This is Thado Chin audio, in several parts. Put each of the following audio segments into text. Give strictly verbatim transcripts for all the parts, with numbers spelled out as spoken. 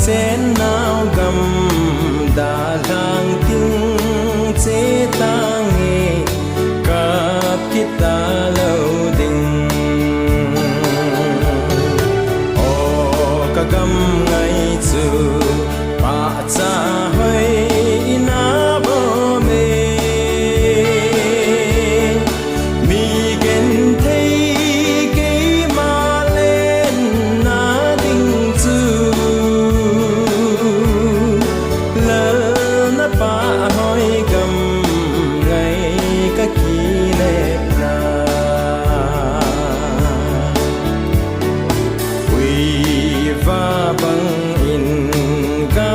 Ten nau gam dalhang ting che tange, kap kit talou ding. O ka gam ngai chu pahcha hoi ina bom e. Mi genthei keima lenna ding chu lalna pahhoi gam ngai ka kilepna. Uiva bangin ka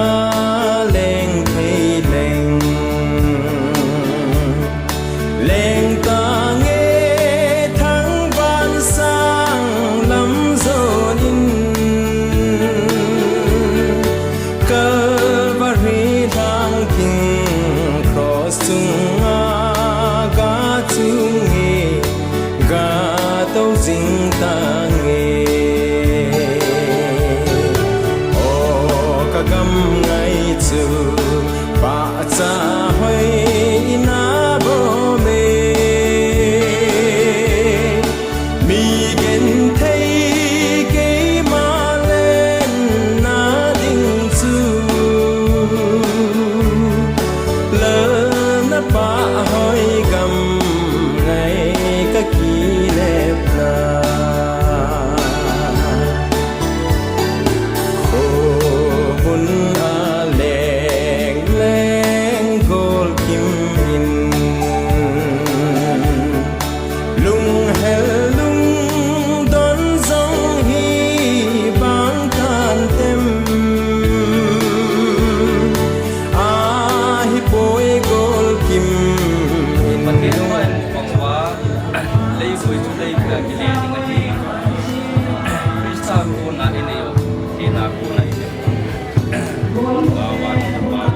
leng thei leng, leng tange thangvah sang lam jon in. Calvary lhang ting cross chunga ga chung e, ga tou jing tange. O ka gam ngai chu pahcha hoi ina bom e. Mi genthei keima lenna ding chu lalna pahhoi gam ngai ka kilepna. Khomun a leng leng gol kim in, lunghel lungdon jong hi bang kan tem. Ahi poi gol kim in. Pathen in bang uva, lei poi chu lei pia kile ding ahi. Christa kona inei u, thina kona inei u. Bawan, bawan,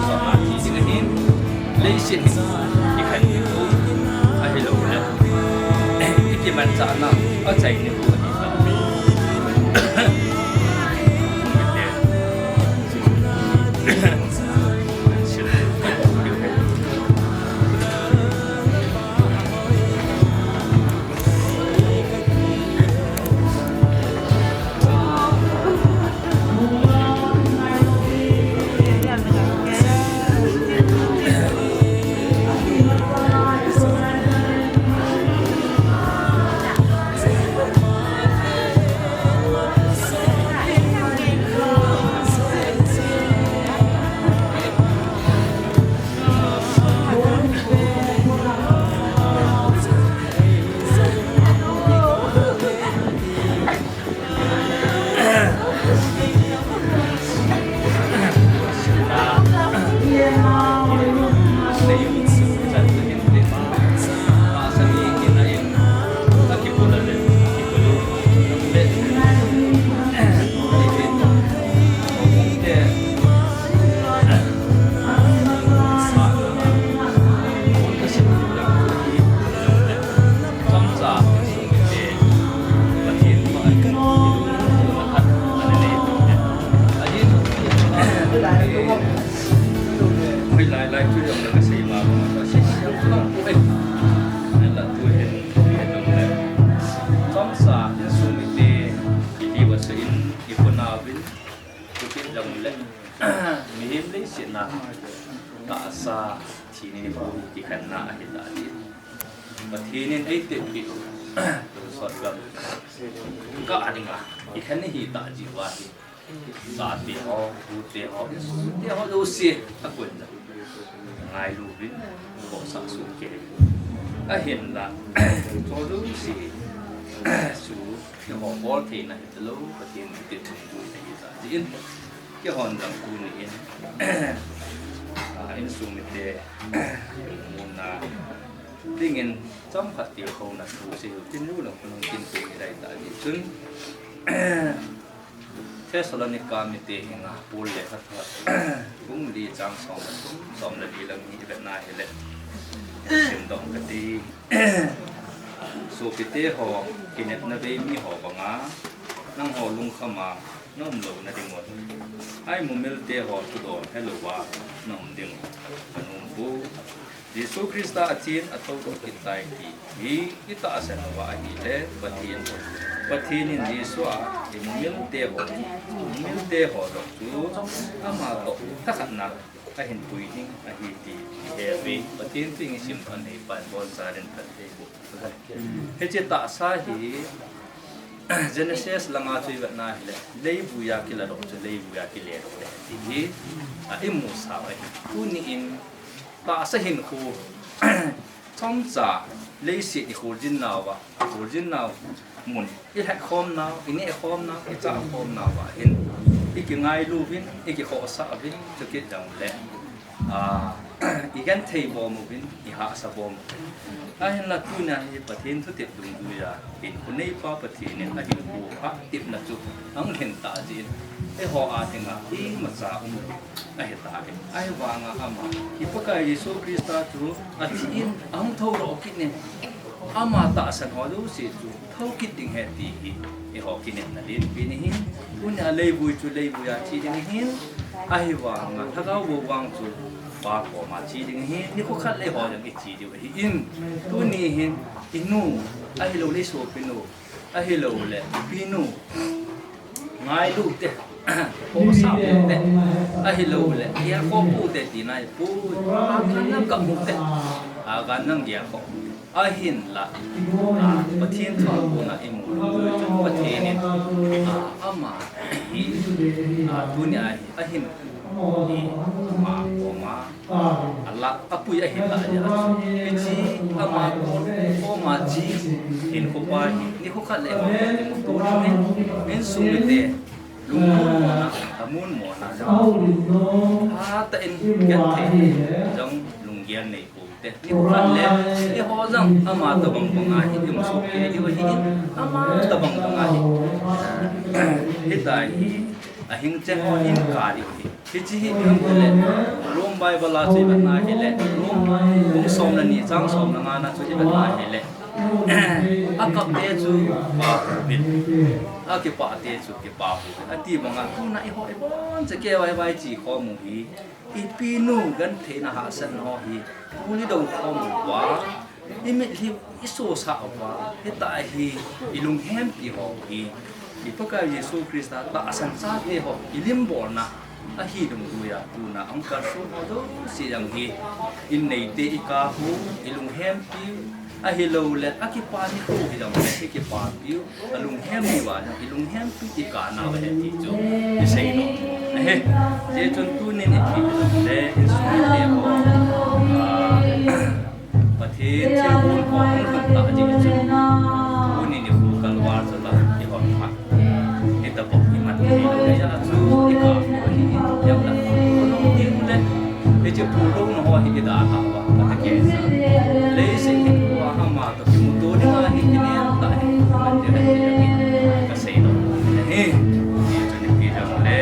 sa a ti ding ahin. Leiset hi i khen ni u, ahilouleh i kimanchahna a chai ni u ahi. Hoilai lai chu jong le kasei ma bang a kasei siam pu e. Nala tu hin, tu hin jong le. Chomcha insung mite, iti vasa in, ipu nauvin, tu hin jong le. Mihem leiset a, tahsa, thina ni bu, kikhenna ahi tadi. Pathen in eitepeh u, sot gam. Ka a dinga, ikhen hi tah ji uva hi. Chate ho, tute ho, insung mite ho jouse, akon jong ngailu uvin, khohsah soh kei. Ahinla, chu jouse, chu, eiho bol theina hitalou, Pathen in eitepeh u ahi tah jeh in, keihon jong tuni in, a, insung mite, muna, dingin, chomkhat tilkhouna thu sei u tin, nu le khonung tin thu i dai tah jeh chun, Thessalonica mite henga Paul lekhathot, bung li chang som le thum, som le li lang hi i vet na hile, simdoh kati. Sopite ho, kinepna bei mi ho banga, nangho lungkham a, na um louna ding un. Aimumil te ho thudol helouva na um ding. Ka nungpu Jesu Christa a chin a thou kit tai ti hi i tahsan uva ahile Pathen, Pathen in Jesu a i mumil te ho, mumil te ho dok chu ama toh thakhatna a hin pui ding ahi ti i he uve. Pathen thu i sim pan hi pan bon sa den phat te bu. Hiche tahsa hi Genesis langa chu i vet na hile, leivuia kila doh chu leivuia kile doh le ti hi, a, i mu sa ahi. Tuni in tahsa hinkho chomcha leiset i kholjin nauva, kholjin nau mun, i lhep khom nau, i neh khom nau, i chah khom nauva hin, i kingailu uvin, i kikhohsah uvin, chukit dang le, a, i genthei bom uvin, i hahsa bom uvin. Ahinla tunia hi Pathen thutep dungjuia hinkho neipa Pathen in ahinkho hatepna chu ahung hin tah jeh in, eiho a dinga imacha umlou ahi tai. Ahivanga ama, i Pakai Jesu Christa chu athi in ahung thoudoh kit in, ama tahsan ho jouse chu thou kit ding ahi ti hi eiho kinepna dinpi ahi. Tunia leivui chu leivuia che ding ahin, ahivanga lhagao bou vang chu Pa koma che ding ahin, nikho khat le eiho jong i che diu ahin. Tuni hin i nu, ahilouleh i sopinu, ahilouleh i pinu, ngailu te, khohsah u te, ahilouleh i a khoh u te tina i pu, a kan nang kap u te, a kan nang dia khoh. Ahinla, a, Pathen thu a kona i mu lou chu Pathen in, a, ama hi, a, tunia hi ahin, i, ama koma, a la, a pui ahin la ya. Hiche ama koma che hinkho pa hi, nikho khat le eiho kimuto ding ahin, insung mite lungmon mona, thamun mona jong, hatah in genthei jong lunggel nei te. Nikhat le, eiho jong ama tobang banga hi i um soh kei diu ahin, ama tobang banga hi, hitia hi, ahing cheng ho in ka diu ahi. Hiche hi i um le, Rome Bible a chu i vet na hile, Rome bung som le ni chang som le nga na chu i vet na hile, akap te chu pa pouvin, akipah te chu kipa pouvin, ati banga tuna eiho ibon chauva vai vai che khom u hi, i pinu gentheina hahsatna ho hi, tuni dong khom uva, i mitlhi i sosah uva, hitia hi i lunghempi ho hi, i Pakai Jesu Christa tahsan chate ho i limbolna ahi dungjuia tuna ahung kalson ho jouse jong hi, in neite i kap u, i lunghempi u, ahilouleh akipa nikho hi jong le i kipapi u, a lunghem ni uva jong i lunghempi i kap nau ahi ti chu i seidoh ahi. Hijeh chun tunin i pi le insung mite ho, a, Pathen thilgon ho hung lhung tah jeh chun, tuni nikho kalval chu la i hon phat. Hitabang i man thei lou jeh a chu i kap u ahi, i lam la. Khonung ding le, hiche puldouna ho hi i dalha uva, ka ta kei sa. Leiset hinkhoa ama toh kimuto dinga hi i nem tah hi, man ding ahi, ka seidoh ahi. Hiche chu ipi jong le,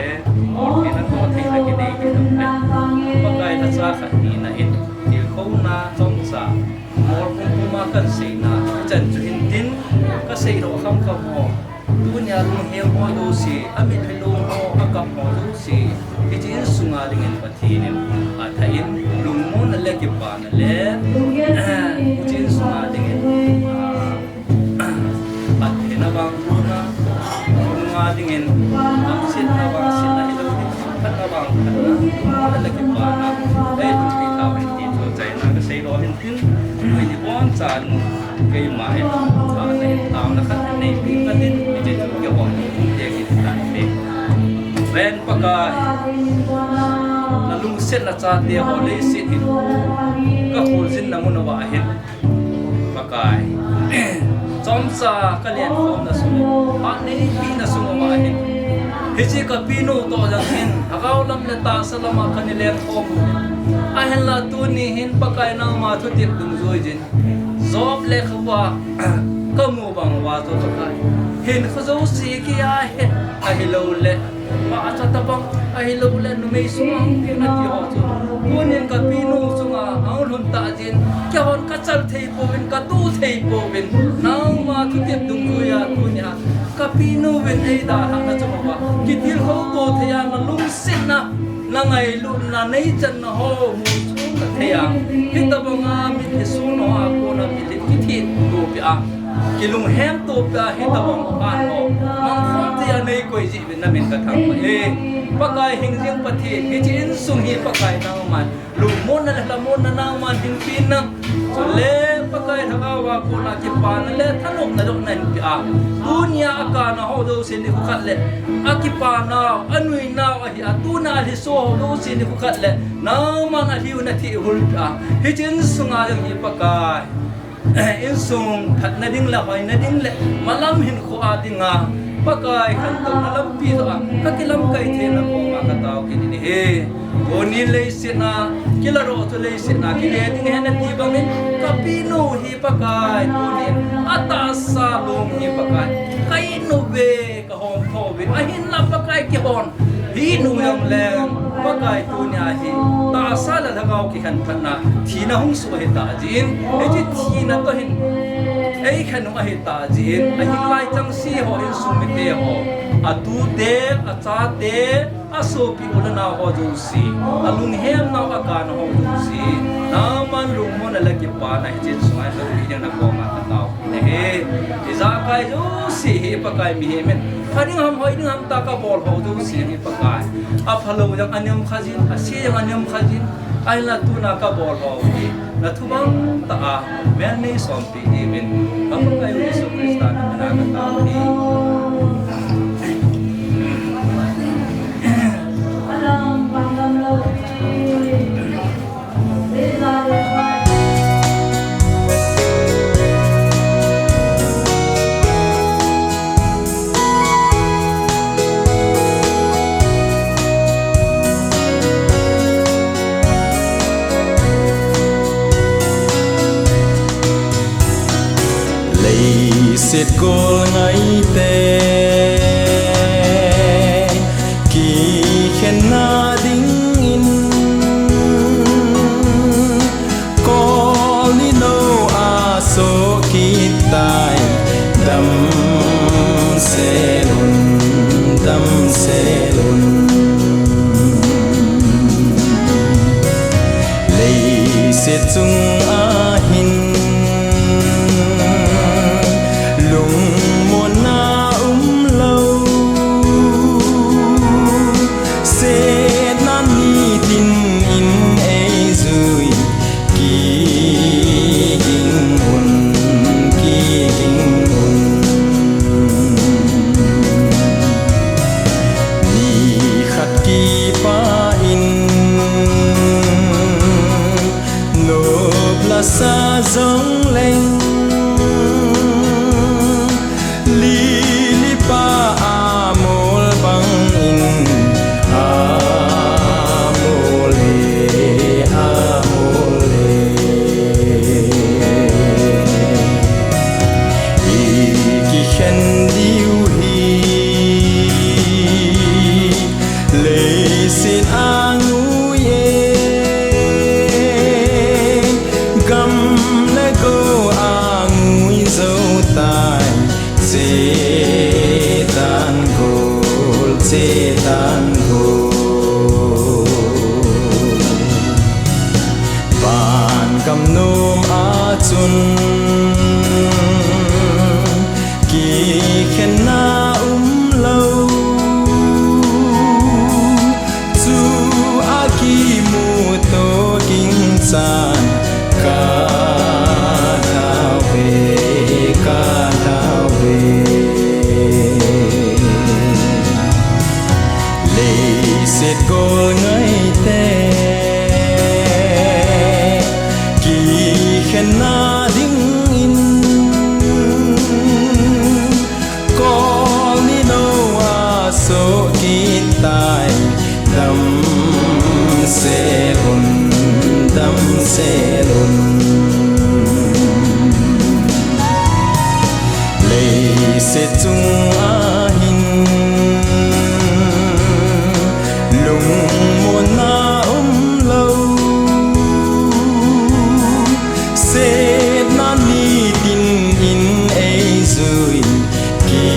molpina toh thei tah kinei kit jong le, Pakai lhacha khat hina in, tilkhouna chomcha, mol pumpuma kan seina, hichan chu hintin, ka seidoh khamkham ho. Tunia lunghem ho jouse, a mitlhi long ho, a kap ho jouse, hiche insunga dingin Pathen in athah in, lungmonna le kipana le, hiche insunga dingin, a, phattheina vang phatna, nunga dingin, hamsetna vang setna hilou, phatna vang phatna, nunga le kipana, ei, lungpi tao hin ti chu achaina ka seidoh hin tin, tuni bonchan, keima hin, a, na hin taona khat neipi katin, hiche chu keiho, te kitan te. Ven Pakai, na lungsetna chate ho leiset hin, ka kholjinna mun uva hin, Pakai, chomcha ka lenkhomna sung, phat neipina sung uva hin, hiche ka pinu toh jong hin, lhagao lam le tahsa lama kana lenkhom u ahin. Ahinla tuni hin Pakai nangma thutep dungjuiyin, Job lekhabua ka mu bang uva chu Pakai, hinkho jouse kia he, ahilouleh, pahcha tabang, ahilouleh numei sunga hung peng nati ho chu, tunin ka pinu chunga ahung lhun tah jeh in, keihon ka chal thei pouvin, ka tu thei pouvin, nangma thutep dungjuia tunia ka Kapinu vin eidalhahna chu mama kitilkhou to thei a, nalungsetna, nangailutna, neichanna ho musoh na thei a, hitabanga mitlhi sun ho a kona mitlhi mithi to peh a, kilunghem to peh a, hitabang pan ho mangkhom thei a neikoi jeh uvin namin kathangvah e. Pakai hingjing Pathen, hiche insung hi Pakai nangman lungmonna le lhamonna nangman hinpeh in, chule Pakai Lhagao a kona kipana le thanopna jong nahin peh a, tunia akana ho jouse nikho khat le akipanau, anuinau ahi a, tuna alhiso ho jouse nikho khat le nangman alhiu nathehhul peh a, hiche insunga jong hi Pakai, insung phatna ding le hoina ding le malam hinkho a dinga Pakai khantouna lampi joh a kakilamkai theina koma katao kit in ahi. Tuni leiset a kiladoh chu leiset a kile ding ahi nati bangin, kapinu hi Pakai, tuni atahsa long hi Pakai, ka-it uve, kahom thou ve, ahinla Pakai kihon hih nung jongleng, Pakai tunia hi tahsa le lhagao kikhenphatna thina hung soh ahitah jeh in, hiche thina toh hin eikhen u ahitah jeh in, ahinlai chengse ho, insung mite ho, atute, achate, asopi u le nao ho jouse, alunghemnau akana ho jouse, nangman lungmonna le kipana hiche insunga hin lampi ding nakoma katao ahi. Ijakai jouse hi Pakai mihem in, pha ding ham hoi ding ham tia kabol ho jouse hi Pakai, aphalou jong ana um kha jin, ase jong ana um kha jin, ahinla tuna kabol ho hi nathu bang tah a melnei sompi diuvin, ka Pakai u Jesu Christa namin a katao ahi. Leiset gol ngaite kikhenna dingin, kol ni nou a soh kit tai, damsel un, damsel un. Leiset chung ahin lungmonna umlou, setna nitin in eijui, kiging un, kiging un. Nikhat kipah in nop lasa jongleng, lili pa amol bangin amol e, amol e. I kikhen diu hi leiset angui e, gam le go angui jou tai, chetan gol, chetan gol. Vangam nom a chun kikhenna umlou, chu a kimuto ging chan ka lhau ve, ka lhau ve. Leiset gol ngaite kikhenna dingin, kol ni nou a soh kit tai, damsel un, damsel un. Leiset chung ahin lungmonna umlou, setna nitin in eijui, ki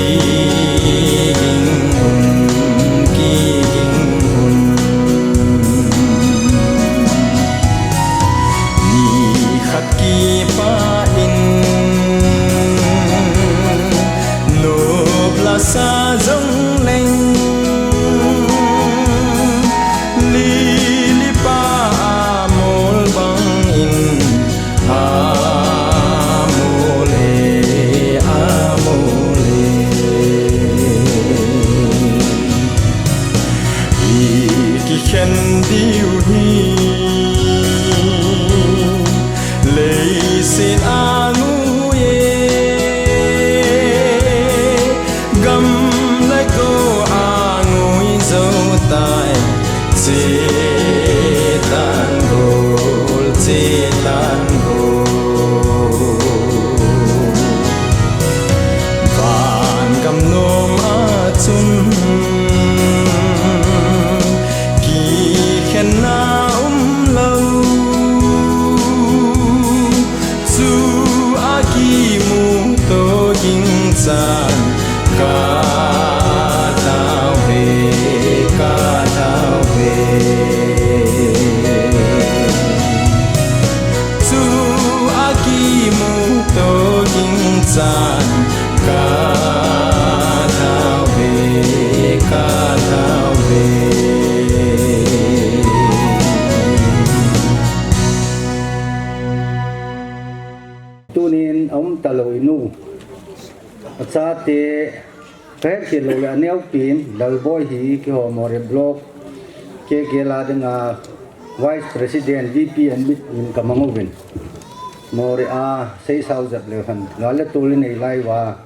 Khen diu hi leiset a ngui e, gam le go a ngui zo tai. Chetan gol, chetan gol. Van gam nom a chun kikhenna um lo. Chu a kimuto ging chan ka tao ve, ka tao ve. Chu a kimuto ging chan ka tao ve, ka tao ve. Tunin a um talou inu, a chate, ka hetkhel lou le a neopen, Lalboi hi keiho Moreh Block, K K L a dinga Vice President, V P and Mid in ka mang uvin. Moreh a seisao jep leu hen, gal le tol i nei lai uva.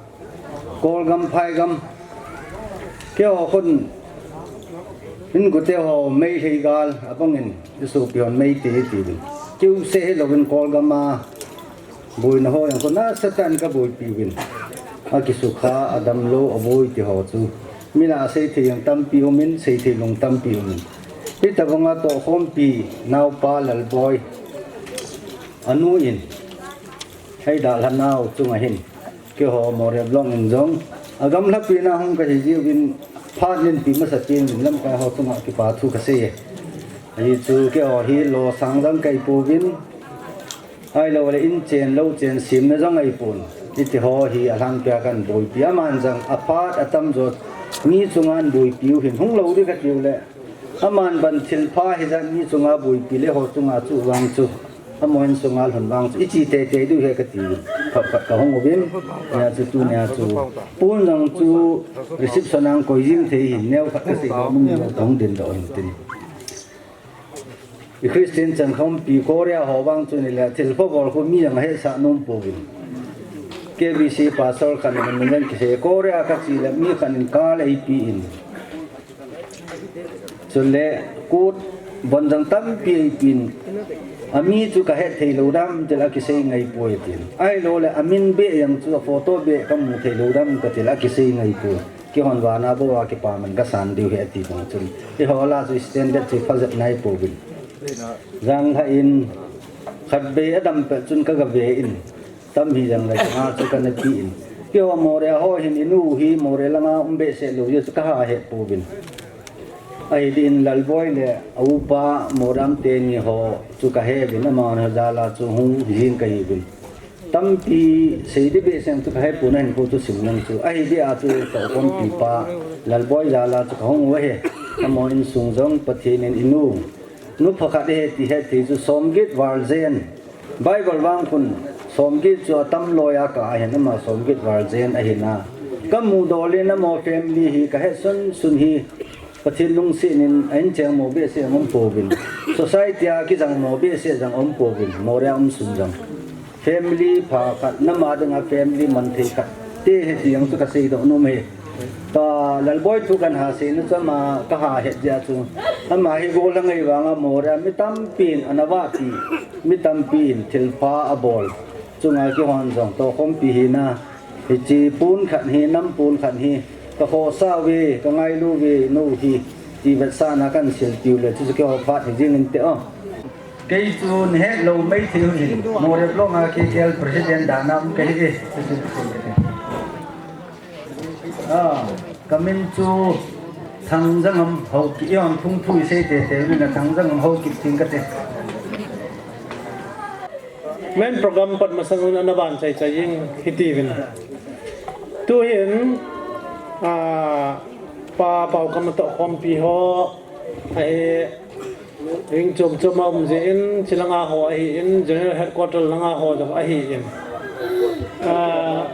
Kolgam, Phaigam, keiho khun, in gute ho Meitei gal, a bangin, i sopi hon Meitei i tiuvin. Keu seh hilouvin Kolgam a boina ho jong khu nasatah in ka boipi uvin. A kisukha, a damlou, a boi ti ho chu. Min a seithei jong tampi umin, seithei lung tampi umin. Hitabanga tohkhompi naopa Lalboi, a nu in, ei dalha nau chunga hin, keiho Moreh Block in jong, a gamlhapi na hung ka hi jiuvin, phat nin pi masa tin min lamkai ho chunga kipa thu ka sei e. Ahi chu keiho hi losang jong ka hi pouvin, ahilou le in chen lou chen semna jong ahi pon. Hiti ho hi a lhangpia kan boipi, aman jong a phat a tamjo mi chunga boipi u hin hung lou di ka tiu le. Aman ban thilpha hijat mi chunga boipi le ho chunga chu vang chu. Amaho insunga lhun vang chu i chi teitei diu ahi ka ti. Khat khat ka hung uvin, nia chu tunia chu. Pon jong chu reception a koi jing thei hin neo khat ka sei doh nung neo ka hung din doh hin tin. I Christian changkhompi Korea ho vang chu ni le thilpha bol khu mi jong a hetsah nom pouvin. K B C pastor khat in min jong kisei Korea ka chi le mi khat in kal eipe in. Chule, kut bon jong tampi eipin, a mi chu ka het thei lou dam til a kisei ngai poi tin. Ahilou le, a min beh jong chu a photo beh ka mu thei lou dam ka til a kisei ngai poi. Keihon vana bou a kipaman ka san diu ahi ati bang chun. Eiho lah chu standard chu pha jep nai pouvin. Janglhah in, khatvei a dam pet chun ka ga ve in. Tam hijong le, chunga chu kana pe in. Keiho Moreh ho hin i nu hi Moreh langa um behseh lou jeh chu ka ha het pouvin. Ahi din Lalboi le a upa Moram teni ho chu ka he uvin, amaho jal a chu hung jing ka hi uvin. Tampi sei di behseh chu ka he pon ahin, kho chu sim lang chu. Ahi dia chu ka khompi pa Lalboi jal a chu ka hung u ahi. Amaho insung jong Pathen in i nu, nu pha khat ahi ti het thei chu somget val jen. Bible vang khun somget chu a tam loi a kah ahin, ama somget val jen ahin a. Ka mudoh le amaho family hi ka het sunsun hi Pathen lungset in a incheng mo behseh a um pouvin. Society a kijang mo behseh jong um pouvin. Moreh a um sun jong. Family pha khat, ama dinga family man thei khat. Te ahi ti jong chu ka sei doh nom e. Tua Lalboi thu kan ha seina chu ama ka ha het jeh a chu. Ama hi gollhang ahi vanga Moreh a mi tampin ana vahpi, mi tampin thilpha a bol. Chunga keihon jong tohkhompi hina, hiche pon khat hi, nam pon khat hi, ka khohsah uve, ka ngailu uve, nu hi, ti vetsahna kan sil tiu le, chu chu keiho phat hi jing inte o. Kei chu nahet lou maithei u hin, Moreh Block a K K L President dan a um ka hi e. Ah, ka min chu Thangjangam Haokip, eiho phung thu i sei teitei uvin a Thangjangam Haokip tin ka ti. Main program pat masang un ana ban chai chai jing hiti uvin. Tuhin, ah, Pa Paokam tohkhompi ho, ahi, Ring chom chom a um jeh in, chilanga ho ahin, General Headquarter langa ho jong ahin. Ah,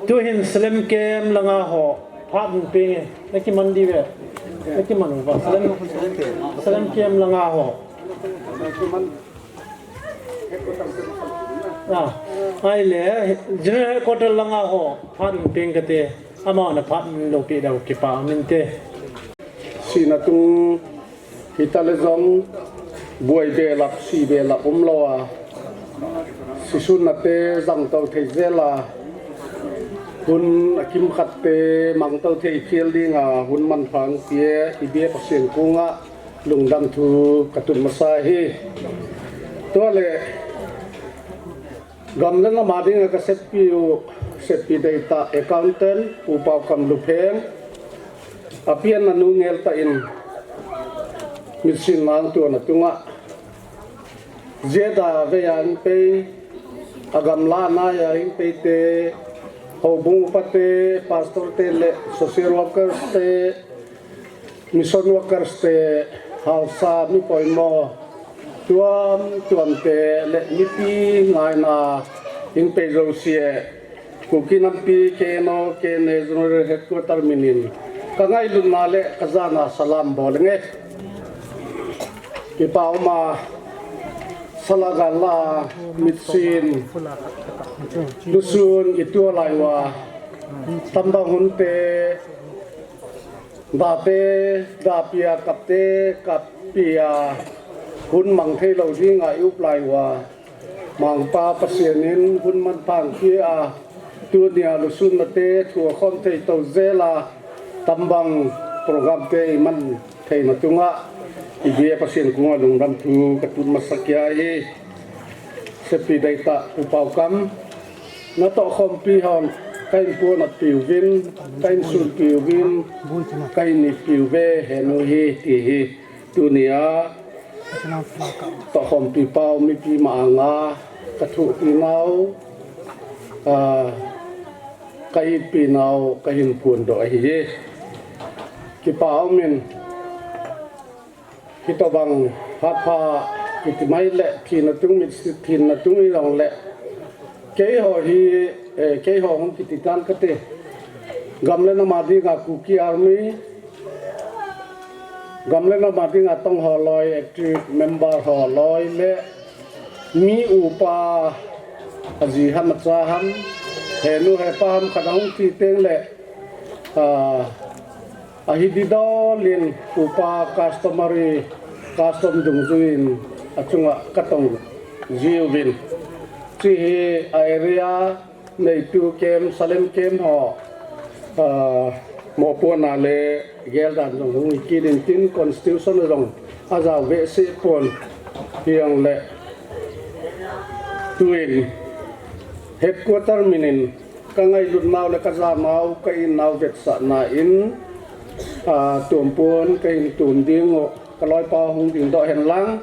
tuhin Salem Camp langa ho, Phat in peng e, na kiman di ve. Na kiman uva. Salem, Salem camp langa ho. Ah, ahile, General Headquarter langa ho, phat in peng kate, amahon aphat in lopi dau kipa min te. Sihna tung hitaleh jong, buai belap, si belap umlou a, sisunna te jangtou thei jel a, hun akimkhat te mangtou thei khel dinga, hun manpha hung peh, i bia Pathen koma lungdam thu katun masa e. Tua leh, gam le nam a dinga ka seppi u, seppi deitah accountant, Pu Paokam Lupheng, apian anu ngel tah in, mitsin lang tuan a tunga, jia da vei a hung pei, agamla nai a hung pei te, houbung upa te, pastor te le social workers te, mission workers te, haosa, mi poimo, tuam, tuam te, le mipi ngaina, in pei jouse, Kuki Nampi K N O, K N A General Headquarter min in, ka ngailutna le ka jana salam bol inge. Kipa um a, sala gal la, mitsin, lusun, i tua lai uva, tambang hun te, da te, da pia, kap te, kap pia, hun mang thei lou dinga i up lai uva, Mangpa Pathen in hun manpha hung peh a, tunia lusunna te, thu akhom thei tou jel a, tambang program te i man theina tunga, i bia Pathen koma lungdam thu katun masa kei e. Seppi deitah Pu Paokam, natoh khompi hon, ka in puan a piuvin, ka in sun piuvin, ka in it piuve, henu hi, ti hi, tunia, toh khompi pau, mipi ma anga, ka thuhpi nau, ah, ka itpi nau, ka hin phondoh ahi e. Kipa um in, hitobang, phat pha, kiti mai le, thina tung mit, thina tung i jong le, keiho hi, eh, keiho hung kiti tan kate, gam le nam a dinga Kuki Army, gam le nam a dinga tong ho loi, active member ho loi le, mi upa aji ham acha ham, henu hepa ham khat ahung ti teng le, ah, ahi didol in upa customary, custom dungjuiyin achunga katong jiuvin. Chi hi a area neitu camp, Salem camp ho, ah, mopohna le geldan jong hung hi kit in tin constitution a jong ajao behseh pon hijongle tuin headquarter min in ka ngailut nau le ka ja nau, ka in nau vetsahna in, ah, tuam pon ka in tuam ding u, ka loipa hung dingdoh hen lang.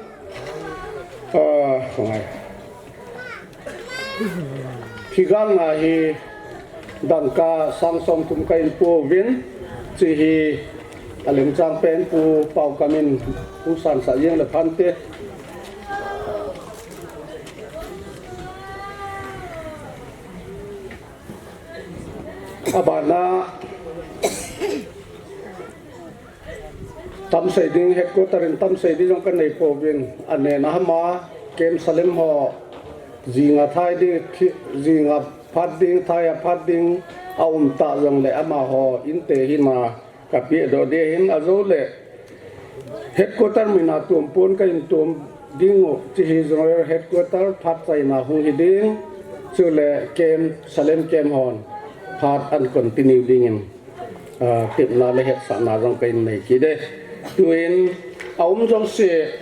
Ah, ka ngai. Thigam nga hi dangka sang som thum ka in pouvin, chi hi a lengchang pen Pu Paokam in hung sansah jeng le phante. Abana, tam sei ding, headquarter in tam sei ding jong ka nei pouvin, a nena hama, camp Salem ho, jinga thai ding, thi-, jinga phat ding, thai a phat ding, a um ta jongle amaho, inte hina, ka pehdoh ding ahin, ajou le, headquarter min a tuam pon ka in tuam ding u, chi hi General Headquarter phat chaina hung hi ding, chule camp, Salem camp hon, phat an continue dingin, ah, tepna le hetsahna jong ka in nei kit e. Tuin, a um jouse,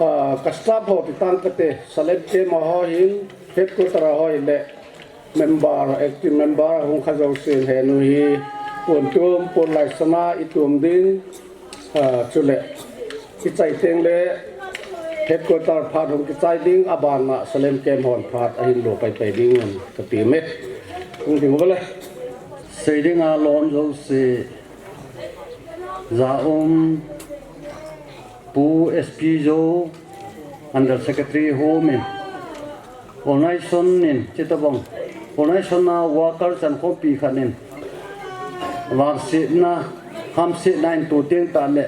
ah, ka staff ho ti tan kate, Salem camp a ho hin, headquarter a ho hin le, member, active member, hung kha jousen henu hi, pon tuam, pon laisana, i tuam ding, ah, chule, i chai teng le, headquarter phat hung kichai ding, abana Salem camp hon phat ahin lo pai pai ding un ka ti me. Hung ding u le. Sei ding a lom jouse, ja um, Pu S P Zo, Under Secretary Home in, organization in, chutobang, organization a worker chan khompi khat in, Vangsetna, hamsetna in tu teng tah le,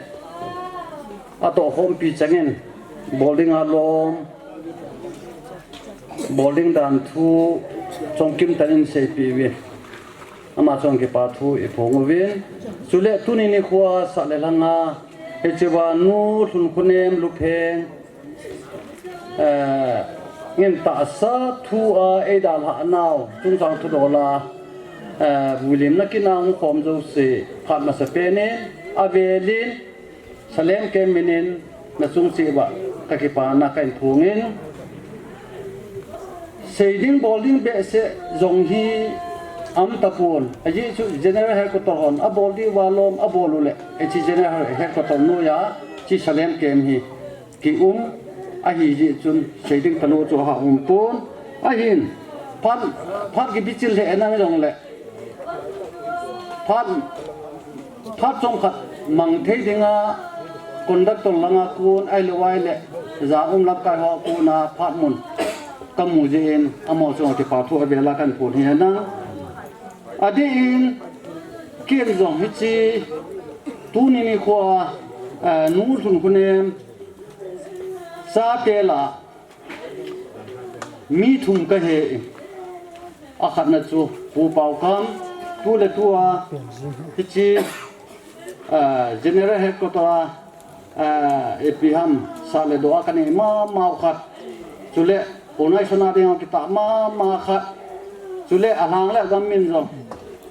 atoh khompi changin, bol ding alom, bol ding dan thu, chomkim tah in seipeh uvin. Ama chunga kipa thu iphong uvin. Chule tuni nikhoa sah le lhanga, hichea nu Lhunkhonem Lupheng, eh, ngin tahsa thua eidalhah nau, chungchang thudola, eh, vuilimna kina hung khom jouse, phat masapen in, avelin, Salem Camp minin, nachung cheh uva, kakipana kahin phongin, seiding bolding behseh jong hi, aum tapon, ajeh chu General Headquarter hon, abol diu valom, abol uleh, hiche General Headquarter noiya, hiche Salem Camp hi, kium ahi jeh chun seiding talou chu aum pon, ahin phat, phat kibichil lheh nang jongleh, phat, phat chomkhat mang thei dinga conductor langa kon ahilou ahileh, jaum lamkai ho kona phat mun kamu jeh in amaho chunga kipa thu avel a kahin phon hi henlang. Adeh in ken jong hiche tuni nikhoa, eh, nu Lhunkhonem chate lah a mi thum kahe in. Akhatna chu Pu Paokam, tuletua hiche, ah, General Headquarter a, ah, ipi ham, sah le doh a kanei mamau khat. Chule, organization a dinga kitah mama khat. Chule, alhang le agam min jong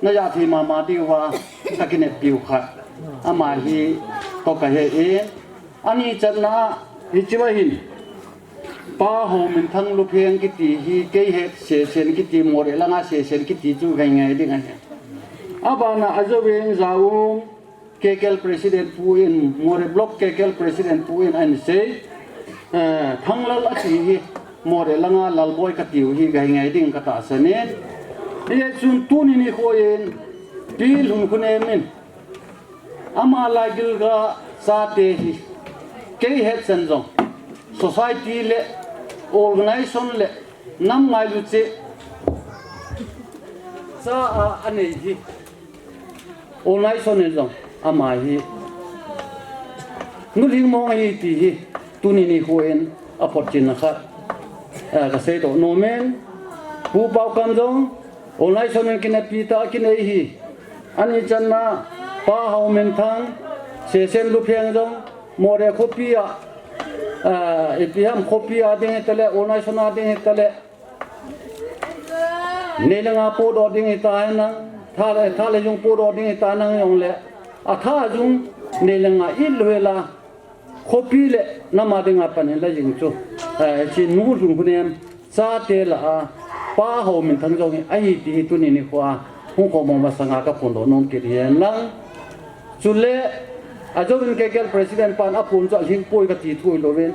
najah thei mama diuva kakineppiu khat. Ama hi kou kahe in. Ani channa hichea hin, Pa Haominthang Lupheng kiti hi keihet Sesen kiti, Moreh langa Sesen kiti chu ngai ngai ding ahi. Abana ajouvin jaum K K L President pu in, Moreh Block K K L President pu in ahin sei, eh, Thanglal ati hi, Moreh langa Lalboi katiu hi ngai ngai ding katahsan in. Hijeh chun tuni nikhoa hin, Pi Lhunkhonem in, ama Laigilga chate hi, keihet chan jong, society le, organization le, nam ngailu cheh cha a anei hi, organization in jong ama hi, nu lhingmong ahi ti hi, tuni nikhoa hin aphotchenna khat, eh, kaseidoh nom in, Pu Paokam jong, organization in kinepi tah a kinei hi. Ani channa, Pa Haominthang, Sesen Lupheng jong, Moreh khopia, ah, ipi ham khopia ding hitaleh, organization a ding hitaleh, nei le gou podoh ding hita henlang, tha le, tha le jung podoh ding hita nang jongleh, atha jung nei le gou it lou hela, khopi le nam a dinga pan hin la jing chu, eh, hiche nu Lhunkhonem chate lah a, Pa Haominthang jong hi ahi ti hi tuni nikhoa hung khom masanga kaphondoh nom kit hi henlang. Chule, ajouvin K K L President pan aphon chu alhingpoi kati thu hilouvin,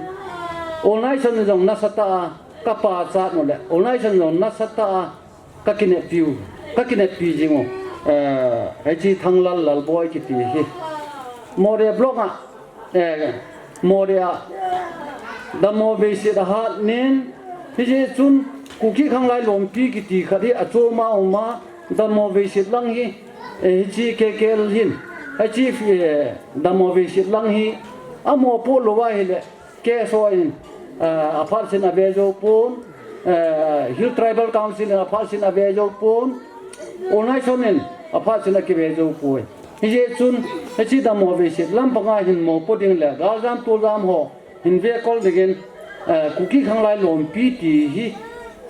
organization jong nasatah a kapachat uleh, organization jong nasatah a kakineppiu, kakineppi jing u, eh, hiche Thanglal Lalboi kiti hi, Moreh Block a, eh, Moreh a dammo veiset ahat in, hijeh chun Kuki Khanglai Lompi kiti khat hi achom a um a, dammo veiset lang hi, eh, hiche K K L hin, hiche, eh, dammo veiset lang hi amopoh lou ahileh, K S O in, ah, aphat seh in ave jou pon, ah, Hill Tribal Council in aphat seh in ave jou pon, organization in aphat seh in akive jou poi. Hijeh chun, hiche dammo veiset lampanga hin mopo ding le, galjam toljam ho hin vekol dingin, ah, Kuki Khanglai Lompi ti hi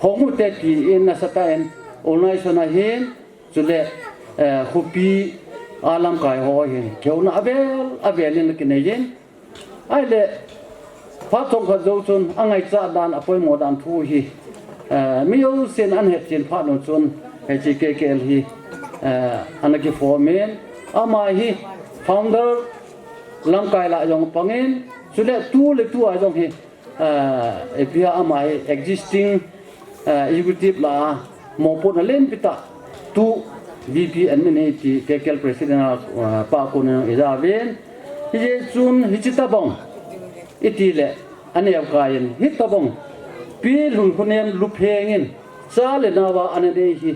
hong ute tin nasatah in, organization a hin, chule, eh, khopi a lamkai ho hin, kihouna avel avel in kinei in, ahileh, phat chomkhat jou chun, angaichat dan, apoimo dan thu hi, eh, mi jousen ahin hetchen phat u chun, hiche K K L hi, eh, ana kiform in, ama hi founder lamkai lah jong pangin, chule tuletua jong hi, eh, ipi ham ama hi existing, eh, executive lah a, mopona lenpi tah, tu V P an min hi ti K K L President a, eh, pa kon in ija uvin. Hijeh chun hiche tabang, iti le, aneo kai in, hitabang, Pi Lhunkhonem Lupheng in, cha le nao a ana nei hi,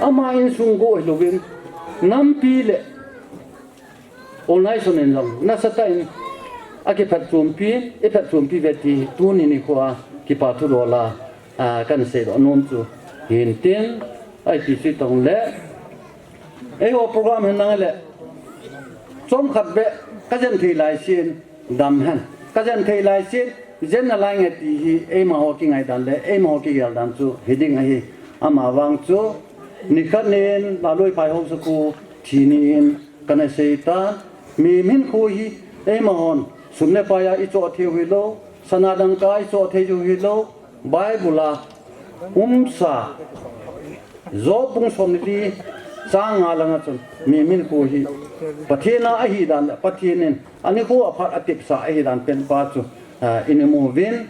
ama insung bou hilouvin, Nampi le organization in jong nasatah in akiphatchompi, iphatchompi uve ti tuni nikho a kipa thu dola, ah, kahin seidoh nom chu hintin, ahi ti chu tong le, eiho program hin nang le, chomkhat beh kajen thei laisen dam hen. Kajen thei laisen, jen nalai nge ti hi, eimaho kingaidan le, eimaho kigeldan chu hiding ahi. Amavang chu, nikhat nin, Laloi Phai Haosapu, thi nin, kana seitan, mihem hinkho hi, eimahon, sum le pai a ichoh theiu hilou, sana dangka a ichoh theiu hilou, Bible a umsa, Job bung som le li, chang nga langa chun, mihem hinkho hi, Pathen a ahidan le, Pathen in, anikho aphat atepsa ahidan pen pa chu, ah, inimuvin,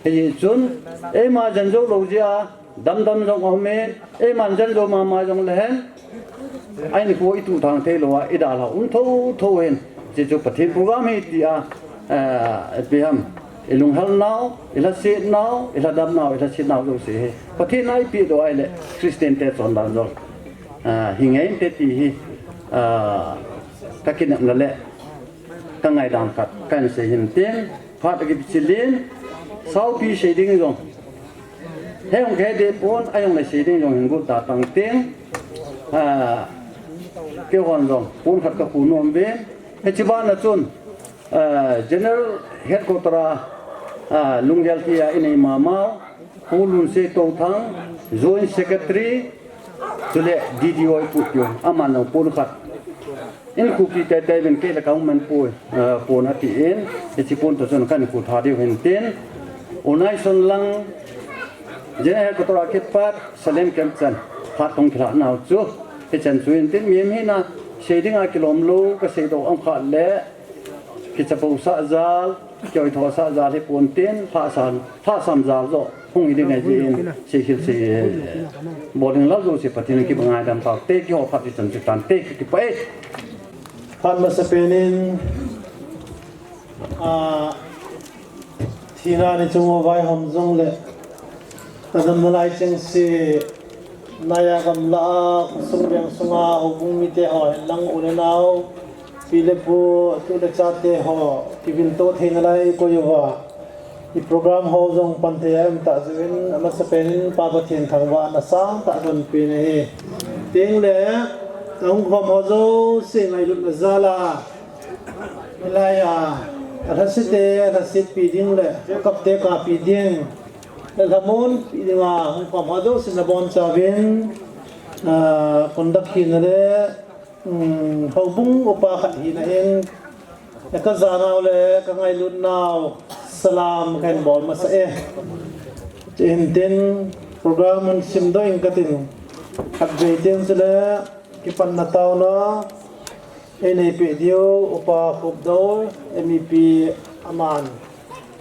hichun, eima jen jou lou jeh a, damdam jong aumin, eiman jen jou mama jong lehen, ahinkho ituh thang theilou a, idalhah um thotho hin, hiche chu Pathen program ahi tia, ah, ipi ham, ilunghel nau, ilhaset nau, ilhadam nau, ilhaset nau jouse hi Pathen a ipehdoh ahile, Christian te chondan jong, ah, hingei inte ti hi, ah, kakinepna le, kangaidan khat kahin sei hintin, phat akichilin, saupi sei ding jong, hung kihedeh pon, ahung le sei ding jong hin got ta tang ting, ah, keihon jong, pon khat kakhu nom uvin, hiche bana chun, ah, General Headquarter a, ah, lunggel tia inei mamau, Pu Lunsei Touthang, Joint Secretary, chule D D O ipu tiu, aman jong pon khat in khopi teitei uvin kei le kahung man poi, ah, pon atin, hiche pon toh chun kahin khu tha diu hintin, organization lang, General Headquarter a kipat, Salem Camp chan, phat kahung kilhah nau chu, hichan chu hintin, mihem hina, sei dinga kilom lou, kaseidoh um khat le, kichapousah jal, kihoithohsah jal hipon tin, lhahsam, lhahsam jal joh hung hi ding ahi jeh in, seikhel sei, eh, bol ding lal jouse Pathen in kipa ngaidam taute, keiho phat ichan chu tante, kakipah e. Phat masapen in, ah, thina ni chung uva vaihom jongle, kadam nalai chengse, naiya gamla a, khosung veng sunga, houbung mite ho, hinlang u le nao, pi le pu, tu le chate ho, kivilto thei nalai koi uva, i program ho jong pan thei a um tah jeh in, amasapen in Pa Pathen thangvahna sangtah kahin pe ahi. Tengle, kahung khom ho jouse ngailutna jal a, hilai a, alhasete alhasetpi ding le, akapte kapi ding, le lhamon pi dinga hung khom ho jouse nabonchauvin, ah, conduct hina le, um, houbung upa khat hina in, kajanau le kangailutnau salam kahin bol masa e. Chuin tin program hin simdoh inge katin, khatvei tin chule kipanna taona einei peh diu Upa Khupdou, M E P, aman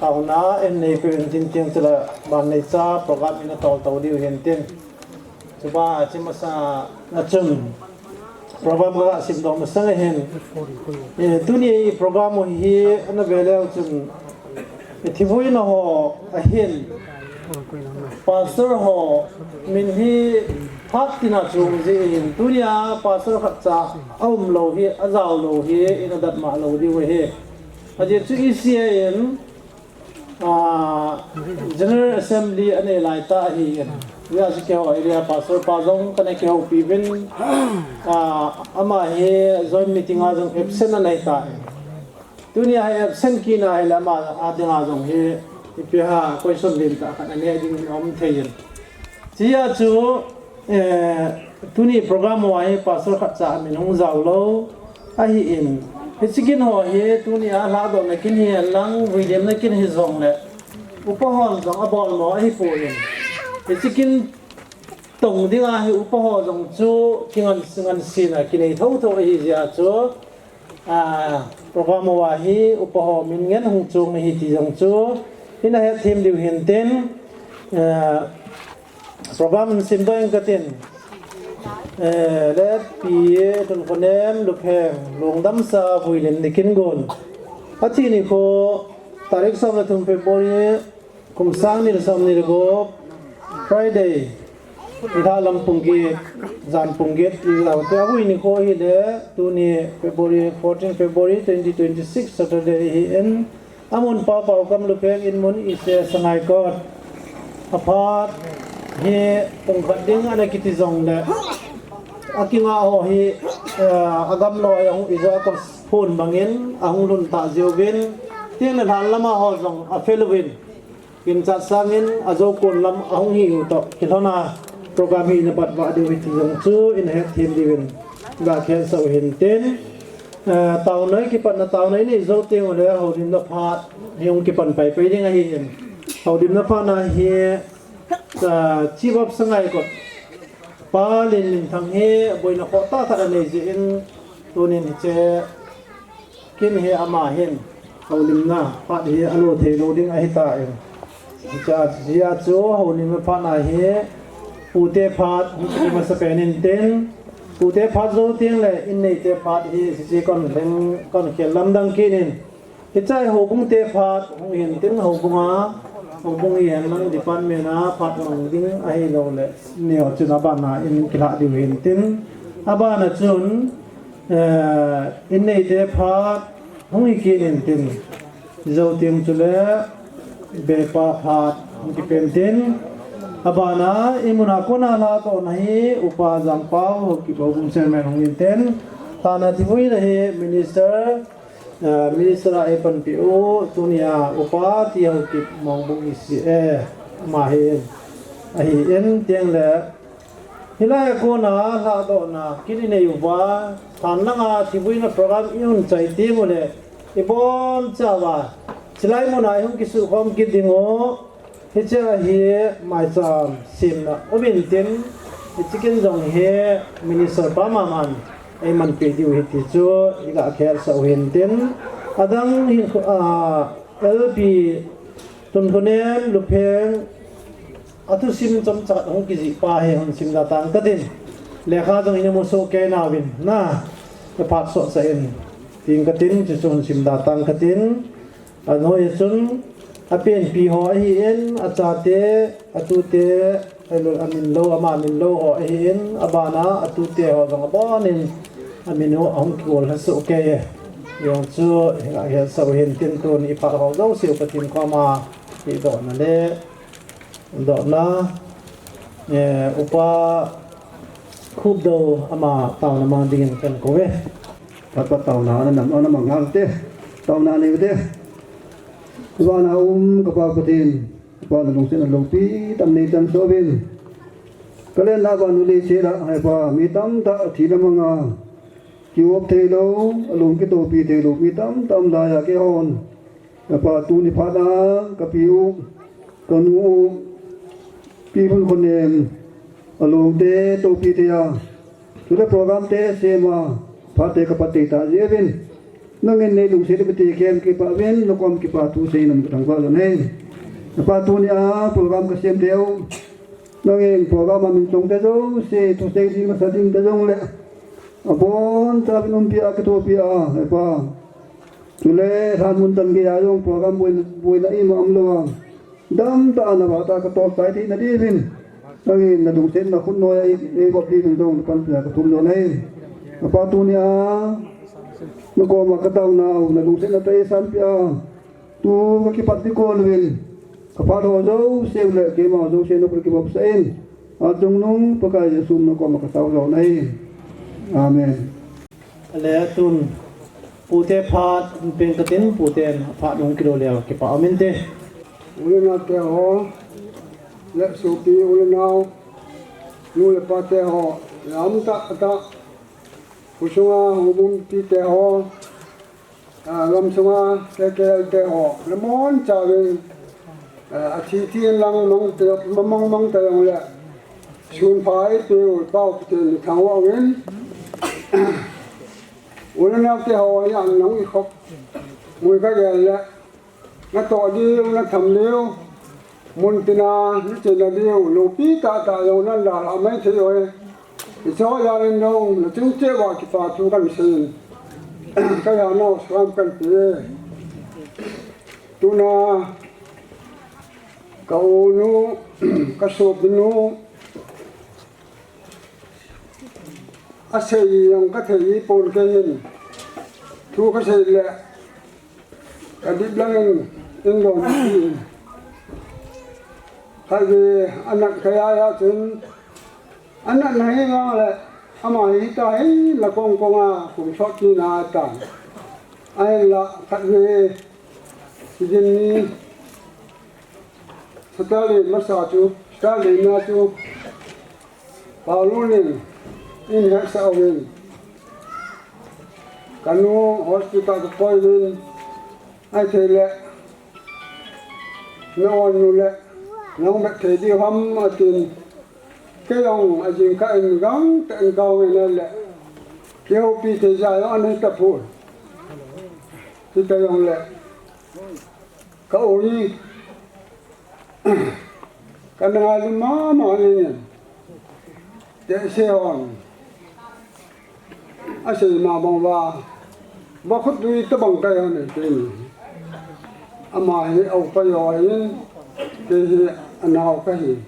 taona einei peh inge tin tin chule ban neicha program ina toltou diu hintin. Chuba, chimasa na chun program kaga simdoh masang ahin. Eh, tuni program hi ana veleu chun, eh, thivui na ho ahin, pastor ho min hi phat tina chung jeh in, tunia pastor khatcha aumlou hi, ajaolou hi, ina datmo lou diu ahi. Ajeh chu isi in, ah, General Assembly anei laitah ahin. Hijeh chun keiho area pastor pa jong kana kihoupi uvin, ah, ama hi joint meeting a jong absent anei tai. Tunia hi absent kit na hile ama a dinga jong hi, ipi ham, question lentah khat anei ding in aum thei in. Hijeh chun, eh, tuni program uva hi pastor khatcha min hung jaolou ahin. Hiche kin ho hi tunia lhadohna kin hihen lang, vuilimna kin hijongle, upa hon jong abolmo ahipon. Hiche kin tong dinga hi upa ho jong chu kingan, ngansena kinei thotho ahi jeh chun, ah, program uva hi upa ho min ngen hung chung ahi ti jong chu ina hethem diu hintin, ah, program simdoh inge katin, eh, Letpi, Tunkhonem, Lupheng, Lungdamsa, Vuilim, Nikingon. Athi nikho, tarik som le thum February, kum sang ni le som ni le gup, Friday. Nilhah lam pung get, jan pung get ti jao te, ahui nikho hile, tuni February, fourteen February twenty twenty-six, Saturday hi in, amun Paopao Kamlupheng in mun ise Sangaikot. Aphat hi pung khat ding ana kiti jongle, akinga ho hi, eh, agamloi ahung ijo a ko phun bangin, ahung lhun ta jiuvin, tin le lhan lama ho jong afel uvin. Kinchat sangin ajo kon lam ahung hi u toh kilhona program hi ina bat vah diu hi ti jong chu ina het them diuvin ga khel sah u hin tin, eh, taona i kipatna taona i nei jou teng ule houlimna phat hi hung kipan pai pai ding ahi in. Houlimna phat na hi, eh, Chief of Sangaikot Pa Lenminthang hi boina khoh tah khat anei jeh in tunin hiche kin hi ama hin houlimna phat hi alo thei lou ding ahi tan. Hiche a chu houlimna phat na hi pute phat hung kiti masa pen in tin, pute phat jou teng le in neite phat hi hiche kon lheng kon khel lamdang kit in. Hiche a houbung te phat hung hin tin houbung a, houbung hi hen lang department a phat mang ding ahilou le, neo chun abana in kilhah diu hin tin, abana chun, eh, in neite phat hung hi kit in tin, jou teng chule bepa phat hung kipen tin, abana i muna kona lhadohna hi Upa Jangpao Haokip houbung chairman hung in tin, tana thivui na hi minister, eh, minister a eipanpi u, tunia Upa T. Haokip Mongbung isi e, ama hi in, ahi in teng le, hilai a kona lhadohna kin i nei uva, than langa thivuina program i hung chai teng ule, i bonchauva, chilai muna i hung kisukhom kit ding u, hiche a hi maicham semna um in tin, hiche kin jong hi minister pa maman eimanpi diu hi ti chu i ga khel sah u hin tin, adang hi, ah, L P Tunkhonem Lupheng, athusim chomcha hung kijih pa hi hung sim da tang katin. Lekha jong ina mu soh kei nauvin na, ka phat sohcha in. Ting katin, chuchu hung sim da tang katin. Anoi chun, apenpi ho ahi in, achate, atute, alu-, amin lou, ama min lou ho ahi in, abana, atute ho jong abonin, amin u ahung kigol lha soh kei e. Jong chu, hi, hi, sah u hin tin tuni phat ho jouse u Pathen koma, hi dohna le, Dohna, eh, Upa Khupdou ama taona mang dingin kakou ve. Patpat taona ana nam, ana mang ngal te. Taona nei te. Vana um ka Pa Pathen. Upa na lungsetna loupi tam nei tan soh uvin. Ka lenna vannoi leiset a, he Pa, mi tamtah thi le manga kiop thei lou, alung kitopi thei lou, mi tamtah um lai a keihon. He Pa, tuni phat a, ka pi u, ka nu u, Pi Lhunkhonem, alung te topi thei a. Chule program te sem a, phat te ka pat thei ta jeh uvin. Nangin nei lungset u te kem kipah uvin, na kom kipa thu sei nom ka thangvah lhon ahi. He Pa, tuni a program ka sem diu. Nangin program a min chong te jouse, thusei ding masa ding te jong le. Abonchauvin umpi a, kitopi a, he Pa. Chule, lhan mun chan gei a jong program boi, boina ima um lou a. Damtah a na vah tah a ka tolchai theina diuvin. Nangin na lungsetna khut noi a ei, ei vop diuvin jong na panpina ka thum lhon ahi. He Pa, tuni a, na koma ka taona u, na lungsetna tah eisanpeh a. Tu ka kipat ding kon uvin, ka phat ho jouse u le keima ho jouse na koma kivopsah in, achungnung Pakai Jesu min a koma ka tao lhon ahi. Amen. Ale tun, pute phat, peng katin, puten, phat hung kilo leu, kipah um inte. U le nao te ho, le sopi u le nao, nu le pa te ho, lamtah tah, khosunga houbung mite ho, ah, gamsunga K K L te ho, le monchauvin, ah, athi thi in lang mang te, mamang mang te jong le, sun pha i tiu, pau kiti ni thang wa win. U le nao te ho, ya nang i khop, mui ka gel le, natoh diu, natham diu, mun tina, nachenna diu, loupi tah tah jong nan dalha mai thei uve. Hiche ho jal in jong, nachung cheh uva kipa thu kan seiyin. Ka janau salam kan pe. Tuna, ka u nu, ka sopi nu, Asei jong kathei pon kei hin. Thu kasei le kadip langin in lom ti. Khatvei anat kaya ya chun anat na hi jong le ama hi ta hi la kong kong a kum sot ti na ta. Ahinla khatvei sijin ni Saturday masa chu, Saturday na chu, Paulun in, in heksa uvin. Kanu hospital kakoi uvin. Ahithei le, na on nu le, nang bet thei diu ham atin. Kei jong ajing kah in gangtah in kahung in le. Kihoupi thei jeh jong ahi tapon. Hita jong le. Ka u hi, kana ngailu mama jengin. Tehse hon. Asei ma bang uva. Vakhut dui tabang kai hon e kei ni. Ama hi a upa joi in. Kei hi anao kahi.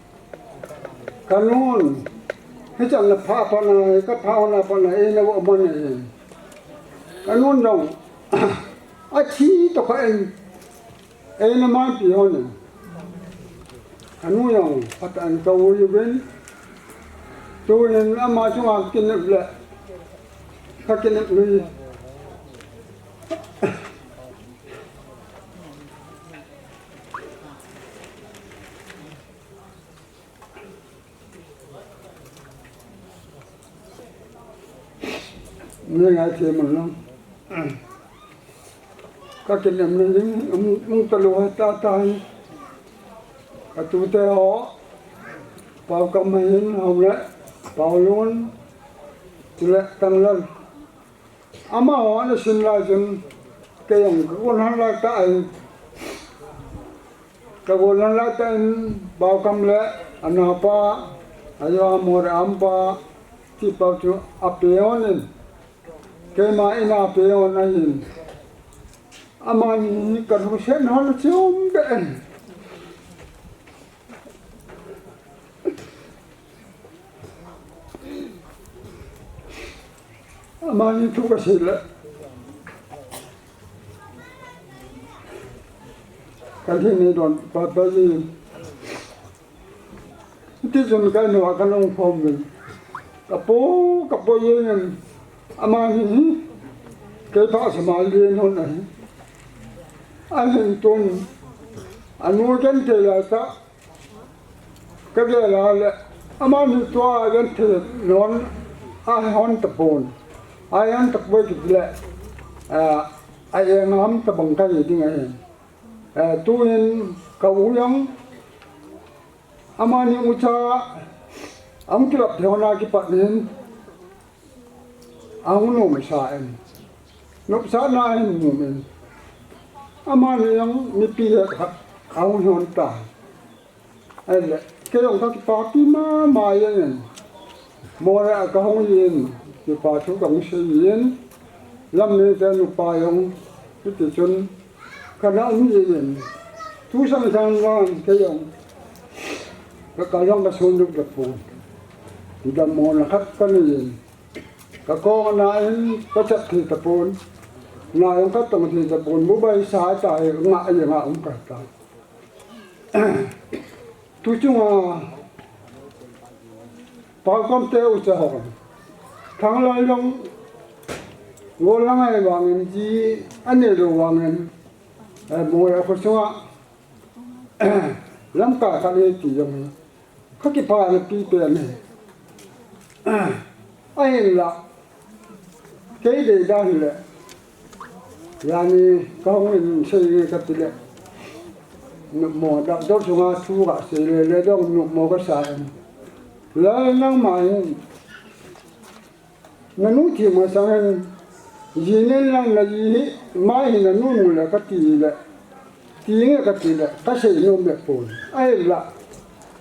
Kanun. Hichan na pha pha na, ka pha na pha na, eina vo man e. Kanun jong. Athi to kha in. Eina manpi hon in. Anu jong, phat an ka u uvin. Tuin ama chunga kinep le. Ka kinep lui. Ni ngai thei mun lang. Ka kinem na ding, um, um, talu ha ta ta hi. Ka tute ho, Pau Kam hin, hom le, Pau Lun, chule Tang Lal. Amaho ana sim lai chun, kei jong ka gon han lai ta ahi. Ka gon han lai ta in, Pau Kam le, anaopa, ajo a Mor Ampa, ti pau chu ape hon in. Keima ina pe hon ahin. Amani ka lungset hon chom be. Amani thu ka sei le. Ka thi ni don pa pa ji. Ti chun ka nu a ka nung khom in. Ka po, ka po yin in. Amani hi. Kei pa sa ma lien hon ahi. Ahin tun. Anu ken te la ta. Ka gel a le, amani tua genthei non a hon tapon. A hon tapoi kit le, a, a engam tabang ka hi ding ahi. A, tuin ka u jong, amani ucha, ahung kilap thei hon a kipat in, ahung nom sa in. Nopsahna hin mu in. Amani jong mipi he khat, ahung hon ta. Ahile, kei jong ka kipapi mama jeng in. Mol a ka hung in, kipa thu ka hung sei in. Lam ni te nupa jong, hiti chun, ka na um in. Thu sang sang vang kei jong. Ka ka jong ka sun duk da pu. Dammo na khat ka ni in. Ka kong na in, ka chat thei tapon. Na jong ka tong thei tapon. Mobile sa ta he, nga, nga um ka ta. Tu chunga, Pau Kam te ucha hon. Thang Lal jong, go lang ai vangin ji, ane lo vangin. Eh, mo ya ko chunga. Lamkai khat le ti jong. Ka kipana pi pen ahi. Ahinla. Kei dei dan le. Jani ka hung in sei nge ka ti le. Nopmo da dor chunga thu ka sei le le dong nopmo ka sa in. Lal nangma in. Nanu thi masang in, ji nen lang na ji hi, mai hi nanu mu le ka ti le, ti nge ka ti le, ka sei nom le pon. Ahinla,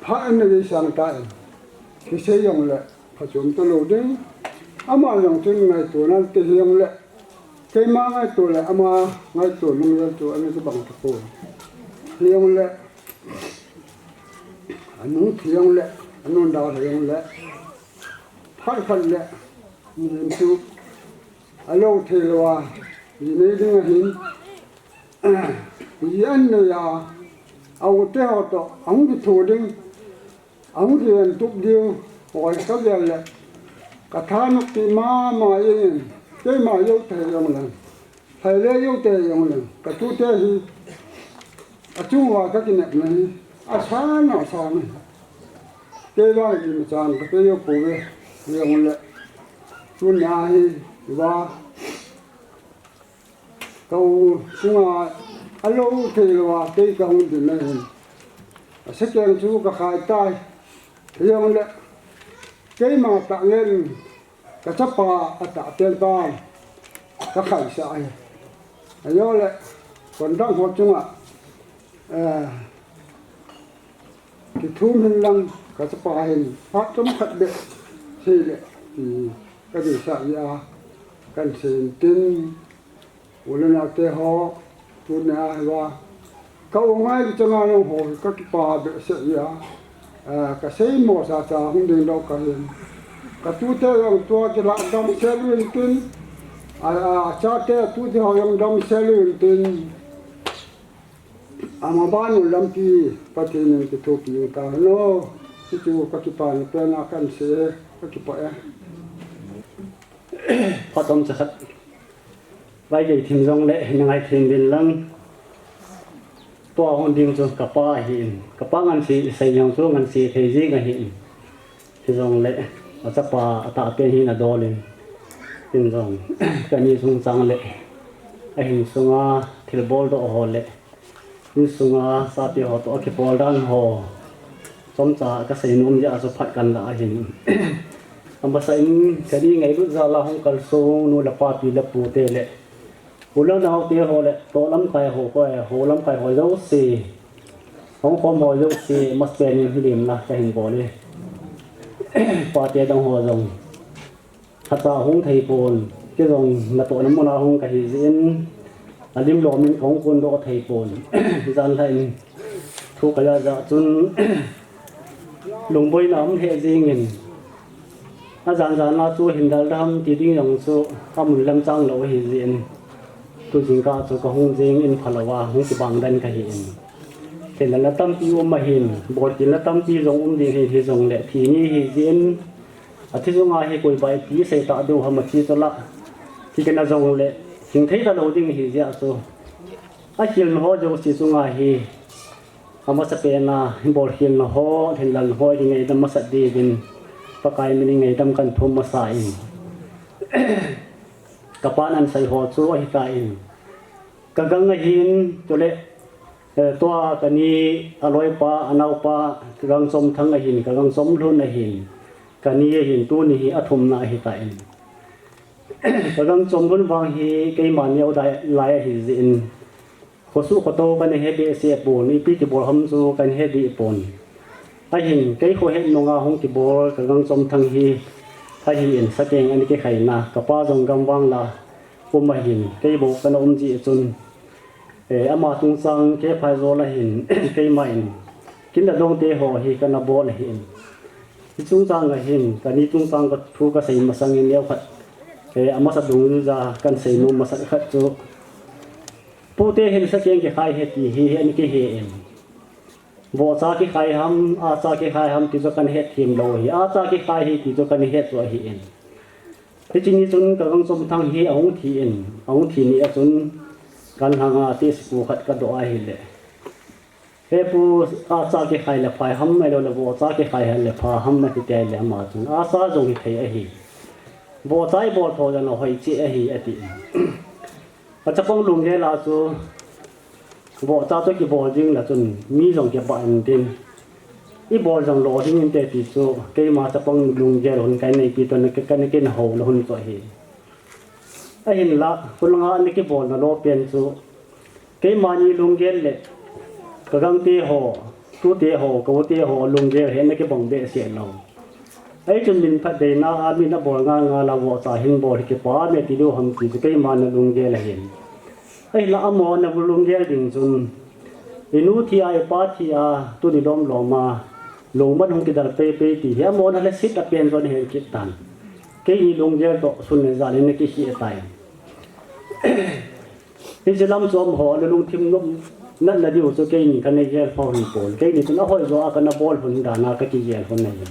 pha an na vei sang ta in. Kisei jong le, phachom to lo ding. Ama jong chun ngaito nan te jong le, keima ngaito le, ama ngaito lung jong chu an ka bang ta pon. Jong le, anu thi jong le, anu da jong le, phat phat le, Nin chu alo thei lou a, ji nei ding ahin, ji an nei a, a u te ho toh ahung kithu ding, ahung kiven tup ding, hoi ka vel le, ka thanop pi mama in, keima jou thei jong le, thei le jou thei jong le, ka tute hi, achung uva ka kinepna hi, asan asan hi. Kei vang imachan ka pe jou pouve, jong le, tunia hi, va, ka u chunga alo thei lou a, kei ka hung ding ahin. A second chu ka khai tai. Jong le, keima tah ngen, ka chapa a tah pen tan, ka khaisah ahi. Ajong le, kon dang ho chunga, eh, kithum hin lang, ka chapa hin, phat chomkhat beh, sei le, ti, ka deisah jeh a, kan sei in tin, u le nau te ho, tunia hi va, ka u ngai changa nangho hi ka kipa behseh jeh a, a, ka seimo chacha hung ding doh ka hin. Ka tute jong tua kilah damsel uvin tin, a, a, chate tute ho jong damsel uvin tin, amaban u lampi Pathen in kithopi u ta hen. Hichu ka kipana pen a kan sei, ka kipah e. Phat chomcha khat. Vaigei thim jong le, na ngai thim uvin lang. Tua hung ding chu ka pa ahin. Ka pa ngan sei, sei jong chu ngan sei thei jing ahin. Hijong le, a chapa a tah pen hi na dol in. Tin jong, ka ni chungchang le, a hin sunga thilbol doh ho le, in sunga chate ho toh a kibol dan ho, chomcha ka sei nom jeh a chu phat kan la ahin. Amasa in ka ni ngailut jal a hung kalsong nu le pa, pi le pu te le, u le nau te ho le, toh lamkai ho, ko, ho lamkai ho jouse, hung khom ho jouse, masapen in lim na ka hin bol e. Pa te dang ho jong. Phacha hung thei pon, kei jong natohna mun a hung ka hi jeh in, alim lom in ka hung kondoh thei pon. Jan lha in thu ka ja ja chun, lungboina um lheh jeng in, ajan jan a chu hin dal dam ti ding jong chu ka mun lam chang lou ahi jeh in, tu jingkah chu ka hung jeng in phalou a, hung kibang den ka hi in. Thil la tampi um ahin, bol thil la tampi jong um ding hi, hijong le thi ni hi jeh in, athi sunga hi koi bai ti sei ta deu ham ati chu la. Ti kana jong le, hing thei ta lou ding hi jeh a chu. A khel na ho jouse chunga hi, amasapen a, bol khel na ho, hin lal ho, hi ngaidam masat ding in, Pakai min in ngaidam kan thum masa in. Ka pan an sei ho chu ahi ta in. Ka gang ahin, chule, eh, tua ka ni a loipa, a naopa, ka gang Chomthang ahin, ka gang Chomlhun ahin, ka ni ahin, tuni hi a thumna ahi ta in. Ka gang Chomlhun vang hi keima neo dai lai ahi jeh in, khosuh khoto kana he behseh pon, ipi kibol ham chu kana he dih pon. Ahin, kei khohet nunga hung kibol, ka gang Chomthang hi, ahi in, sakeng ana kikhaina, ka pa jong gam vang la, um ahin, kei bou kana um jeh chun, eh, ama chungchang kei phai jol ahin, keima in, kin la dong te ho hi kana bol ahin. Hi chungchang ahin, ka ni chungchang ka thu ka sei masang in neo khat, eh, amasa dungjuija kan sei nom masat khat chu, pu te hin sakeng kikhai ahi ti hi, hi ana kihe in. Vohcha kikhai ham, ahcha kikhai ham ti chu kana het them lou ahi. Ahcha kikhai ahi ti chu kana het chu ahi in. Hiche ni chun ka gang Chomthang hi ahung thi in, ahung thi ni a chun kan hanga test pu khat ka doh ahile. He pu, ahcha kikhai le phai ham, ahilou le vohcha kikhai le pha ham ati tile ama chun, ahcha jong hithei ahi. Vohcha ibol tho jong ahoi cheh ahi ati. A chapang lunggel a chu, vohcha chu kibol ding la chun, mi jong kibah in tin. Ibol jong lou ding inte ti chu, keima chapang lunggel hun kana neipi toh kana, kana kin hou lou hun chu ahi. Ahinla, khulanga ana kibolna lou pen chu, keima ni lunggel le, ka gangte ho, tute ho, ka ute ho lunggel hi ana kibang behseh lou. Ahi chun min phatdeina a min abol ngal ngal a vohcha hin bol hi kipa me ti diu ham ti chu keima na lunggel ahin. Ahinla amahon ana lunggel ding chun, i nu thi a, i pa thi a, tuni lom lom a, lungmon hung kidal pei pei ti hi amahon ana lhaset a pen chu ana het kit tan. Keini lunggel toh sun le jan in na kikhel tai. Hiche lam chu amaho lungthim nop natna diu chu keini kana gel pha hi pon. Keini chun ahoi jo a kana bol hun dan a kakigel hun ahi.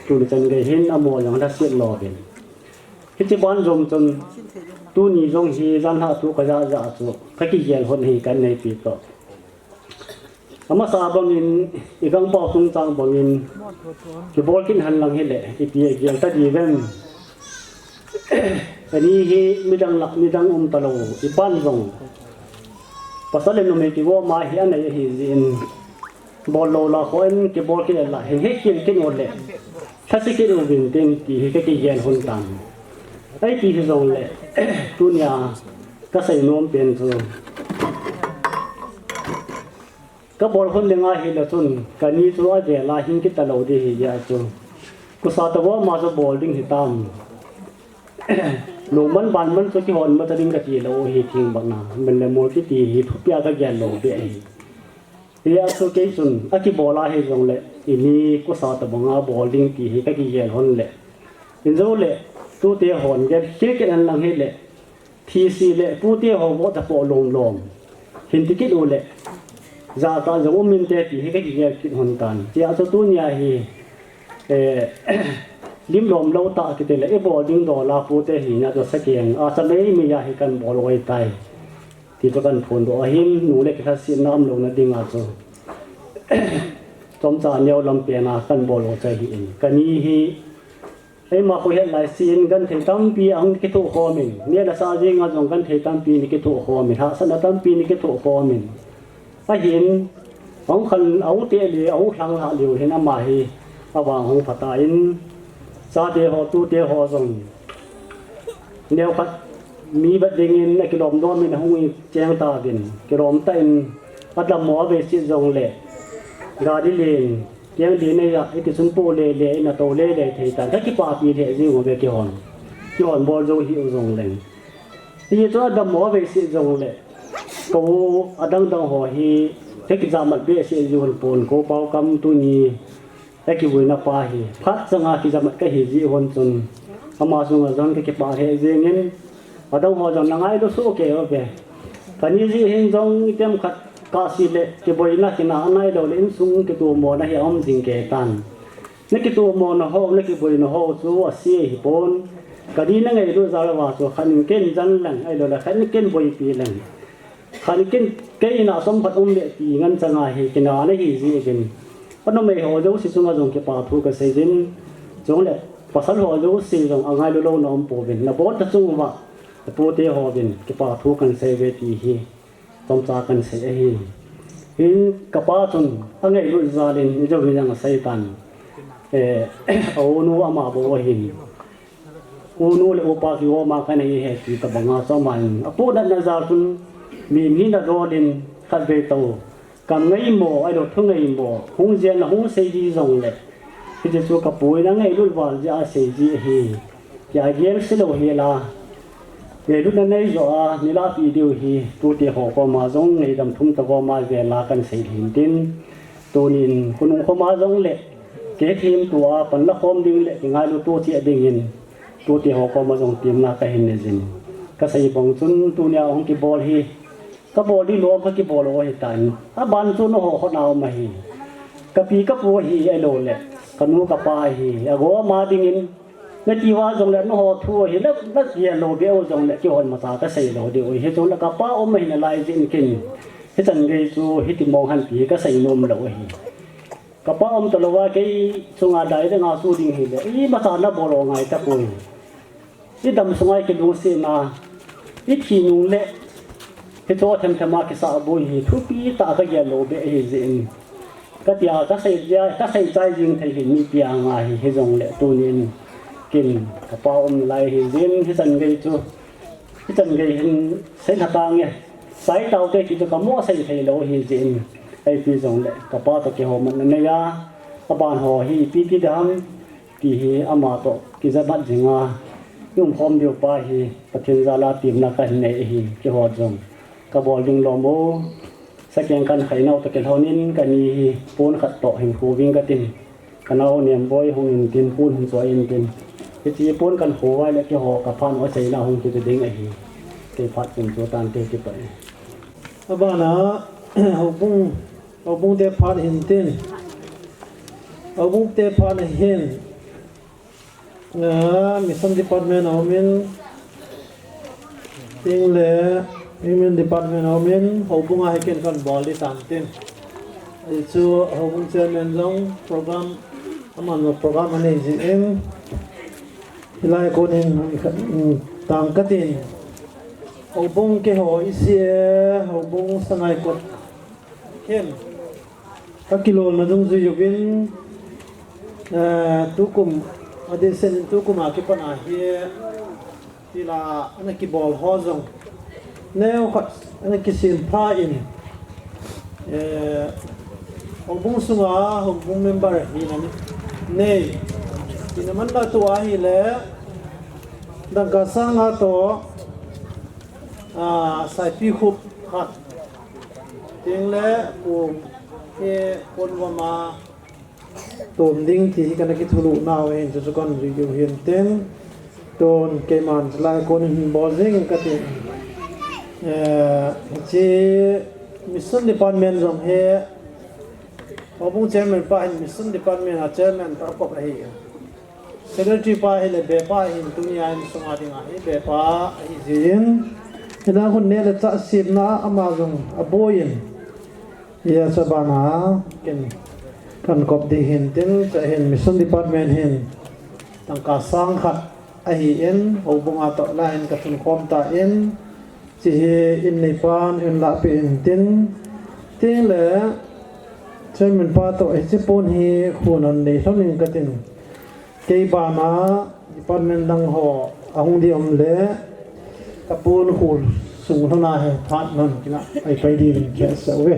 Tuni chan gei hin amaho jong lhaset lou vin. Hiche ban jom chun tuni jong hi jan lhah thu kaja ja chu kakigel hun hi kanei pi toh. Amasa bangin, i gangpau chungchang bangin, kibol kit hen lang hile, ipi gel ta diuvem. Ani hi midang lah, midang um talou, i pan jong. Pasal le numei kigom a hi anei ahi jin. Bol lou lah kho in, kibol kit lah, hin hekhel kit u le. Lhase kit uvin tin ti hi kakigel hun tan. Ahi ti hijongle, tunia kasei nom pen chu. Kabol hun ding ahile chun, kani chu avel a hing kit talou ding ahi jeh chun. Kusa tobang ma chu bol ding hitam. Lungman banman chu kihon mata ding kati lou ahi thing bang na. Min le mol kiti hi thupi a kagel lou beh ahi. Hijeh chun kei chun, akibol ahi jongle, ini kusa tobang a bol ding ti hi kakigel hon le. Injou le, tute hon gel khel kit hen lang hile. Thise le pute ho vo ta po lom lom. Hin ti kit u le. Jatah jong um inte ti hi kakigel kit hon tan. Hijeh chun tunia hi, eh, lim lom lou tah kiti le, i bol ding dol a pute hi na chu sakeng. A sa mei mei a hi kan bol u ahi tai. Ti chu kan phondoh ahin, nu le kilhasetna umlouna ding a chu. Chomcha neo lam pen a kan bol u chu ahi in. Kani hi Eima khohet lai sin genthei tampi ahung kithoh khom in, neh le chah jeng a jong genthei tampi ana kithoh khom in, hahsatna tampi ana kithoh khom in. Ahin, ahung khan, ahung teh le, ahung lhang lhah leu hin ama hi, avang hung pha tan, chate ho, tute ho jong. Neokhat mi vet dingin akilom dom in ahung cheng tauvin, kilom tah in, adammo avei set jongle, gari len, Keng din nei a, hiti chun po le le, ina to le le thei tan. Ka kipapi lheh jeng uve kihon. Kihon bol jou hih u jongleng. Hichu adammo avei set jongle. Ko adang dang ho hi, ka kijamat behseh jeng un pon ko pao kam tuni. Ka kivuina pa hi. Phat changa kijamat kahi jeh un chun. Ama sunga jong ka kipah lheh jengin. Adang ho jong na ngailu soh kei uve. Kani jeh hin jong item khat Kahse le, kiboina kinah a nailou le insung kitomona hi aum jing kei tan. Na kitomona ho, na kiboina ho chu ase hipon. Kani na ngailut jal uva chu khat in ken jan leng, ahilou le khat in ken boipi leng. Khat in ken kei in a som khat um le ti ngen changa hi kinah na hi jeh uvin. Ka numei ho jouse chunga jong kipa thu kasei jin. Chule pasal ho jouse jong angailu louna um pouvin. Na bol ta chung uva, na pute hovin kipa thu kahin sei uve ti hi. Chomcha kahin sei ahi. Hin kapa chun angailut jal in ijou hi jong asei tan. Eh, a unu ama bou ahin. Unu le upa kigoma kanei ahi ti tabanga chu aman. Apohnatna jal chun mi hina dol in khatvei tou. Kam ngai mo, ahilou thu ngai mo. Hung jen a hung sei ji jongle. Hiti chu kapu in angailut val jeh a asei ji ahi. Tia gel se lou hel a. Ngailutna nei joh a, nilahpeh diu hi, tute ho koma jong ngaidam thum tah koma vel a kahin sei hin tin. Tunin, khonung koma jongle, kei themtua, pan la khom ding le, kingailu to cheh dingin, tute ho koma jong temna kahin nei jin. Kasei bang chun, tunia hung kibol hi, kabol ding lom kakibol u ahitan. Aban chu nangho khut a um ahi. Kapi kapu ahi ahilou le, kanu kapa ahi, agoma dingin, Nati uva jongle nangho thu hi la, la gel lou beh u jongle kihon masa kasei lou diu ahi. Hijongle kapa um ahi nalai jeh in kin. Hichan gei chu hiti mong hen ti kasei nom lou ahi. Kapa um talou a kei chunga dai dang a chu ding hile. Imacha nabol u ngai tapoi. Idam sunga kilungsetna. Ithi nung le. Hichu themthem a kisah boi hi thupi tah kagel lou beh ahi jeh in. Katia kasei jia, kasei chai jing thei hi mipi anga hi, hijongle tunin kin kapa um lai hi jin, hichan gei chu, hichan gei hin sei lha tange. Chai taute ti chu kamu a sei thei lou hi jin. Ipi jongle kapa toh kihomatna nei a, aban ho hi ipi ti dam. Ti hi ama toh kijamat jing a, i umkhom diu pa hi Pathen jal a temna kahin nei ahi, keiho jong kabol ding lom u, sakeng kahin khai nau toh kilhonin kani hi pon khat toh hin khu ving katin, kanao Nemboi hung in tin pon hin choi in tin, Ti pon kan khovai le keiho ka phat u aseina hung kiti ding ahi. Kei phat kum chu tan kei kipah e. Abana, houbung, houbung te phat hin tin. Houbung te phat hin. Ah, Mission Department a um in, tin le Women Department a um in, houbung a hi ken kan bol di tan tin. Hichu houbung chairman jong program, aman jong program anei jin, hilai kon in, mm, tang katin. Houbung keiho E C A, houbung Sangaikot. Ken, ka kilolna dungjui uvin, eh, tukum, adeh seh in tukum a kipat a hi, tila, ana kibol ho jong. Neo khat, ana kisempha in, eh, houbung sunga, houbung member hina nei. Ina manla tua ahile, dangka sang nga toh, ah, saipi khup khat. Tin le, kum, e, kon vama, tom ding ti hi kana kithulu nau hin, chu chu kan jui diu hin tin. Tun, keiman, lai kon hin bol ding katin. Eh, hiche Mission Department jong hi, houbung chairman pa hin Mission Department a chairman pa kop ahi. Secretary pa hi le bepa hin tunia insunga dinga hi bepa ahi jin. Hina hun neh le chah semna ama jong aboi in. Hiche bana ken kan kop ding hin tin, chua hin Mission Department hin tangka sang khat ahin, houbung a toh la hin ka thunkhom tan, hiche in neipan hin lahpeh in tin, tin le chairman pa toh hiche pon hi khun an nei lhon in katin. Kei bana department dang ho ahung di um le, ka pon khu sung lhona hi phat nan kina ai pai di ring kia sa uve.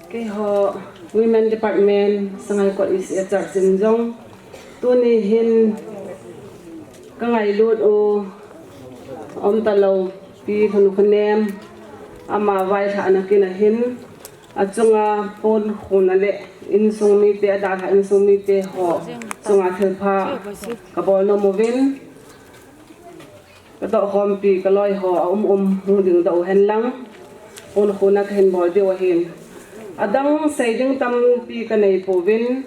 Keiho Women Department, Sangaikot East A Church in jong, tuni hin ka ngailut u, um talou, Pi Lhunkhonem, ama vailhahna kin ahin, achunga pon khuna le insung mite, adalhah insung mite ho chunga thilpha ka bol nom uvin. Ka tohkhompi ka loi ho a um um hung dingdoh u hen lang, pon khuna ka hin bol diu ahin. Adang sei ding tampi ka nei pouvin,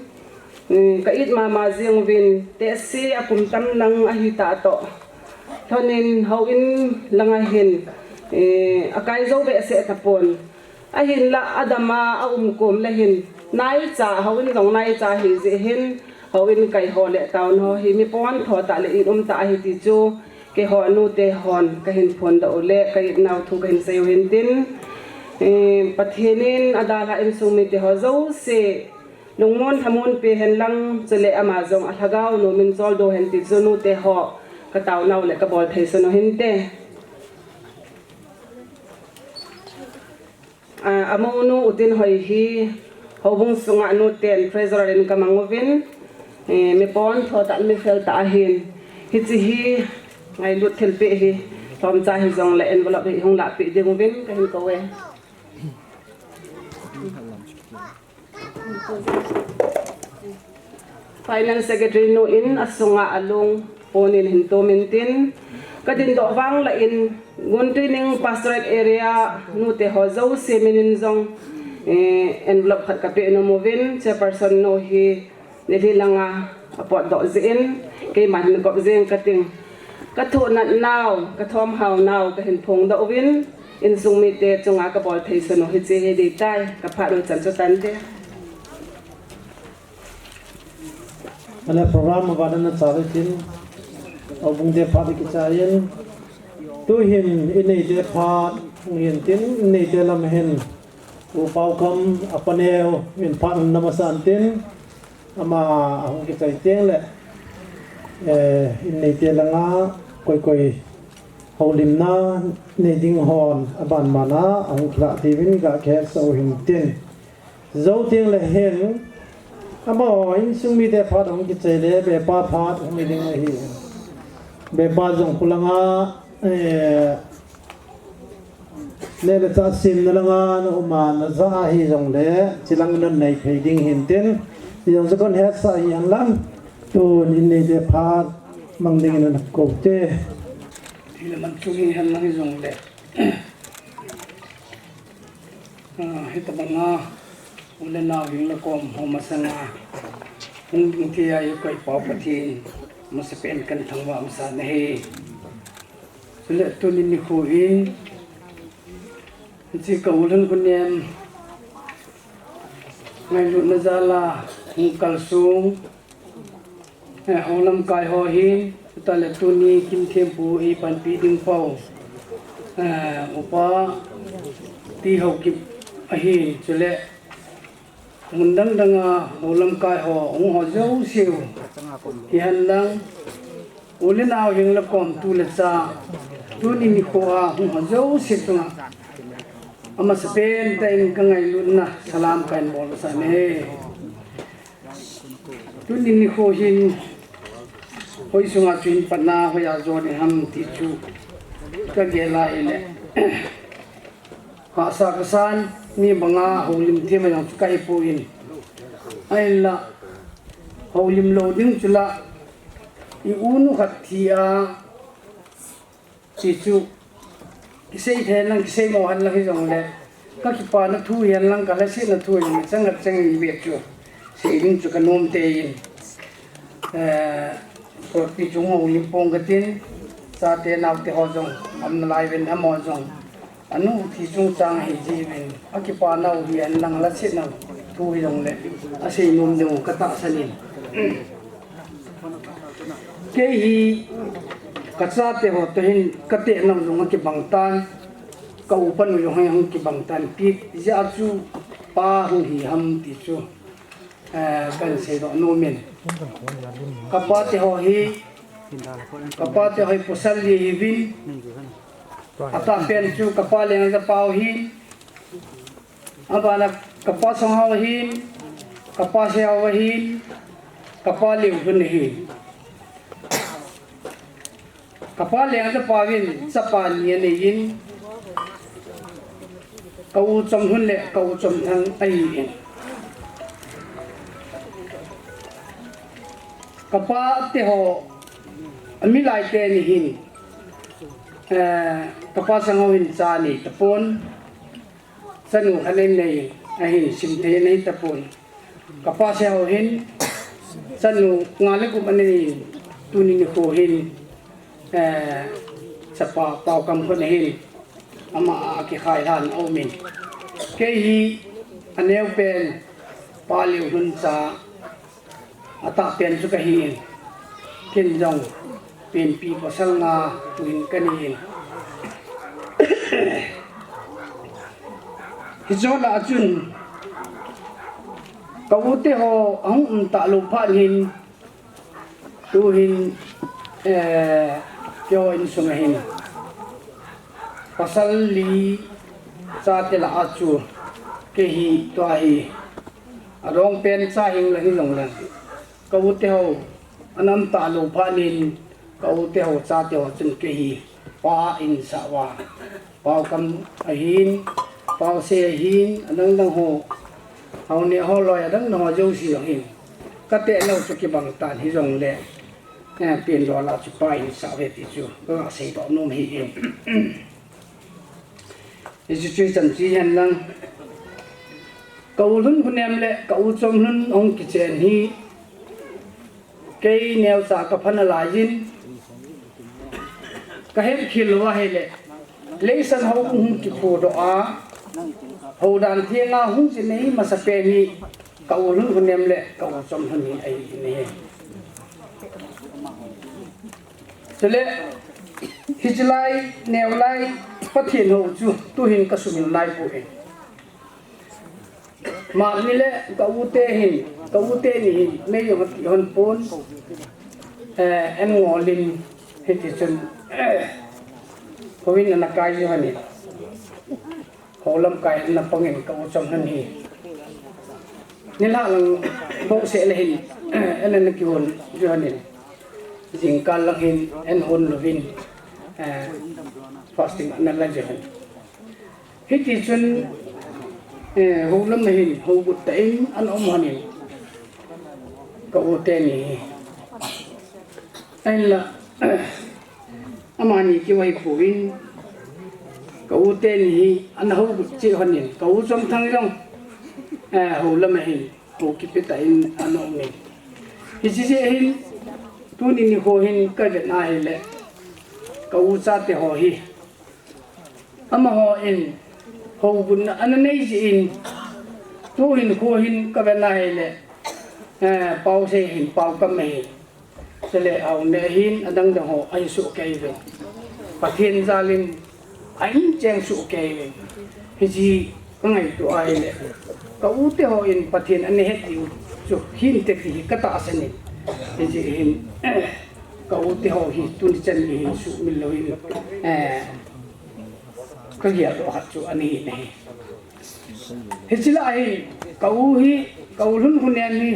um, ka it mama jing uvin, tehse a kum tam lang ahi ta toh. Lhon in houin langa hin, eh, a kai jou behseh tapon. Ahinlah adama a um kom le hin, naicha, houin jong naicha ahi jeh hin, houin kai ho le taona ho hi mi pon tho tah le in um tah ahi ti chu, keiho nute hon ka hin phondoh u le ka itnau thu ka hin sei u hin tin, eh, Pathen in adalhah insung mite ho jouse lungmon lhamon pe hen lang, chule ama jong a lhagao nom in choldo hen ti chu nute ho ka taonau le ka bol thei sunu hinte. Ah, amounu U Tinhoi hi houbung sunga nuten treasurer in ka mang uvin, eh, mi pon tho tah mi fel tah ahin, hiche hi ngailut thilpeh hi lhomcha hijongle envelope hi hung lahpeh ding uvin ka hin kou e. Finance Secretary nu in asunga alung pon in hin tum in tin, ka dindoh vang lah in Guntuining Pastorate Area nute ho jouse min in jong, eh, envelope khat ka pe nom uvin, chairperson nu hi Delhi langa a potdoh jeh in, keiman hin kop jeng ka ting. Ka thohnat nau, ka thomhao nau, ka hin phongdoh uvin, insung mite chunga ka bol thei sunu hiche hi dei tai, ka phat u chan chu tante. Ale program a vana na chale tin, houbung te phat kichai in, tu hin in neite phat, ngin tin, in neite lam hin, U Paukam, a paneo, in phat na masa an tin, ama ahung kichai teng le, eh, in neite langa, koi koi, houlimna, nei ding hon, aban bana, ahung kilah diuvin, ga khe so hin tin. Jou teng le hin, Amaho insung mite phat hung kichai le, bepa phat hung hi ding ahi. Bepa jong khulanga, eh, le le cha sim na langa na um a na ja ahi jongle, chilang na nei phei ding hin tin, jong sa kon het sa hi an lang, tun in neite phat mang ding in na ko te. Hi le man chung hi han lang hi jongle. Ah, hitabanga, u le nao hing le kom ho masanga hung ding tia i koi pau Pathen masapen kan thangvah masa na hi. Chule tuni nikho in, hiche ka u Lhunkhonem ngailutna jal a hung kalsong, eh, houlamkai ho hin, chutah le tuni Kimthempu ei panpi ding po, eh, Upa T. Haokip ahin, chule mun dang dang a houlamkai ho hung ho jouse u, hihen lang u le nao hing le kom, tu le cha, tuni nikho a hung ho jouse chunga amasapen tah in ka ngailutna salam kahin bol masa e. Tuni nikho hin hoi sunga chu hin patna hoiya jon i ham ti chu ka gel a hile, hahsa kasan, mi banga houlim them a jong chu kahi poi. Ahinla, houlim lou ding chu la, i u nu khat thi a, ti chu, kisei thei lang, kisei mo hen lang hi jongle, ka kipana thu hi hen lang, ka lhasetna thu hi jongle, chang khat chang ni bep chu sei ding chu ka nom te in. Eh, sotpi chung houlim pong ka tin, chate naote ho jong, amna lai uvin, amaho jong anu thi chungchang ahi jiuvin, akipana u hi hen lang, lhasetna thu hi jongle, asei nom ding u ka tahsan in. Kei hi ka chate ho toh hin ka tehnau jong akibang tan, ka upa nu jong hi hung kibang tan, ipi jeh a chu pa hung hi ham ti chu, eh, kahin seidoh nom in. Ka pate ho hi, ka pate ho hi pasal li ahiuvin, atahpen chu ka pa Lengjapao ahin, abana ka pa Sanghao ahin, ka pa Sehao ahin, ka pa Leulhun ahin. Ka pa Lengjapao vin chapa ni anei in, ka u Chomlhun le ka u Chomthang ahin. Ka pate ho, amilai teni hin, eh, ka pa Sanghao hin cha anei tapon. Chanu khat anei, ahin simthei anei tapon. Ka pa Sehao hin chanu nga le gup anei in, tuni nikho hin, eh, chapa Paokam khun ahin, ama a kikhai lhan aumin. Kei hi aneopen pa Leulhun cha atahpen chu kahin, ken jong penpi pasal nga tuhin kanei in. Hiche lah a chun ka u te ho ahung um talou phat hin, tuhin, eh, keiho insung a hin pasal li chate lah a chu kei hi tua hi adongpen cha hing lang hijongle, ka u te ho ana um talou phat in, ka u te ho chate ho chun kei hi pa in asah uva, Paokam ahin, Paose ahin, adang dang ho, Haoneh ho, loi adang dang ho jouse jong hin ka tehnau chu kibang tan hijongle, eh, pen dol a chu pa in asah uve ti chu ka seidoh nom ahi in. Hichu chu ichan chu hihen lang, ka u Lhunkhonem le ka u Chomlhun ahung kichen hi, kei neocha ka pha nalai in, ka hetkhel lou ahile, Leisan houbung hung kiphudoh a, houdan thenga hung jinei masapen hi ka u Lhunkhonem le ka u Chomlhun hi ahi in ahi. Chule, hiche lai, neo lai, Pathen hou chu tuhin ka sumil naipoi. Mani le ka u te hin, ka u teni hin mei jong ati hon pon, eh, an ngol in, hiti chun, eh, houin ana kai ji hon in, hou lamkai ana pang in ka u Chomlhun hi. Nilhah lang bouseh le hin, eh, ana kihon jeh in. Jingkah lang hin, eihon louvin, eh, fasting ana la jeh in. Hiti chun, eh, houlam a hin, hougut tah in, ana um lhonin. Ka u teni hi. Ahinla, amani kivah pon, ka u teni hi, ana hougut cheh lhonin. Ka u Chomthang jong, eh, houlam a hin, hou kipe tah in, ana um in. Hiche jeh hin, tuni nikho hin, ka vet na hile, ka u chate ho hi. Amahon houbung ana nei jin, tuhin kho hin ka vet na hile, eh, pao sei hin, pao kam hin. Chule aum ne hin adang dang ho ahi soh kei uvin. Pathen jalin ahin cheng soh kei uvin. Hiche ka ngaito a hile. Ka u te hon Pathen ana het diu chu hinte ti hi ka tahsan in. Hiche hin, eh, ka u te ho hi tuni chan gei hin sumil lou hin, eh, ka gel doh khat chu ana hi nahi. Hiche lai hi, ka u hi, ka u Lhunkhonem hi,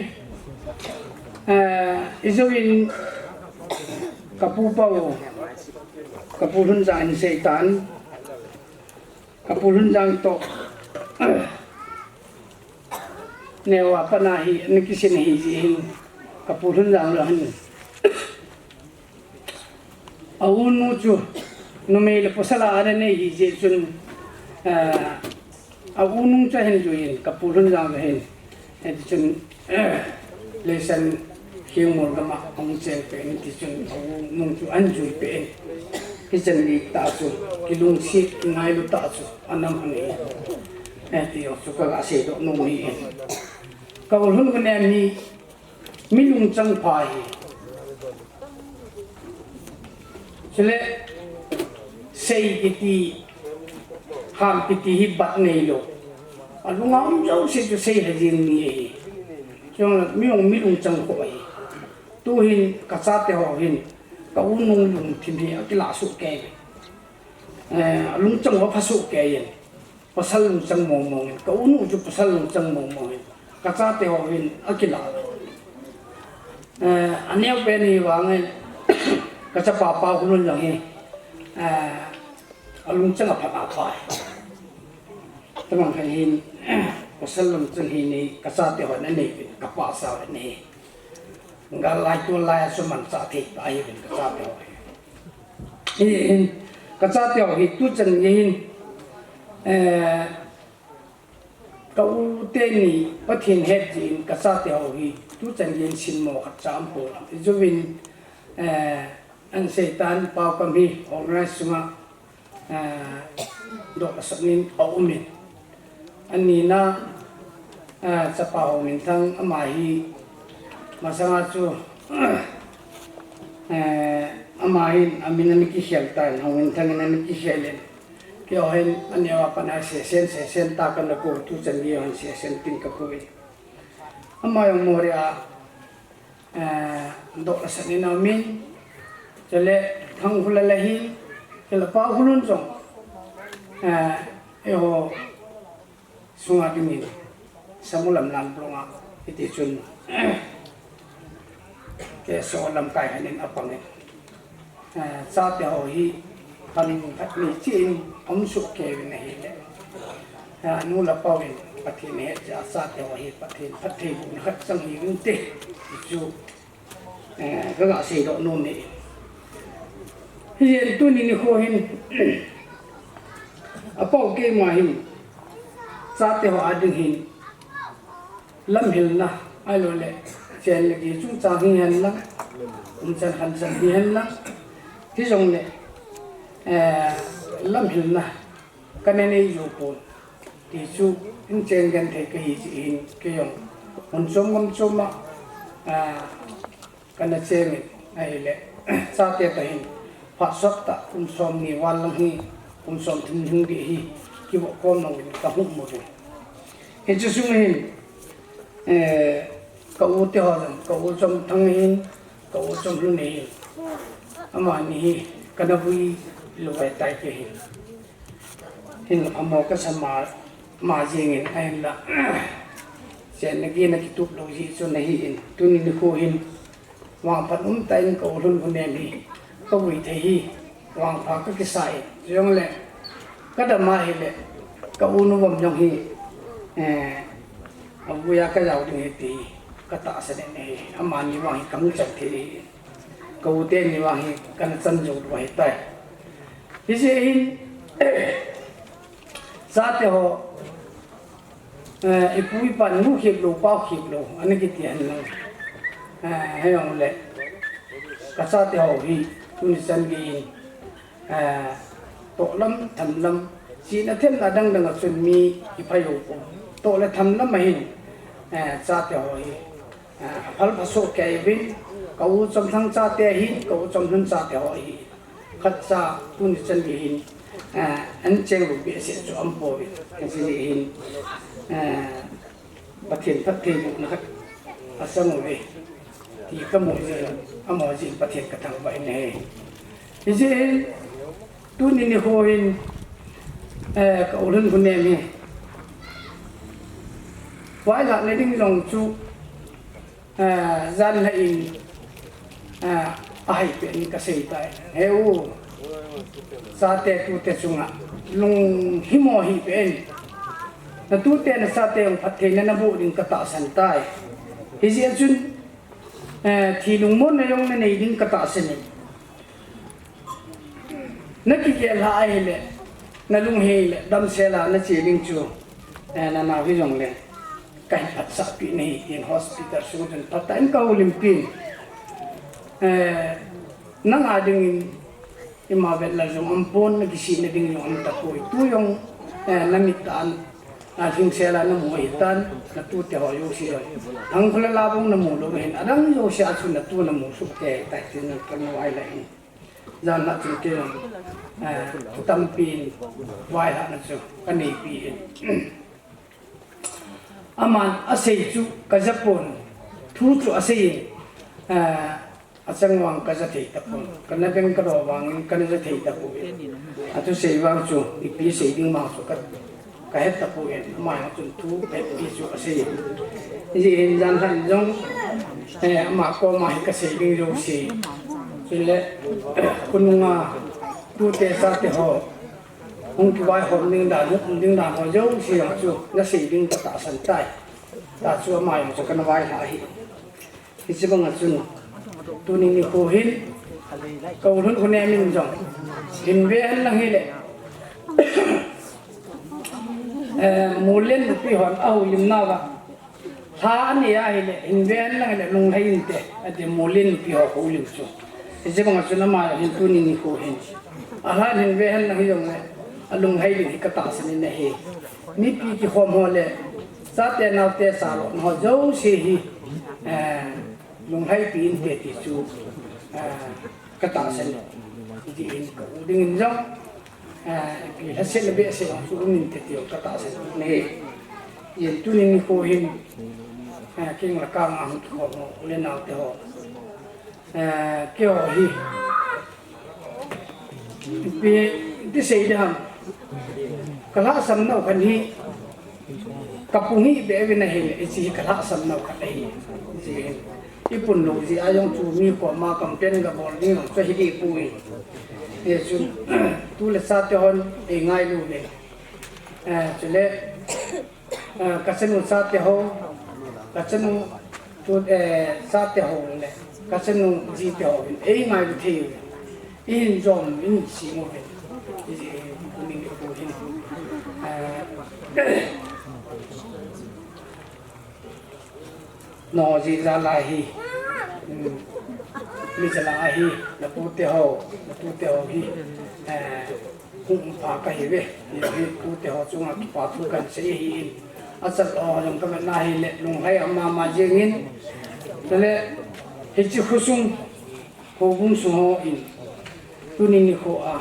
eh, ijou in ka pu pau, ka pu Lhunjang in seitan, ka pu Lhunjang toh, neo a pat na hi, ana kisin ahi jeh hin, ka pu Lhunjang lou hin. A u nu chu, numei le pasal a ana nei ahi jeh chun, eh, a u nu chu ahin jui in, ka pu Lhunjang le hin. Hiti chun, eh, Leisan Khengmol gam a ahung cheng peh in, hiti chun a u nu chu ahin jui peh in. Hichan gei tah chu, kilungset, kingailu tah chu, ana um ahi. Eh, ti jong chu ka ga seidoh nom ahi. Ka u Lhunkhonem hi, mi lungchang pha ahi. Chule, sei kiti, ham kiti hi bat neilou. Alung a um jouse chu sei lha jing mi ahi. Chule, mi jong mi lungchang kho ahi. Tuhin ka chate ho hin, ka u nu lungthim hi akilah soh kei. Eh, alungchang u apha soh kei in. Pasal lungchang mong mong in, ka u nu chu pasal lungchang mong mong in, ka chate ho hin akilah. Eh, aneo pen hi vang in, ka chapa Paokholun jong hi, eh, alungchang apha apha. Tamang khat hin, pasal lungchang hi nei, ka chate ho ana nei uvin, ka pa sa ana nei. Gal lai tol lai a chu manchah thei ta ahi uvin ka chate ho hi. Hi hin, ka chate ho hi tuchan gei hin, eh, ka u teni Pathen het jeh in ka chate ho hi tuchan gei hin sinmo khat cha um pon. Ijou in, eh, an seitan pao kam hi organize sunga, eh, doh lasah in aum in. Anina, eh, chapa Hongminthang ama hi masanga chu, eh, ama hin amin ana kikhel tan, Hongminthang in ana kikhel in. Keiho hin aneo a pat na sesen, sesen ta kana kou, tuchan gei hin sesen tin ka kou in. Ama jong Moreh a, eh, doh lasah in aum in, chule Thangkhulal ahin, chule Paokholun jong, eh, eiho sunga dingin, Samulam Lanbulong a, hiti chun, Keso lamkai khat in apang in. Eh, chate ho hi, pang khat ni chin, um soh kei uvin ahile. Eh, nu le pa in, Pathen het jeh a chate ho hi, Pathen phattheibohna khat chang hinte, ti chu, eh, ka ga seidoh nom e. Hijeh in tuni nikho hin, apao keima hin, chate ho a ding hin, lamhilna, ahilou le, chen le gei chungchang hihen lang, umchan khanchan hihen lang, hijongle, eh, lamhilna, kana nei jou pon, ti chu, in chen genthei kahi jeh hin, kei jong, mun chom gam chom a, ah, kana cheng in, ahile, chate toh hin, phat sot tah, kum somni val lang hi, kum somthum hung ding hi, kivoh khom nung in, ka hung mu in. Hiche sung hin, eh, ka u te ho jong, ka u Chomthang hin, ka u Chomlhun hin, amani hi, kana vui lou ahitai kei hin. Hin amo kasa ma, ma jing in ahinla. Chenna gei na kitup lou jeh chun ahi in, tuni nikho hin vangphat umtah in ka u Lhunhunem hi ka vui thei hi vangpha ka kisa in, chujongle ka dam ahile ka u Nuvom jong hi, eh, avui a ka jao ding ahi ti ka tahsan in ahi, amani vang hi ka hung chan thei ahi, ka u teni vang hi kana chan jou lou ahitai. Hijeh hin, chate ho, eh, ipu ipan nu khep lou, pao khep lou, ana kiti hen lang. Eh, hijongle, ka chate ho hi, tuni chan gei in, eh, toh lam, tham lam, chihna themna dang dang a chun mi kiphai u pon. Toh le tham lam a hin, eh, chate ho hi, eh, aphal phasoh kei uvin, ka u Chomlhang chate ahin, ka u Chomlhun chate ho ahi. Khatcha tuni chan gei hin, eh, an cheng lou behseh chu aumpoi. Hijeh hin, eh, Pathen phattheibohna khat asang uve ti ka mu jeh in, amaho jeh in Pathen ka thangvah in ahi. Hijeh hin, tuni nikho hin, eh, ka u Lhunhunem hi vailhahna ding jong chu, eh, janhi in, eh, ahai pen in ka seitai. He u, chate tute chunga lunghimo hih pen in. Na tute na chate jong phattheina na boh ding ka tahsan tai. Hijeh chun, eh, thi lungmonna jong na nei ding ka tahsan in. Na kigel lhah ahile, na lunghei le damsel a na che ding chu, eh, na nao hijongle ka hin phatsahpi nahi tin hospital sung chun phatah in ka houlimpi in. Eh, nanga ding in ima vet lal jong aumpon, na kisihna ding jong aum tapoi. Tu jong, eh, na mit a, a lhingsel a na mu ahitan, na tute ho jouse jong. Thangkhola la bang na mu lou hin, adang jouse a chu na tu na mu soh kei tai tin ka nu ahile hin. Jan na chun kei jong, eh, tampin vaihahna chu ka neipi in. Aman asei chu ka ja pon, thu chu asei in, eh, achang vang ka ja thei tapon, kana beng ka do vangin kana ja thei tapon. Athusei vang chu ipi sei ding vang chu ka ka het tapon, ama jong chun thu hetpi chu asei. Hijeh hin janhi in jong, eh, ama koma hi ka sei ding jouse. Chule, khonunga tute chate ho hung kivaihom ding dan, hung um ding dan ho jouse jong chu na sei ding ka tahsan tai. Tua chu ama jong chu kana vaihah ahi. Hiche banga chun, tuni nikho hin, ka u Lhunhunem in jong hin ve hen lang hile, eh, Mulen nupi hon ahoulimnauva, lha anei ahile hin ve hen lang hile lunglhai inte, ati Mulen nupi ho houlim chu. Hiche banga chun ama hin tuni nikho hin, alhan hin ve hen lang hijongle alunglhai ding hi ka tahsan in ahi. Mipi kikhom ho le chate naote chalona ho jouse hi, eh, lunglhaipi inte ti chu, eh, ka tahsan in. Hijeh hin ka u dingin jong, eh, ipi lhasetna behseh jong chu um inte ti jong ka tahsan in ahi. Ijeh inem itile tuni nikho hin, eh, kei lah a hung kikhom ho, u le naote ho, eh, keiho hi, ipi ti sei ding ham. Ka lhahsam nau khat hi, ka pung hi be ve na hi, hiche hi ka lhahsam nau khat ahi. Hiche hi i pun lou jeh a jong chu mi koma campaign ka bol ding jong chu hi ding poi. Hiche chu tu le chate hon ei ngailu ve. Eh, chule, eh, ka chanu chate ho, ka chanu tu, eh, chate ho le ka chanu jite ho hin ei ngailu thei uve. Ihin jom, ihin sing uve. I, i, i, i, eh, no, jeh jal a hi. Hmm. Mi jal a hi, na tute ho, na tute ho hi. Eh, hung pha kahi uve. Hi, hi, tute ho chunga kipa thu kahin sei ahi in. Achat ho jong ka vetna hile, lunglhai um mama jeng in. Chule, hiche khosung, houbung sung ho in, tuni nikho a,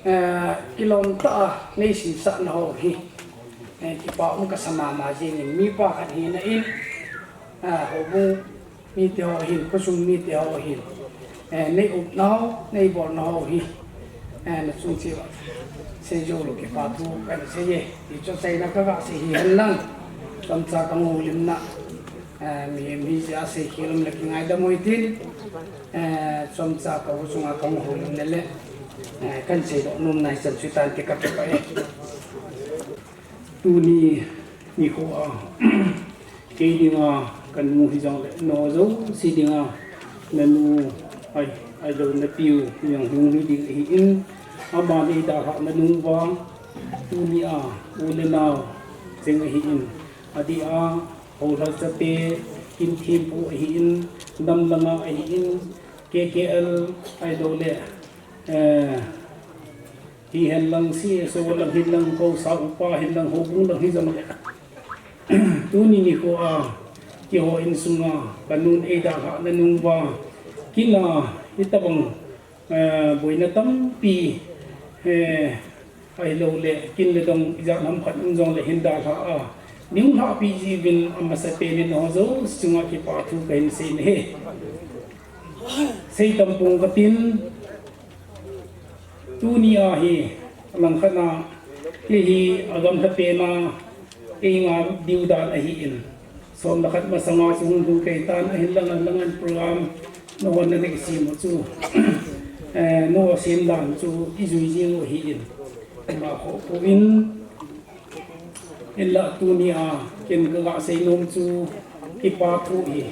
eh, kilom tah a nei sinsah na ho hi, eh, kipa um kasa mama jeng in, mipa khat hina in, eh, houbung mite ho hin, khosung mite ho hin, eh, nei upna ho, nei bolna ho hi, eh, na chung cheh uva seijou lou kipa thu kahin sei e, ti chu achaina ka ga sei hi hen lang. Chomcha kahung houlimna, eh, mihem hijeh a seikhel um le kingaidam u hitin, eh, chomcha kahung chunga kahung houlimna le, eh, kahin seidoh nomna hichan chu hitan ti kakipah e. Tuni nikho a, kei dinga kanu hijongle, nao jouse dinga, nanu, ai, ahilou napiu, jong hung hi ding ahin, amani eidalhah na nung uva, tuni a, u le nao, jeng ahin, adeh a, Houlhal chate, Kimthempu ahin, Namlanga ahin, K K L, ahiloule, eh, hihen lang C S O lang hin lang, Haosa upa hin lang, houbung lang hijongle. Tuni nikho a, keiho insunga, kanun eidalhah na nung uva, kin a, hitobang, eh, boina tampi, eh, ahiloule, kin le dong ijat ham khat um jongle hin dalhah a, nei lhahpi jiuvin amasapen in nao jouse chunga kipa thu kahin sei nahi. Sei tam ponge katin, tuni a hi, alangkhat a, kei hi agamlhapen a, eingah diu dan ahin. Som le khat masanga chu hung lhung kei tan, ahin lang, alang program, nahon nanei sem u chu, eh, nao sem dan chu ijui jing u ahin. Ama khoh pon, hinla tuni a, ken kaga sei nom chu, kipa thu hi.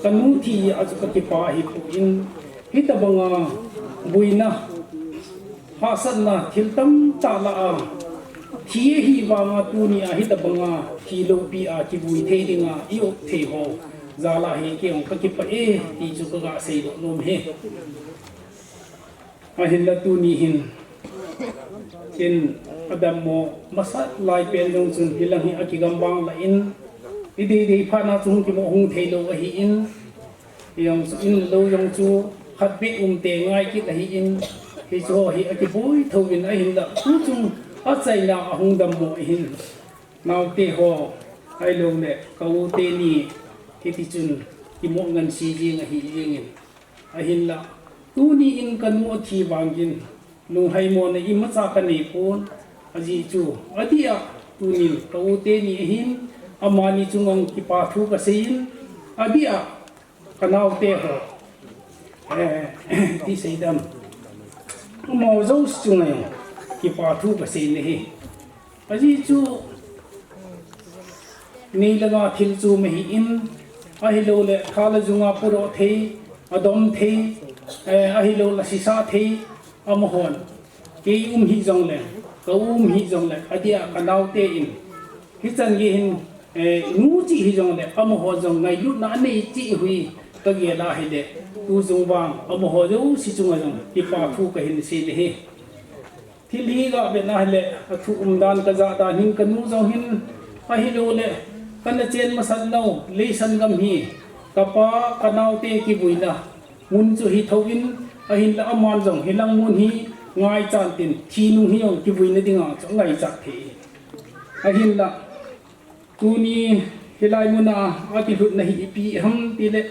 Kanu thi a chu kakipa ahipon, hitobanga, boina, hahsatna, thil tamtah lah a, thi ahi vanga tuni a hitobanga, thi loupi a, kivui thei dinga, i-op thei ho, jal a hi kei jong kakipah e, ti chu kaga seidoh nom e. Ahinla tuni hin, ken adammo masa laipen jong chun hilang hi akigam vang lah in, ideidei phat na chu hung kimo hung thei lou ahin, Hijong chu in le lou jong chu khat beh umte ngai kit ahin, hichu hi akiboi thouvin ahinla, tuchung achaina ahung dammo ahin. Naote ho, ahiloule, ka u teni, hitichun, kimo ngansi jing ahi jengin. Ahinla, tuni in kanu athi vangin, lunghaimona imacha kanei pon, ajeh chu, adeh a, tunin, ka u teni ahin, amani chunga kipa thu kaseiyin, adeh a, Kanaote ho, eh, ti seidam, amaho jouse chunga kipa thu kasei nahi. Ajeh chu, nei le gou thil chom ahin, ahiloule, tha le junga podoh thei, adom thei, eh, ahiloule, sisa thei, amahon. Kei um hijongle, ka um hijongle, adeh a kanaote in. Hichan gei hin, eh, nu cheh hijongle, amaho jong ngailutna anei cheh u hi, kagel a hile, tuchung vang, amaho jouse chunga jong, kipa thu kahin sei nahi. Thil hi gah vetna hile, athu umdan kajah dan hin kanu jong hin, ahiloule, kana chen masat nau, leiset gam hi, kapa, kanaote kivuina, mun chu hi thouvin, ahinla aman jong, hilang mun hi, ngaichat tin, thi nung hi jong kivuina dinga, chu ngaichat thei. Ahinla, Tuni hilai muna akilhutna hi ipi ham tile,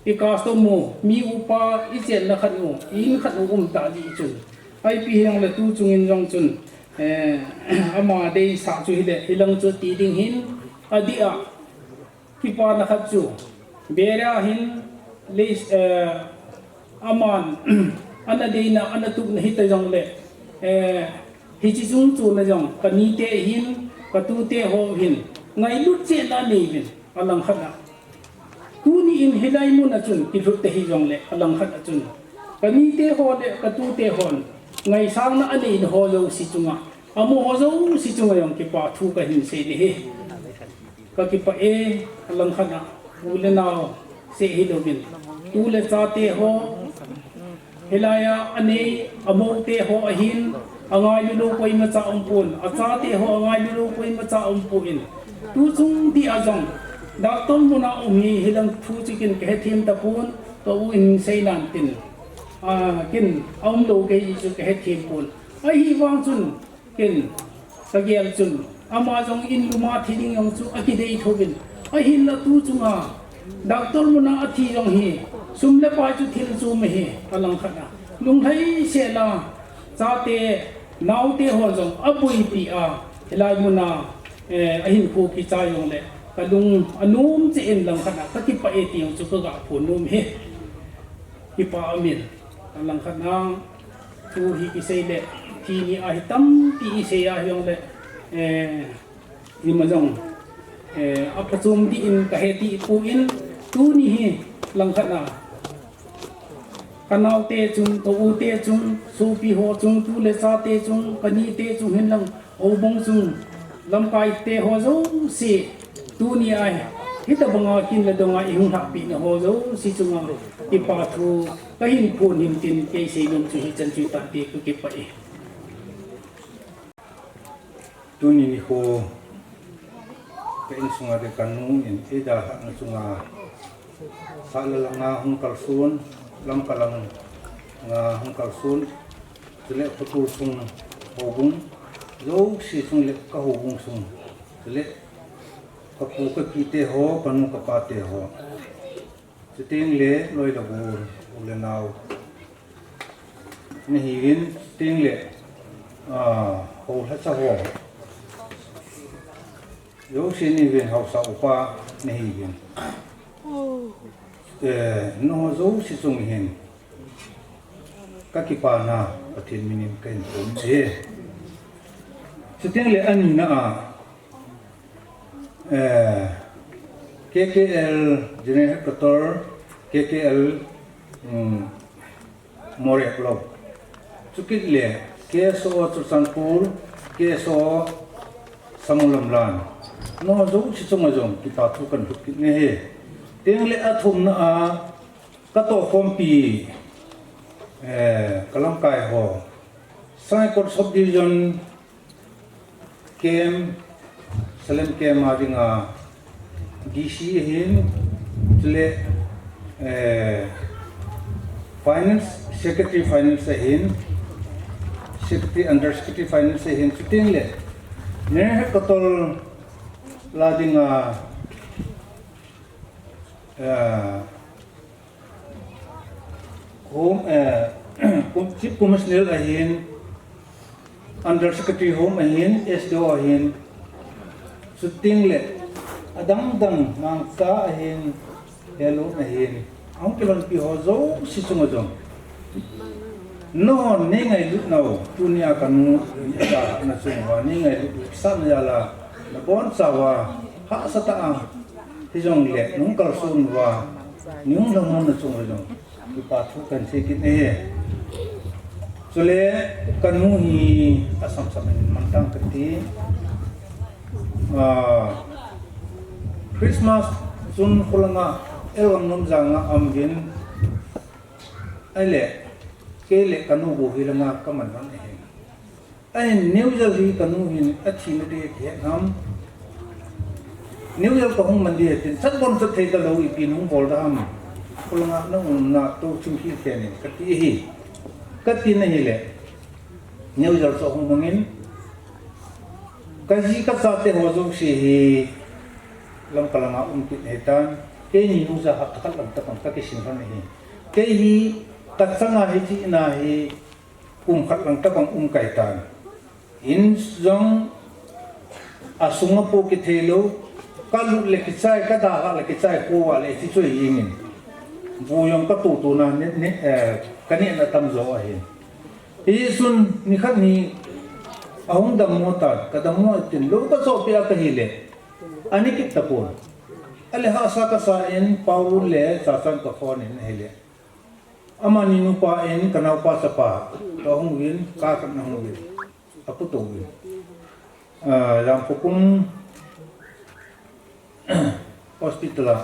i custom u, mi upa ichenna khat u, i in khat u umtah jeh chun. Ipi hijongle tuchungin jong chun, eh, ama deisah chu hile, hilang chu ti ding hin, adeh a, kipana khat chu, bera hin, lei, eh, aman, ana deina, ana tupna hita jongle, eh, Hiche chung chona jong, kanite hin, katute ho hin, ngailut chehna anei uvin, alangkhat a. Tuni in hilai muna chun, kilhut ta hijongle, alangkhat a chun. Kanite ho le, katute hon, ngaisangna aneina ho jouse chunga, amaho jouse chunga jong kipa thu kahin sei nahi. Kakipah e, alangkhat a, u le nao, seh hilouvin. U le chate ho, hilai a anei, amoute ho ahin, angailu lou koimacha umpon, achate ho angailu lou koimacha umpon. Tuchung tia jong, doctor muna um hi, hilang thu chu ken kahethem tapon, ka u in seinan tin. A, ken, aum lou kei chu kahethem pon. Ahivang chun, Ken, kagel chun, ama jong in luma thi ding jong chu akidei thouvin. Ahinla tuchunga, doctor muna athi jong hi, sum le pai chu thil chom ahi, alangkhat a. Lunglhai sela, chate, naote ho jong, aboipi a, hilai muna, eh, ahinkho kichai jongle. Kalung anom cheh in langkhat a kakipah e ti chu kaga phon nom e. Kipa amin. Langkhat a chu hi kisei le, thi ni a hi tampi isei a hijongle, eh, ima jong, eh, aphachom dih in kahe ti pon, tuni hi langkhat a kanaote chung, ka-u te chung, sopi ho chung, tu le chate chung, kanite chung hinlang, houbung chung, lamkaite ho jouse, tuni a hi, hitabanga kin le donga ihung lhahpeh na ho jouse chunga, kipa thu kahin phon hin tin, kei seinom chu hichan chu tante, kakipah e. Tuni nikho ka insunga te kanu in eidalhahna chunga sahla langa hung kalson, Lamka langa hung kalson, chule khutu sung houbung jouse sung le ka houbung sung, chule kapu kakite ho, kanu kapate ho. Chuteng le loi le gol, u le nao nahiuvin, chuteng le, ah, hou lhacha ho jouse nahiuvin, haosa upa nahiuvin. Eh, nangho jouse chung hin kakipana Pathen minin kahin phon e. Chuteng le anina a, eh, K K L General Headquarter, K K L, um, Moreh Block. Chukit le K S O Churachandpur, K S O Samulamlan. Nangho jouse chunga jong kipa thu kahin phon kit e. Chuteng le athumna a katohkhompi, eh, kalamkai ho. Saikot Sub Division Camp, Salem Camp a dinga D C ahin, chule, eh, Finance, Secretary Finance ahin, Secretary, Under Secretary Finance ahin, chuteng le, General Headquarter la dinga, eh, Home, eh, Chief Commissioner ahin, Under Secretary Home ahin, S D O ahin, chuteng le adang dang Mangcha ahin, Helun ahin, ahung kilhonpi ho jouse chunga jong, nangho neingailut nau, tunia kanu, na chunga neingailut, sahna jal a, nabonchauva, hahsatah a, hijongle, nahung kalson uva, nahung lhamon na chunga jong kipa thu kahin sei kit e. Chule kanu hi asam sam in mangthang kati. Ah, Christmas chun khulanga Elgam Nomjang a aum uvin. Ahile, kei le kanu bou hilanga kaman vang ahi. Ahin New Year hi kanu hin athina ding kihet ham. New Year kahung man ding tin, chat bom chat thei talou ipi nahung bol da ham. Khulanga na umna to chim hi khen in kati ahi. Kati na hile, New Year chu ahung mangin, kaji kachate ho jouse hi Lamka langa um kit ahitan. Keini nungja hapta khat lang tabang kakisin lhon ahi. Kei hi kachanga hiche ina hi kum khat lang tabang um kahitan. In jong asunga po kithei lou, kalut le kichai, kadalhah le kichai, kova le kichoi jingin. Bu jong katutuna, ne, ne, eh, kanehna tamjo ahin. Hichun nikhat hi ahung dammo tan, kadammo tin lou kachohpeh a kahile, ani kit tapon. Ale hahsa kasa in Paulun le Chachan kaphone in ahile, amani nupa in kanaopa chapa toh ahung uvin, kakhat na hung uvin, aputou uvin. Ah, Jankhokum Hospital a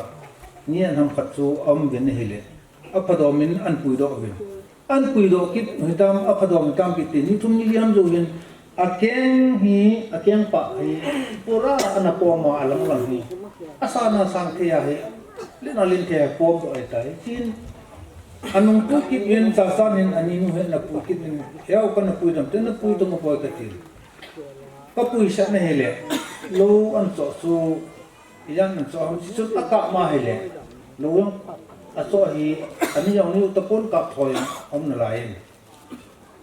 ni ahin ham khat chu aum uvin ahile, aphadomin ahin puidoh uvin. Ahin puidoh kit hitam, aphadom hitam kiti, ni thum ni li ham jou hin, akeng hi, akeng pah hi pura ana pom a, alang lang hi, asang na sang thei ahi, len a len thei a pomdoh ahitai. Tin, anung pui kit uvin, Chachan in aninu hi ana pui kit uvin, heo kana puidam te, napui tong apoi kati. Kapuisah na hile, lou ahin choh chu, ijat ahin choh ham, hichun akap ma hile, lou jong achoh hi, ani jong ni u tapon kap thoi aum nalai in.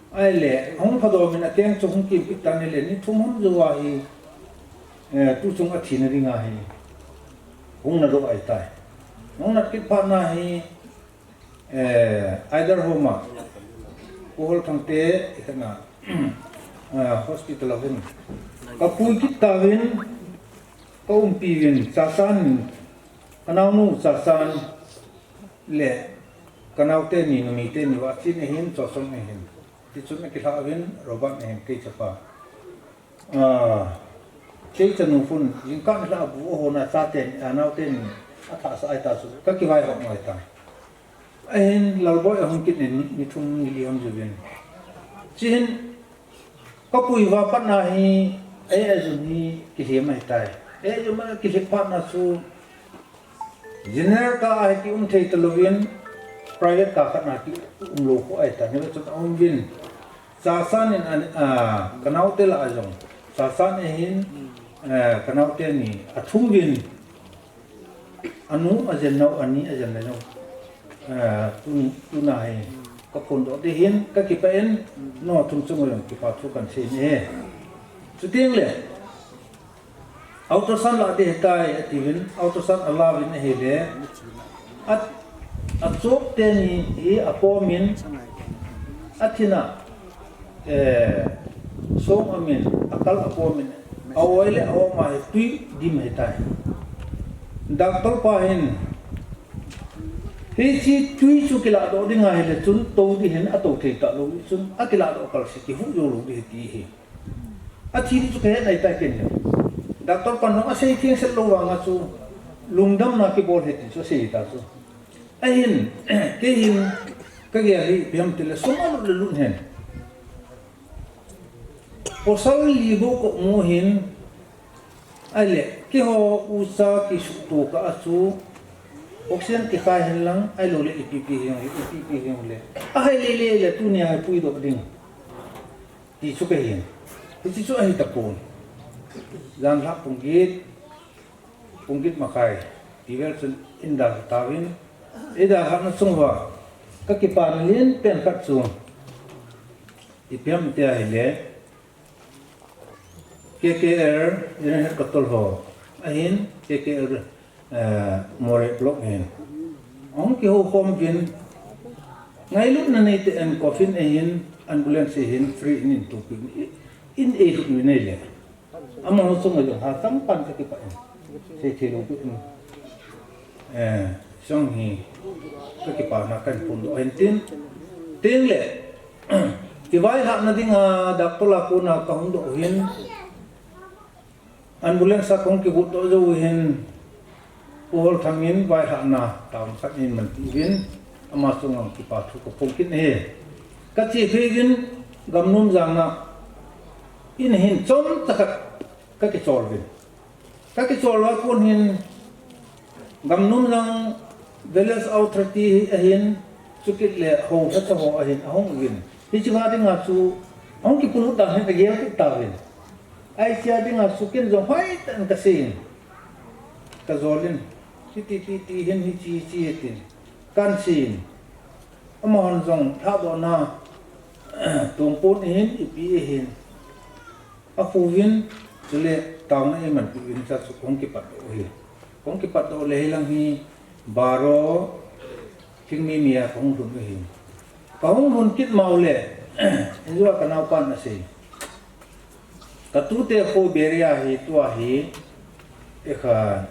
Ahile, ahung phadomin akeng chu hung kimpit tan hile, ni thum ham jou ahi, eh, tuchung athina ding ahi. Hung nat doh ahitai. Hung nat kit phat na hi, eh, Idar Home a, Pu Holthangte, ikhat na, ah, hospital a hung. Ka pui kit tauvin, ka umpi uvin, Chasan, ka naonu Chasan le, ka naote ni, numei teni, Vahchin ahin, Chosong ahin. Tichun akilha uvin, Robert ahin, kei chapa. Ah, kei chanu khun, jingkah nilhah a bu ahon a chaten, a naoten, athah sah ahitai chu, ka kivai hop ngai tai. Ahin Lalboi ahung kit in, ni, ni thum ni li ham jouvin. Chuhin, ka pui uva pat na hi, ei, ajum hi kilhem ahitai. Ei, ajum a kilhem phat na chu, General car a hi kium thei talouvin, private car khat na kium lou khu ahitai, hiche chun aum uvin. Chasan in an, ah, ka naote lah a jong. Chasan ahin, eh, ka naote ni athum uvin. Anu ajen nau, ani ajen nau jong. Eh, tu, tuna hi ka phondoh ding ahin, ka kipah in, nangho thum chunga jong kipa thu kahin sei e. Chuteng le, Ultrasound lah ding ahitai, atiuvin, ultrasound ala uvin ahile. A, achop teni hi apomin, athina, eh, song amin, akal apomin, a-oi le a-om a hi tui dim ahitai. Doctor pa hin, hiche tui chu kilah doh ding ahile chun tou ding ahin, atou thei talou chun, akilah doh kal se kihuh jou lou ding ahi ti hi. Athi ding chu kahet nai tai ken le. Doctor pan jong asei thengset lou vang a chu lungdamna kibol ahi ti chu asei ta chu. Ahin, kei hin kagel hi ipi ham tile sum alut le lut hen. Pasal li bou kamu hin, ahile, keiho ucha kisuhto kah a chu, oxygen kikhai hen lang, ahilou le ipi ipi hijong, ipi ipi hijong le. Ahai le le le tunia hi puidoh ding. Ti chu kahin. Hiche chu ahi tapon. Jan lhah pung get, pung get makhai. Ti vel chun eidalha tauvin. Eidalhah na chung uva. Ka kipana lien pen khat chu. Ipi ham tia ahile. K K L, General Headquarter ho. Ahin, K K L, eh, Moreh Block hin. Ahung kihou khom uvin, ngailutna neite in coffin ahin, ambulance ahin, free in eitoh peh in, in eilut uvin ahile. Amaho chunga jong hatah pan ka kipah in. Seithei lou peh in. Eh, chujong hi ka kipana kahin phondoh ahin tin. Tin le, kivailhahna dinga doctor a kona kahung doh u hin. Ambulance a kahung kigot doh jou u hin, Pu Holthang in vailhahna taona khat in manpi uvin, ama chunga kipa thu kaphong kit ahi. Kache phei uvin Gamnomjang a, in hin chomcha khat kakichol uvin. Kakichol uva kon hin Gamnomjang Village Authority ahin, chukit le hou khat ho ahin, ahung uvin. Hiche va dinga chu, ahung kipolut dan hin kagel kit tauvin. Hiche a dinga chu ken jong hoitah in kasei in. Kajol in. Hiti, hiti, hiti hin, hiche, hiche, hitin. Kahin sei in. Amahon jong, lhadohna, tongpon ahin, ipi ahin. Akhu uvin, chule taona eimanpi uvin, hiche chu kahung kipatdoh u ahi. Kahung kipatdoh u le hilang hi, baro, thingmi mi a kahung lhun u ahi. Kahung lhun kit mau le, hinjou a kanaopan asei. Katute kho Beria hi, tua hi, ekha,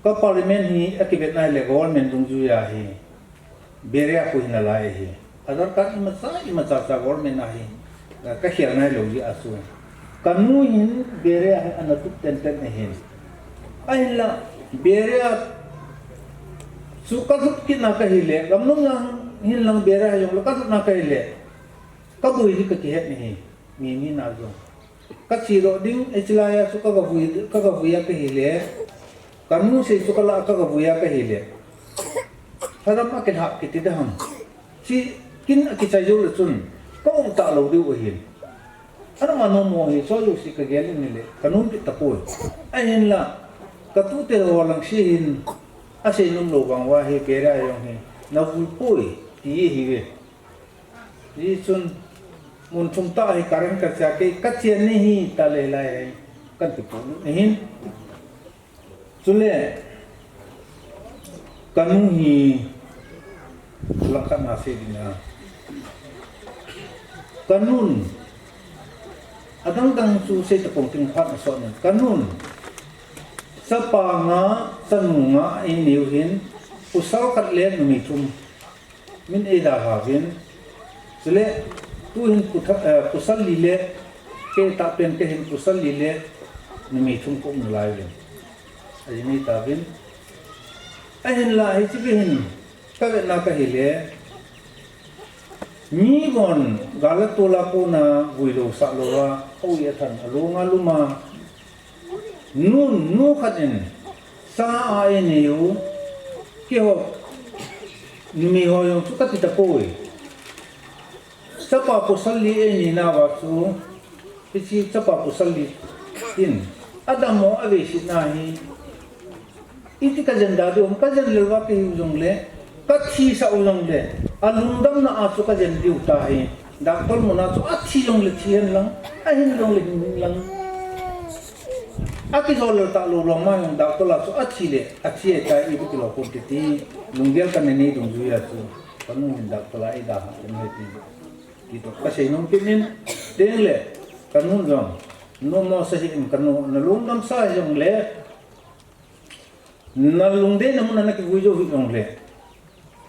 ka parliament hi, akivetna le government dungjuia hi. Beria khu hin alai ahi. Aadhaar card imacha, imacha cha government a hi. Ka, kakhel nailou jeh a chu. Kanu hin Beria hi ana tup tenten ahin. Ahinla, Beria chu kalhut kit na kahile, Gamnomjang hin lang Beria hi jong la kalhut na kahile. Kaboi ding kakihet ahi. Mi, mi na jong. Kachedoh ding, hiche laiya chu kagavui, kagavui a kahile. Kanu sei chu kala kagavui a kahile. Lhadam a kilhah kiti ding ham. Chu kin akichai jou le chun, kaum talou diu ahin. Ana mano mo hi, chu jouse kagel in ahile, kanom kit tapoi. Ahinla, katute ho lang se hin, asei nom lou vang uva hi, Beria jong hi, navui poi, ti ahiuve. Hichun, Mun thum tah hi current ka chia kei, ka chia ni hi ta le lai hi kan ti pon ahin. Chule, ka nu hi langkhat na sei ding a. Ka nun, adang dang chu sei ta pon ting phat na sot nin. Ka nun, chapa nga, chanu nga, ei neiu hin, pasal khat le numei thum. Min ei dalha uvin. Chule, tu hin putha-, eh, pasal li le, kei tah pen kei hin pasal li le, numei thum ka um nalai uvin. Ahi nei ta uvin. Ahinla hiche hin, ka vetna ka hile, mi bon, gal a tol a kona, vui lou sah lou a, a ui a than, a long a lum a, nun, nu khat in, cha a ei neiu, keiho, numei ho jong chu ka ti tapoi. Chapa pasal li ei nei nauva chu, hiche chapa pasal li in, adammo a veisetna hi, iti ka jen da diu, ka jen lel uva ka hiu jongle, ka thisah u jongle, a lungdamna a chu ka jen diu ta hi, doctor mun a chu a thi jongle thi hen lang, a hing jongle hing hen lang. A kijol lel ta lou lou ma jong doctor a chu a thi le, a thi e ta ipi ti lou pon ti ti, lunggel ka nei nei dungjui a chu, ka nu hin doctor a ei dalha u ahi ti, ti toh ka sei nom kit in, teng le, ka nu jong, nommo sa hih in ka nu, na lungdam sa jongle, na lungdei na mun a na kivui jou hih jongle,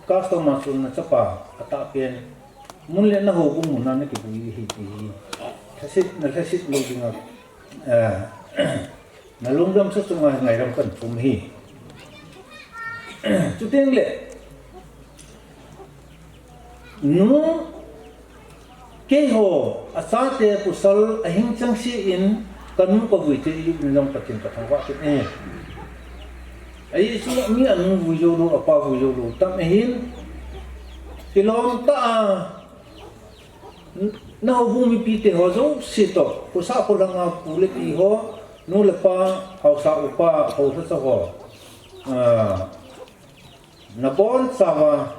customer chu na chapa a tah pen, mun le na houbung mun a na kivui hi ti hi. Lhaset, na lhaset lou ding a, eh, na lungdam sa chunga ngairam kan thum hi. Chuteng le, nu, keiho, a chate pasal a hing chang se in, ka nu ka vui thei u jong Pathen ka thangvah kit e. Ahi chu mi a nu vui jou lou, a pa vui jou lou, tam ahin, kilom ta a, na houbung mipi te ho jouse toh, khosa kholhang a pu le pi ho, nu le pa, haosa upa, haosa cha ho. Ah, na bonchauva,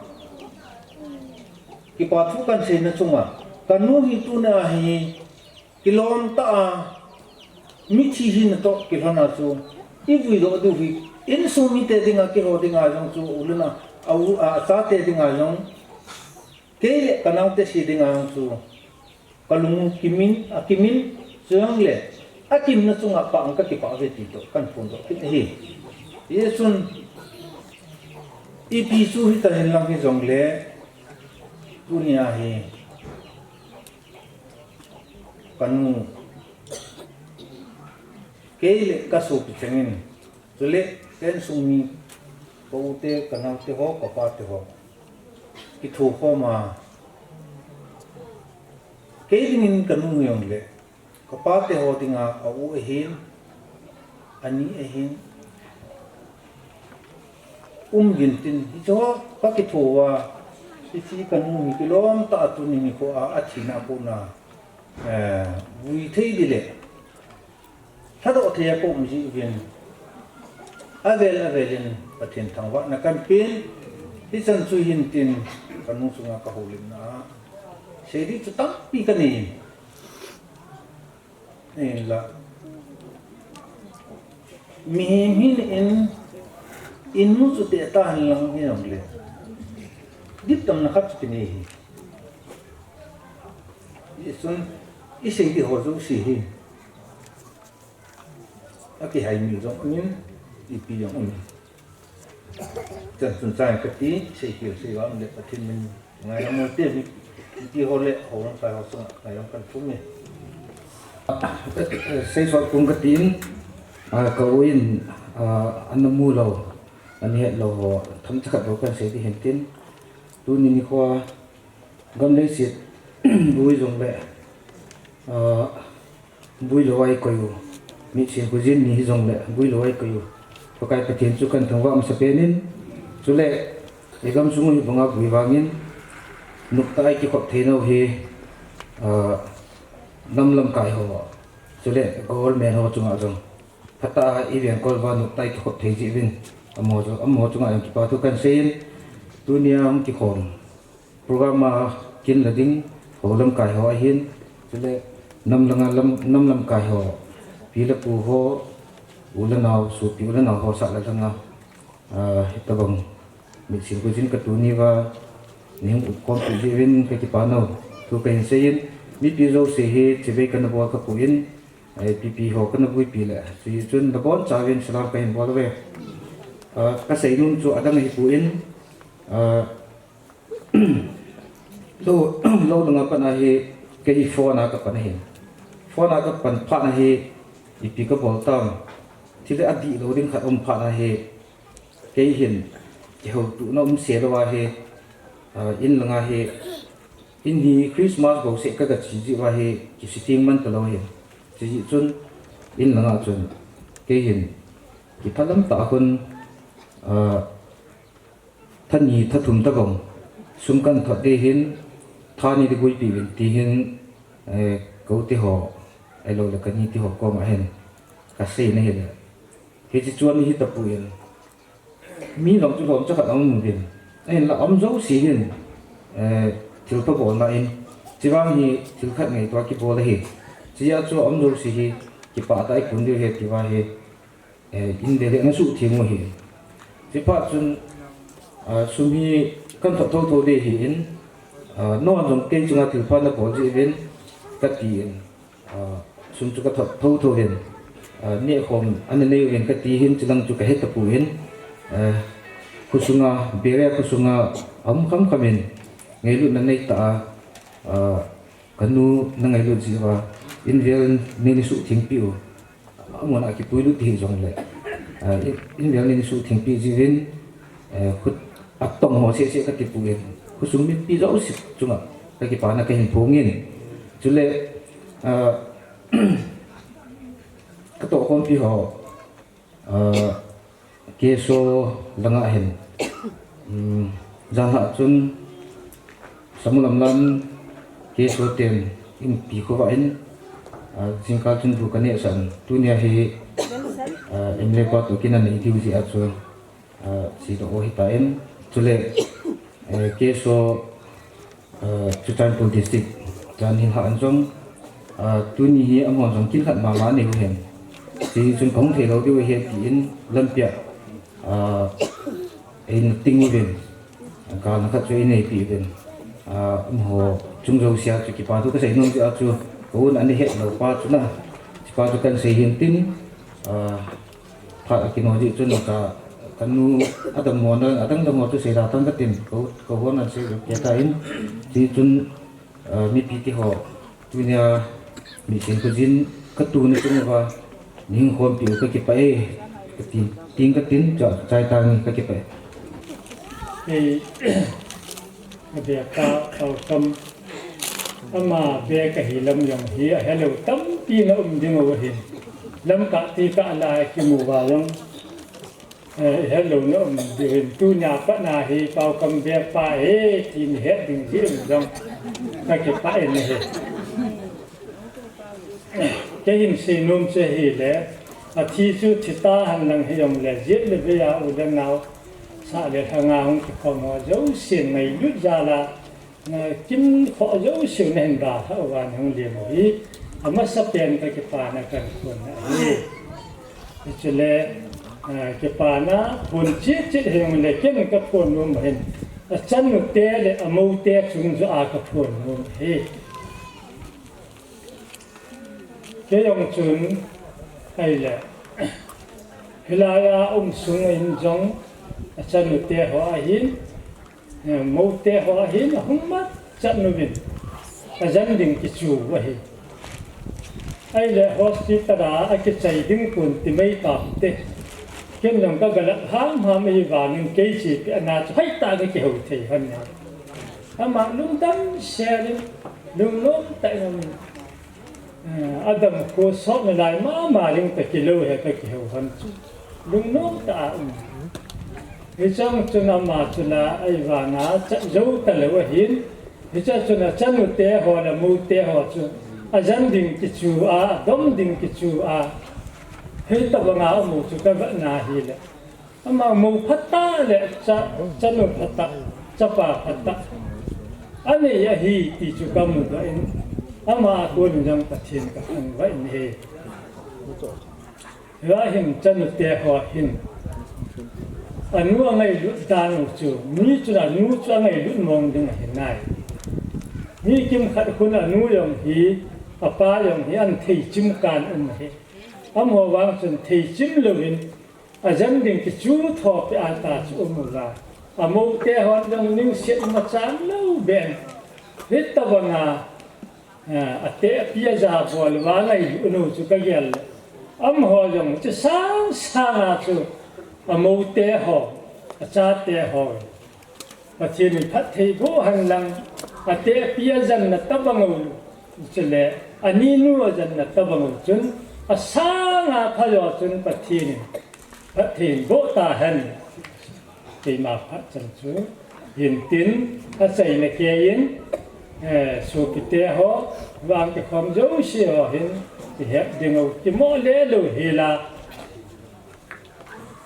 kipa thu kan seina chunga, ka nu hi tuna hi, kilom ta a, mithi hina toh kilhon a chu, i vui doh diu hi, insung mite dinga, keiho dinga jong chu, u le nao, a u, a, a chate dinga jong, kei le ka naote se dinga jong chu, ka lung kimin, a kimin, chujongle, a kimna chunga pang ka kipah ve ti toh, kan phondoh kit ahi. Hichun, ipi chu hita hen lang hijongle, tunia hi, ka nu, kei le ka sopi chengin, chule, ka insung mi, ka u te, ka nao te ho, ka pa te ho, kitho khom a, kei dingin ka nu jongle, ka pa te ho dinga a u ahin, a ni ahin, um gin tin, hiche ho ka kitho uva, hiche ka nu hi kilom ta a tuni nikho a, a thina a kona, eh, vui thei ding le, lhadoh thei a ka um jiuvin, avel avel in Pathen thangvahna kan pen, hichan chu hin tin, ka nu chunga ka houlimna a, sei ding chu tampi ka nei in, Hinla, mihem hin in, in nu chu teh ta hen lang hijongle, diptamna khat chu kinei hi. Hichun, i sei ding ho jouse hi, a kihaimil jong umin, ipi jong umin. Chan chun chang kati, sei khel sei vang le Pathen min ngailam u te mi, ti ho le ho lamkai ho chunga ngailam kan thum e. Sei sot kung katin, a, ka u in, a, ana mu lou, ana het lou ho, themcha khat bou kan sei ding hin tin. Tuni nikho a, gam leiset, vui jong le, a, vui lou a i koi u. Mitsim khojin ni hijongle, vui lou a i koi u. Pakai Pathen chu kan thangvah masapen in. Chule, i gamsung u hi banga vui vangin, noptah a i kikhop thei nau hi, a, nam lamkai ho, chule, government ho chunga jong, phatah a i vengkol uva noptah a i kikhop thei jeh uvin, amaho jong, amaho chunga jong kipa thu kan sei in, tunia hung kikhom program a kin la ding, Ho lamkai ho ahin, chule nam langa lam, nam lamkai ho, pi le pu ho, u le nao, sopi u le nao ho sah le langa, ah, hitabang mitsin khojin ka tuni va, nei hung khompi jeh uvin ka kipah nau thu kahin seiyin, mipi jouse hi chibai kana bol ka pui in, eh, pipi ho kana buipi le, chuhi chun nabonchauvin salam kahin bol uve. Ah, ka seinom chu adang ahi pui in, ah, Lou, lou langa pat a hi, kei hi phone a ka pan ahi. Phone a ka pan phat a hi, ipi ka bol tam. Thil adihlou ding khat um phat a hi, kei hin, kihoutohna um se lou a hi, ah, in langa hi, in hi Christmas bou seh ka ga chi jeh uva hi, kisiteng man talou hi. Chuti chun, in langa chun, kei hin, kiphalam tah a khun, ah, Tha ni, tha thum tabang, sum kan thot ding hin, tha ni ding buipi uvin ti hin, eh, ka u te ho, ahilou le ka ni te ho koma hin, ka seina hi le. Hiche chu ana hi tapui in. Mi lom chu lom cha khat aum uvin. Ahinla aum jouse hin, eh, thilpha bolna in, chuvang hi thil khat ngaito a kibol ahi. Chuti a chu aum jouse hi, kipah tah a i kun diu ahi ti uva hi, Eh, in ding le na suhtheng u ahi. Chuphat chun, ah, sum hi kan thot thotho ding ahin, ah, non jong kei chunga thilpha na bol jeh uvin kati in, ah, sum chu ka thot thotho uvin, ah, nehkhom ana nei uvin kati hin chulang chu ka he tapui in, eh, khosunga, Beria khosunga aum khamkham in ngailutna nei tah a, ah, ka nu na ngailut jeh uva, in vel nei na suhtheng peh u. Amun a kipuilut ti hi jongle, ah, in, in vel nei na suhtheng peh jeh uvin, eh, khut atong ho seh seh ka tipui in, khosung mipi jouse chunga ka kipana kahin phong in. Chule, ah, ka tohkhompi ho, ah, K S O langa hin, um, janhi chun Samulam lam K S O ten in pi khovah in, ah, jingkah chun bu ka nehsah in, tunia hi, ah, M L A pa toh kin anei diu jeh a chu, ah, chedoh u ahitan, chule, eh, K S O, ah, Churachandpur District, Chanhilhah in jong, ah, tuni hi amahon jong kin khat mama anei u ahin. Chuti chun kahung thei lou diu ahi tin lampi a, ah, eina ting uvin, galna khat chu eina neipeh uvin. Ah, amaho chung jouse a chu kipa thu ka seinom jeh a chu, ka un ana het lou pa chu na, chupa chu kan sei hin tin, ah, phat akino jeh chun ka, ka nu adang mo na, adang dang mo chu seida tan katin, ka u, ka u hon ana sei kei tan, chuti chun, ah, mipi te ho, tunia mitsin khojin ka tuni chung uva, nei hung khompi u ka kipah e, kati, tin katin, chu, chai tang ka kipah e. Ei, a bek a, Paokam, ama bek ahi lam jong hi, ahelou tampi na um ding u ahin. Lamkah tekah lai kimu uva jong, eh, helou na um ding u ahin. Tunia pat na hi, Paokam bek pa ahi, tin het ding jeh in jong, ka kipah in ahi. Kei hin seinom chu ahile, athi chu thi tahen lang hijongle, jet le vei a u le nao, sah le lhanga hung kikhom ho jouse ngailut jal a, na kimkhoh jouse na hin dalhah uva na hung lem u hi, amasapen ka kipana ka phonna ahi. Hichule, ah, kipana phon chet chet hijongle ken ka phonnom u ahin, achanu te le amou te chung joh a ka phonnom u ahi. Kei jong chun, ahile, hilai a um sung in jong, achanu te ho ahin, eh, mou te ho ahin, ahung matchat uvin, ajan ding kichu u ahi. Ahile hospital a akichai ding pon ti mai tam te. Ken jong ka galhat hamham ahivangin kei chepi ana chu hoitah a ka kihou thei hon ahi. Ama lungdam sel in, lungnom tah in um in. Eh, adam khu sot nalai mama ding toh kilou hi ka kihou hon chu. Lungnom tah a um. Hicheng chun ama chu la ahivanga chat jou talou ahin. Hicheng chun achanu te ho le mou te ho chu ajan ding kichu a, adom ding kichu a. Hitobanga amu chu ka vetna ahile. Ama mou phatah le cha, chanu phatah, chapa phatah. Anei ahi ti chu kamu doh in, ama a kon jong Pathen kathangvah in ahi. Hiva hin chanu te ho hin, anu angailut dan u chu, mi chun anu chu angailut mong ding ahi nai. Mi kimkhat khun anu jong hi, apa jong hi anthei chim kan um ahi. Amaho vang chun thei chim louvin, ajen ding kichu thopeh a ta chu um uva. Amou te hon jong ningset machal lou ben. Hitobanga, ah, ateh api aja bol uva ngailut u chu kagel le. Amaho jong chu sang sanga chu amou te ho, acha te ho. Pathen in phatthei boh hen lang, ateh api ajanna tobang u, chule, aninu ajanna tobang u chun, asanga phajo chun Pathen in phatthei boh tahen. Keima phat chan chu, hintin, achaina keiyin, eh, sopite ho, vang kikhom jouse ho hin, kihet ding u, kimo le lou hila.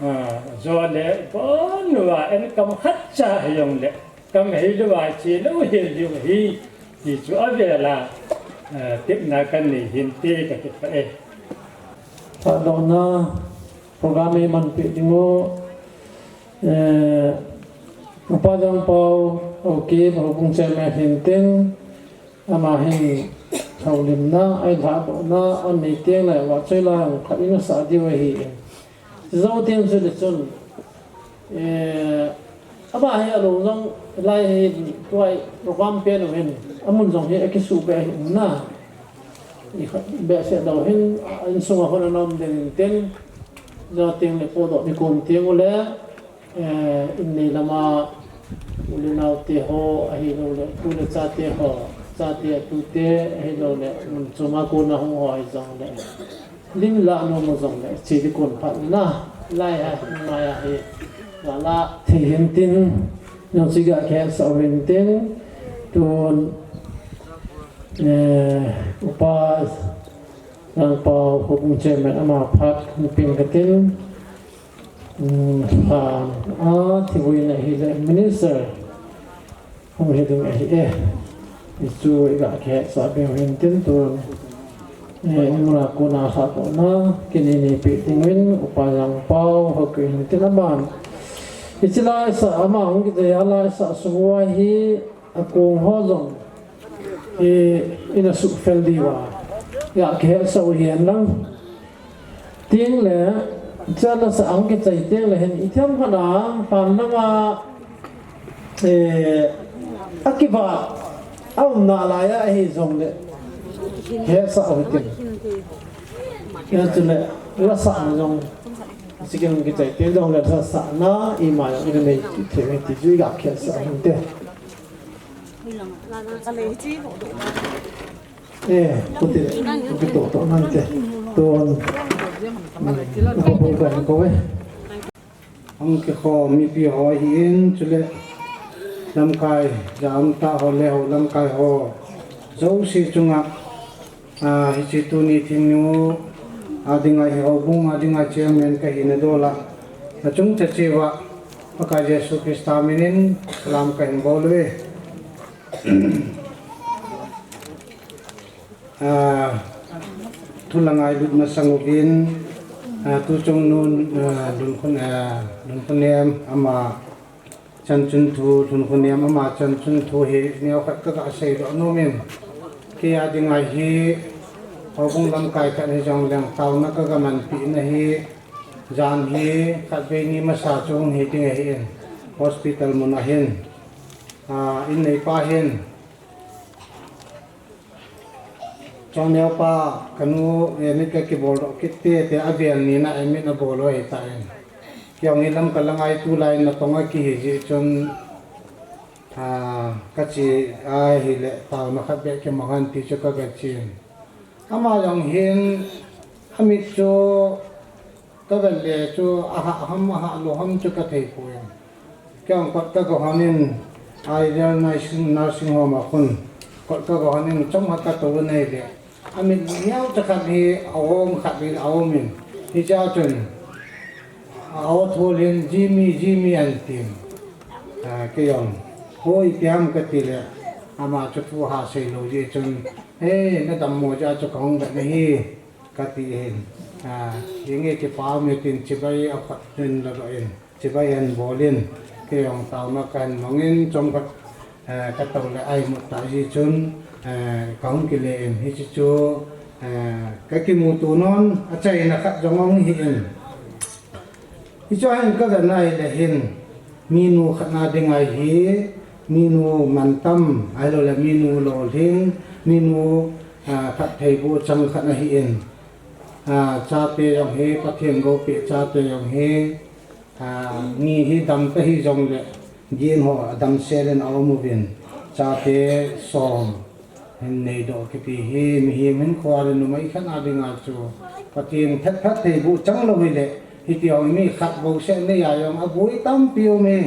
Ah, jo le, bon uva, en kam khat cha hijongle, kam hei louva che lou hel diu ahi, ti chu avela, ah, tepna kanei hin te kakipah e. Phatdohna program eimanpeh ding u, eh, Upa Jangpao, okay, Houbung Chairman hintin, ama hin houlimna, ahin lhadohna, anei teng le, vahchoi la jong khat in asah diu ahi. Jou teng chule chun, eh, ama hi alou jong, lai hi, tua hi program pen u hin, amun jong hi akisuh be ahi na. Ikhat behseh dau hin, a, insunga hon ana um ding intin, jou teng le podoh ni kom teng ule, eh, innei lama, u le nao te ho, ahilouleh, tu le cha te ho, cha te, tu te, ahilouleh, mun choma kona hung ho hijongle. Lim la nom u jongle, che ding kon phat na, lai a, mai a hi, la la. Thei hintin, jong chu ga khel sah hintin, tun, eh, Upa Jangpao Houbung Chairman ama phat, hung peng katin, um, ha, a, thivuina hile, Minister, Hung hi ding ahi e. Hichu iga kihetsah beh u hintin tun. Eh, imuna kona lhadohna, kinei neipeh dingin, Upa Jangpao, Houbung hintin aman. Hiche laisah, ama hung kichai a laisah sung uva hi, akong ho jong. I, ina suhfel diuva. Iga kihetsah u hihen lang. Teng le, chana sa ang kichai teng le hin, ithiam khat a, pan langa, eh, akiva, aumna laiya ahi jongle, hetsah u hitin. Hia chule, lasahna jong, sikin kichai teng jongle, lasahna, ima jong, ina nei, thei, ti, ti, iga hetsah u hinte. Eh, kuti, kuti to, to nante. To, mm, ko, ko, ko, ko, eh. Ang ke ko, mipi ho hi in, chule, lamkai, ja ang ta ho le ho, lamkai ho. Jouse chunga, ah, hiche tuni thingnu, adinga hi houbung, adinga chairman kahi na dola. Achung chacheva, Pakai Jesu Christa minin, salam kahin bol uve. Ah, thu la ngailutna sang uvin, ah, tuchung nun, ah, Lunkhun, ah, Lunkhunnem ama chanchun thu, Lunkhunnem ama chanchun thu hi neokhat kaga seidoh nomin. Kei a dinga hi, houbung lamkai khat hijongleng taona kaga manpeh na hi, jan hi, khatvei ni masa chu hung hi ding ahin, hospital mun ahin. Ah, inneipa hin, Chongneo pa, kanu, eh, mit kakibol doh kit te, te avel nina, eh, mit nabol u ahitan. Kei jong hi Lamka la ngai tulai natong a kihi jeh chun, ah, kache ahile, taona khat beh kimang hen ti chu kaga chen. Ama jong hin, amit chu, Kavet le chu ahah ham, ahah lou ham chu kathei poi. Kei jong kot kaga hon in, Ideal Nursing, Nursing Home a khun. Kot kaga hon in, chomkhat katou u ahile. Amit neocha khat hi, aum khat hi, aum in. Hichea chun, a-o thol in, Jimmy, Jimmy ahin tin. Ah, kei jong. Hoi, ipi ham kati le. Ama chu thu ha sei lou jeh chun, "He, nadam mo jeh a chu kahung vet nahi," kati hin. A, inge kipa um e tin chibai akhut in ladoh in, chibai ahin bol in, kei jong taona kahin mong in, chomkhat, eh, katou le aimut tah jeh chun, eh, kahung kile in, hiche chu, eh, kakimuto nom, achaina khat jong ahung hi in. Hichu ahin kavet nai le hin, minu khat na ding ahi, minu mantam, ahilou le minu lolhing, minu, ah, phattheiboh chang khat ahi in. Ah, chate jong hi, Pathen gou peh chate jong hi, ah, ni hi dam ta hi jong le, gin ho adam sel in aum uvin, chate som hin neidoh kiti hi, mihem hinkho a le numei khat na ding a chu, Pathen phat phattheiboh chang lou hi le, hiti ho mi khat bou seh nei a jong aboi tampi um e.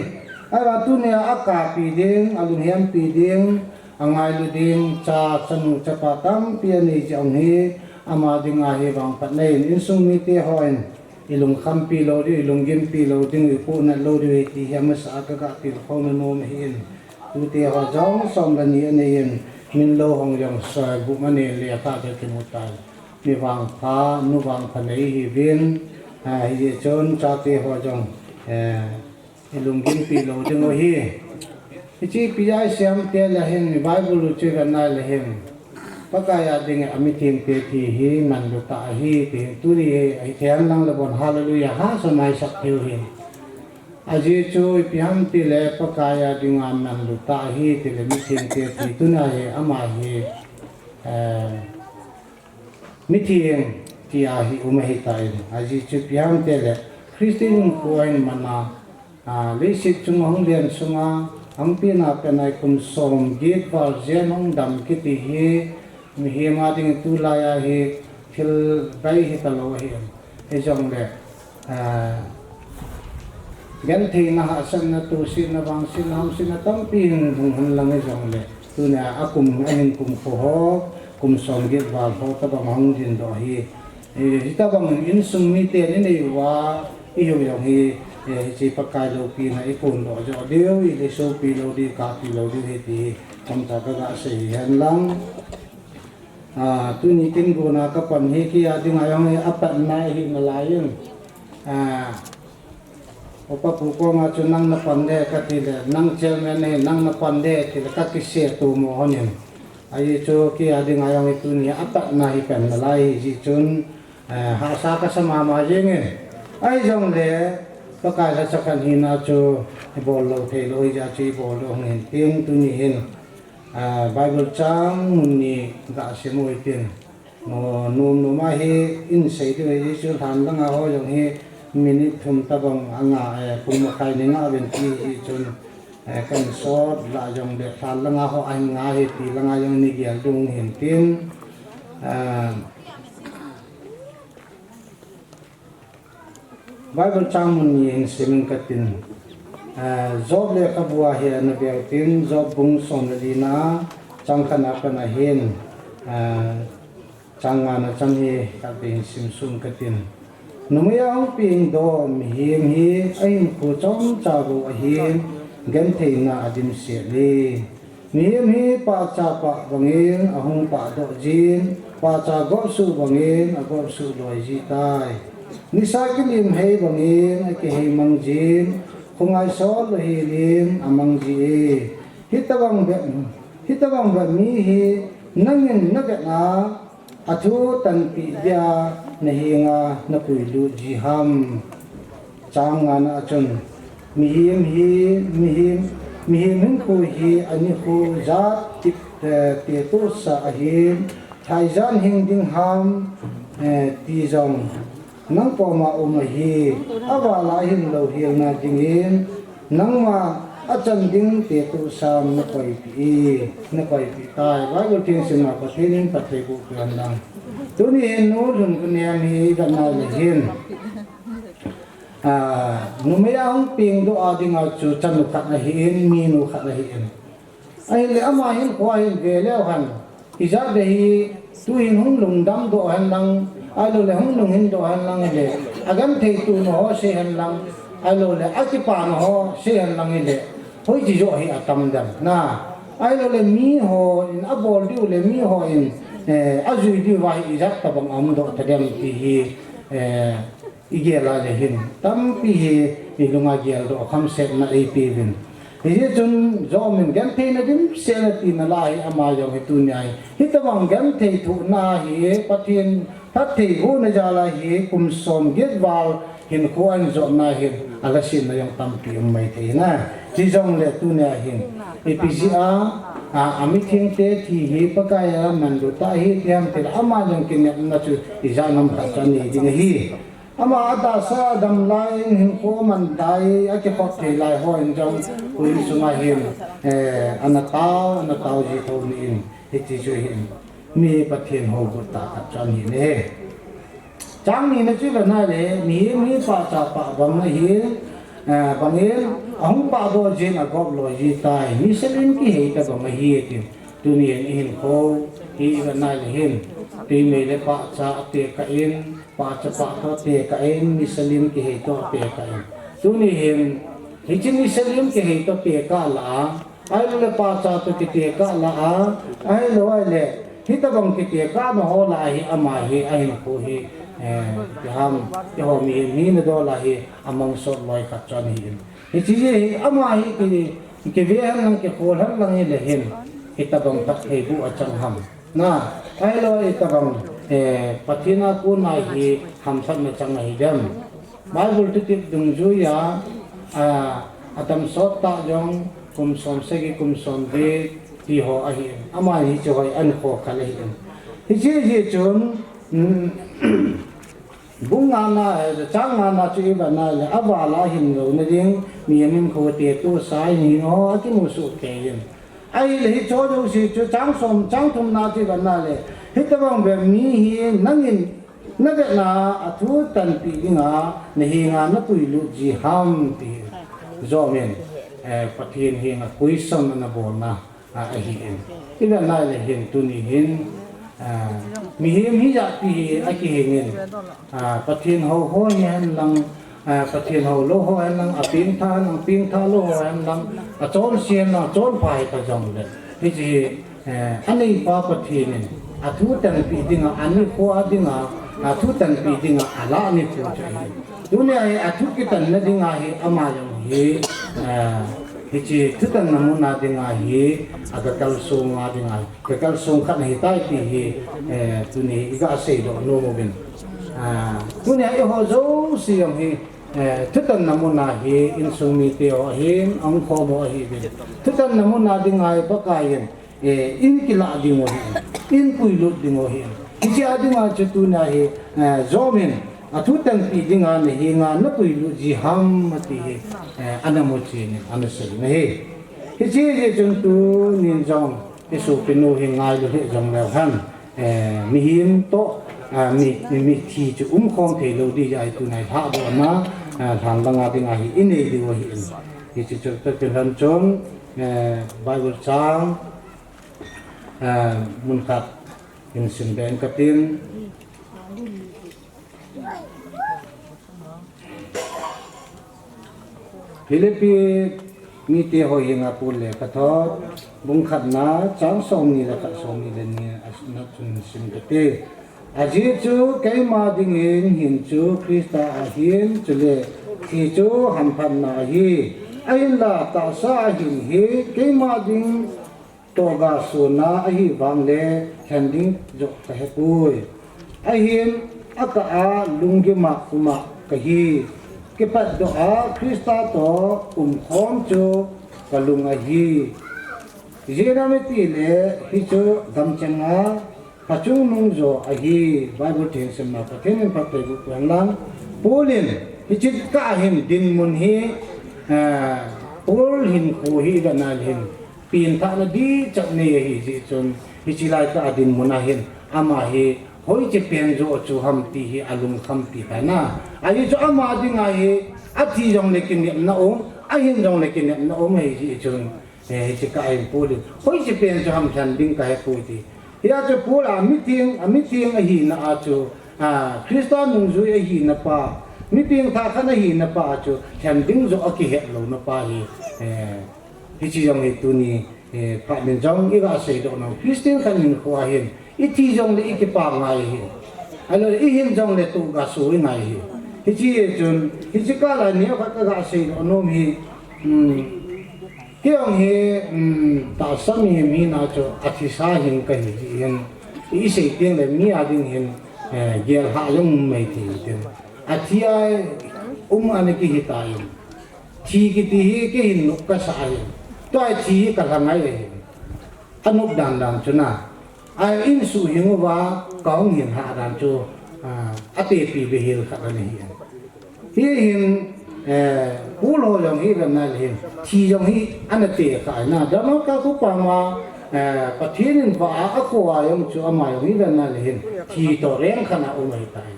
Ahivang tunia akapi ding, alunghempi ding, angailu ding, cha, chanu, chapa tampi anei jeh hi, ama ding a hi vangphat nei in, insung mite hon, ilungkhampi lou diu, ilunggimpi lou diu, ipohnat lou diu, hiti hi amasa a kaga tilkhou nom ahi in. Tute ho jong som le ni anei in, min lou hong jong soi bu mane le kha de kimu tai. Mi vangpha, nu vangpha nei hi vin, a, hijeh chun chate ho jong, eh, ilunggimpi lou diu ahi. Hiche pi jai siam te le hin, Bible u chu ivet nai le hin, Pakai a ding a mithengte thi hi manlu tah ahi, ti tuni hi, ahi thei lang le bon, hallelujah, hahsa mai sak thei u hi. Ajeh chu ipi ham ti le Pakai a ding a manlu tah ahi, ti le mithengte thi tuna hi, ama hi, eh, mitheng ti a hi um ahi tai. Ajeh chu ipi ham ti le Christian hinkho a hin mana, a, leiset chunga hung len sunga, hung pen a pen a kum som get val jen hung dam kiti hi, mihem a ding tulai a hi thil bai hi talou ahi. Hijongle, a, gentheina, hahsatna, tosetna, vangsetna, hamsetna tampi hin hung hen lang hijongle, tunia akum, ahin kum kho ho, kum som get val ho tabang hung dingdoh hi. Eh, hitabang insung miten inei uva, ihiu jong hi, eh, hiche Pakai loupina iphondoh joh diu, ilesopi lou diu, kapi lou diu ahi ti hi, chomcha kaga sei hen lang. A, tuni kin guna kapan hi kei a ding a jong hi apatna ahi nalai in. A, Upa pu koma chu nang napan de kati le, nang chairman hi nang napan de ti le kakiseto mo hon in. Ajeh chu kei a ding a jong hi tuni apatna hi pen nalai ahi jeh chun, eh, hahsa kasa mama jeng in. Ahijongle, Pakai lhacha khat hina chu ibol lou thei lou ahi jeh a chu ibol lou hung hin tin tuni hin. Ah, Bible chang mun ni ga sim u hitin. Mo, nom nom a hi in sei diu ahi chu lhan langa ho jong hi minute thum tabang anga, eh, kum makhai ni nga ven ti hi chun, eh, kan sot la jong le lhan langa ho ahin nga hi ti langa jong ni gel dung hin tin. Ah, Bible chang mun ni hin simin katin. Ah, Job lekhabu a hi ana veu tin, Job bung som le li na, chang khat na pat a hin, ah, chang nga na chan hi khatvei hin simsun katin. Numei a hung pengdoh mihem hi ahinkho chomcha bou ahin, gentheina adimset e. Mihem hi pahcha pah bangin ahung pahdoh jin, pahcha gopsuh bangin agopsuh loi ji tai. Nisa kilim hei bangin akihei mang jin, khongai sol lou helin amang ji e. Hitabang bep, hitabang bep mi hi nangin navet a, athu tanpeh dia nahenga napuilut ji ham. Chang nga na chun, mihem hi, mihem, mihem hinkho hi anikho jat tip, eh, tetohsa ahin, thaijan hing ding ham, eh, ti jong nang koma um ahi, aval a hin louhelna dingin, nangma achan ding tetohsa nakoipeh e, nakoipeh tai. Bible theng simna Pathen in phatthei boh peh hen lang. Tuni hin nu Lhunkunem hi ivet nai le hin. Ah, numei a hung pengdoh a dinga chu chanu khat ahin, minu khat ahin. Ahile ama hinkho a hin ve leu hen. Ijat ve hi, tu hin hung lungdam doh hen lang, ahilou le hung lunghin doh hen lang hile. Agenthei tuna ho sei hen lang, ahilou le akipa na ho sei hen lang hile. Hoiche joh hi atam dem na. Ahilou le mi ho in abol diu le mi ho in, eh, ajui diu va hi ijat tabang aum doh tadem ti hi, eh, igel a le hin tampi hi ilunga geldoh khamsetna eipeuvin. Hijeh chun Job in gentheina dimset a tina lai ama jong hi tunia hi. Hitabang genthei thohna hi Pathen phattheibohna jal a hi kum som get val hinkho ahin jotna hin, alasihna jong tampi um maithei na. Hijongle tunia hin, ipi jeh a, a, amithengte thi hi Pakai a manlu tah ahi ti ham tile, ama jong kinepna chu ijat ham khat chu anei ding ahi. Ama atahsa adam lai in hinkho aman tai, akikhop thei lai ho in jong, koi sunga hin, eh, ana tao, ana tao ji thou ni in, hiti chu hin. Mi Pathen hougut tah khat chu ahi ne. Chang nina chu ivet na le, mihem hi pahcha pah bang ahi, eh, bangin, ahung pahdoh jin agop loi ji tai, mi selim kihei tabang ahi, tin. Tunin ihinkho hi ivet na le hin, tuimei le pahcha atekah in, pahcha pah toh atekah in, mi selim kihei toh atekah in. Tuni hin, hiche mi selim kihei toh tekah lah a, ahilou le pahcha toh kitekah lah a, ahilou ahile, hitabang kitekahna ho lah a hi ama hi, ahinkho hi, eh, ipi ham, eiho mihem hina dol a hi, amang sot loi khat chu ahi in. Hiche hi ama hi ki, kive hen lang, kikhol hen lang hile hin, hitabang phattheiboh achang ham. Na, ahilou hitabang, eh, Pathen a kona hi hamphatna chang ahi dem. Bible thutep dungjui a, a, atam sot tah jong kum som sagi, kum som get ti ho ahi in. Ama hi hiche ho hi ankho khel ahi in. Hiche hi chun, um, Bung ngana, eh, chang ngana chu ivet na le, aval a hin louna ding, mihem hinkho te tohsa in hin ho akimu soh kei in. Ahile hiche jouse chu chang som, chang thumna chu ivet na le, hitabang bep mi hi nangin navetna a thu tanpeh dinga, nahenga napuilut ji ham ti. Job in, eh, Pathen henga question ana bolna. A, ahi in. Ivet na le hin tuni hin, a, mihem hijat pi hi akihing in, a, Pathen hou ho hihen lang, a, Pathen hou lou ho hihen lang, apengtha lang, pengtha lou ho hihen lang, achonse hihen lang, achonpha hita jongle. Hiche hi, eh, aneipa Pathen in, athu tanpeh dinga, anikho a dinga, athu tanpeh dinga, alah nikho chu ahi. Tunia hi athu kitanna dinga hi ama jong hi, eh, hiche thutanna muna dinga hi, aga kalsong a dinga, ka kalsong khat ahitai ti hi, eh, tuni iga seidoh nom uvin. Ah, tunia eiho jouse jong hi, eh, thutanna muna hi insung mite ho ahin, ahung khom ho ahiuvin. Thutanna muna dinga hi Pakai in, eh, in kilah ding u ahi, in puilut ding u ahi. Hiche a dinga chu tunia hi, eh, Job in, athu tanpeh dinga nahenga napuilut ji ham ati hi, eh, ana muchen in, ana sei in ahi. Hiche jeh chun tunin jong, isopinu hi ngailu hih jongleu hen, eh, mihem toh, eh, mi, mi, mithi chu umkhom thei lou ding ahi, tunia hi lhadohna, eh, lhan langa dinga hi inei diu ahi in. Hiche chu toh kilhon chun, eh, Bible chang, Ah, mun khat hin simbe ing katin. Philippi mite ho henga Paul lekhathot, bung khatna, chang somni le khat, somni le ni a chun sim kate. Ajeh chu keima dingin hin chu Christa ahin, chule thi chu hamphatna ahi. Ahinla tahsa a hin hi keima ding toh gasona ahi vangle lhen ding joh kahepoi. Ahin, akah a lunggim a um a kahi. Kipatdoh a Christa toh umkhom chu kalung ahi. Ijeh inem itile hichu damcheng a phachungnung jo ahi. Bible theng simna Pathen in phattheiboh peh hen lang. Paul in hiche kah a hin dinmun hi, eh, Paul hinkho hi ivet na le hin penthahna dihchat nei ahi jeh chun, hiche lai kah a dinmun a hin, ama hi hoiche pen joh chu ham ti hi alungkhampi tai na. Ajeh chu ama dinga hi, athi jongle kinepna um, ahin jongle kinepna um ahi jeh chun, eh, hiche kah a hin Paul in, hoiche pen chu ham lhen ding kahepoi ti. Hia chu Paul a mitheng, amitheng ahina a chu, a, Christa nungjui ahina pa, mi pengthah khat ahina pa a chu, lhen ding joh akihet louna pa hi, eh, hiche jong hi tuni, Eh, phat min jong iga seidoh nom. Christian khat hinkho a hin, ithi jongle ikipah ngai ahi. Ahilou le ihin jongle tohgah soh ingai ahi. Hiche chun, hiche kah a neokhat kaga seidoh nom hi, um, kei jong hi, um, tahsa mihem hina chu athisa hing kahi jeh hin, isei tengle mi a ding hin, eh, gel hah jong um mai thei tin. Athi a um ana kihi tan. Thi kiti hi kei hin nop kasah ahi. Tua hi thi hi kalha ngai ahi. Anop dan dan chu na. Ai, insung hing uva kahung hin hah dan chu, ah, atepi behel khat ana hi. Hi hin, eh, Paul ho jong hi ven nale hin, thi jong hi ana tekha na. Damascus khopi ma, eh, Pathen in vah a, akhoh a jong chu ama jong hi ven nale hin, thi toh reng khat a um ahitai.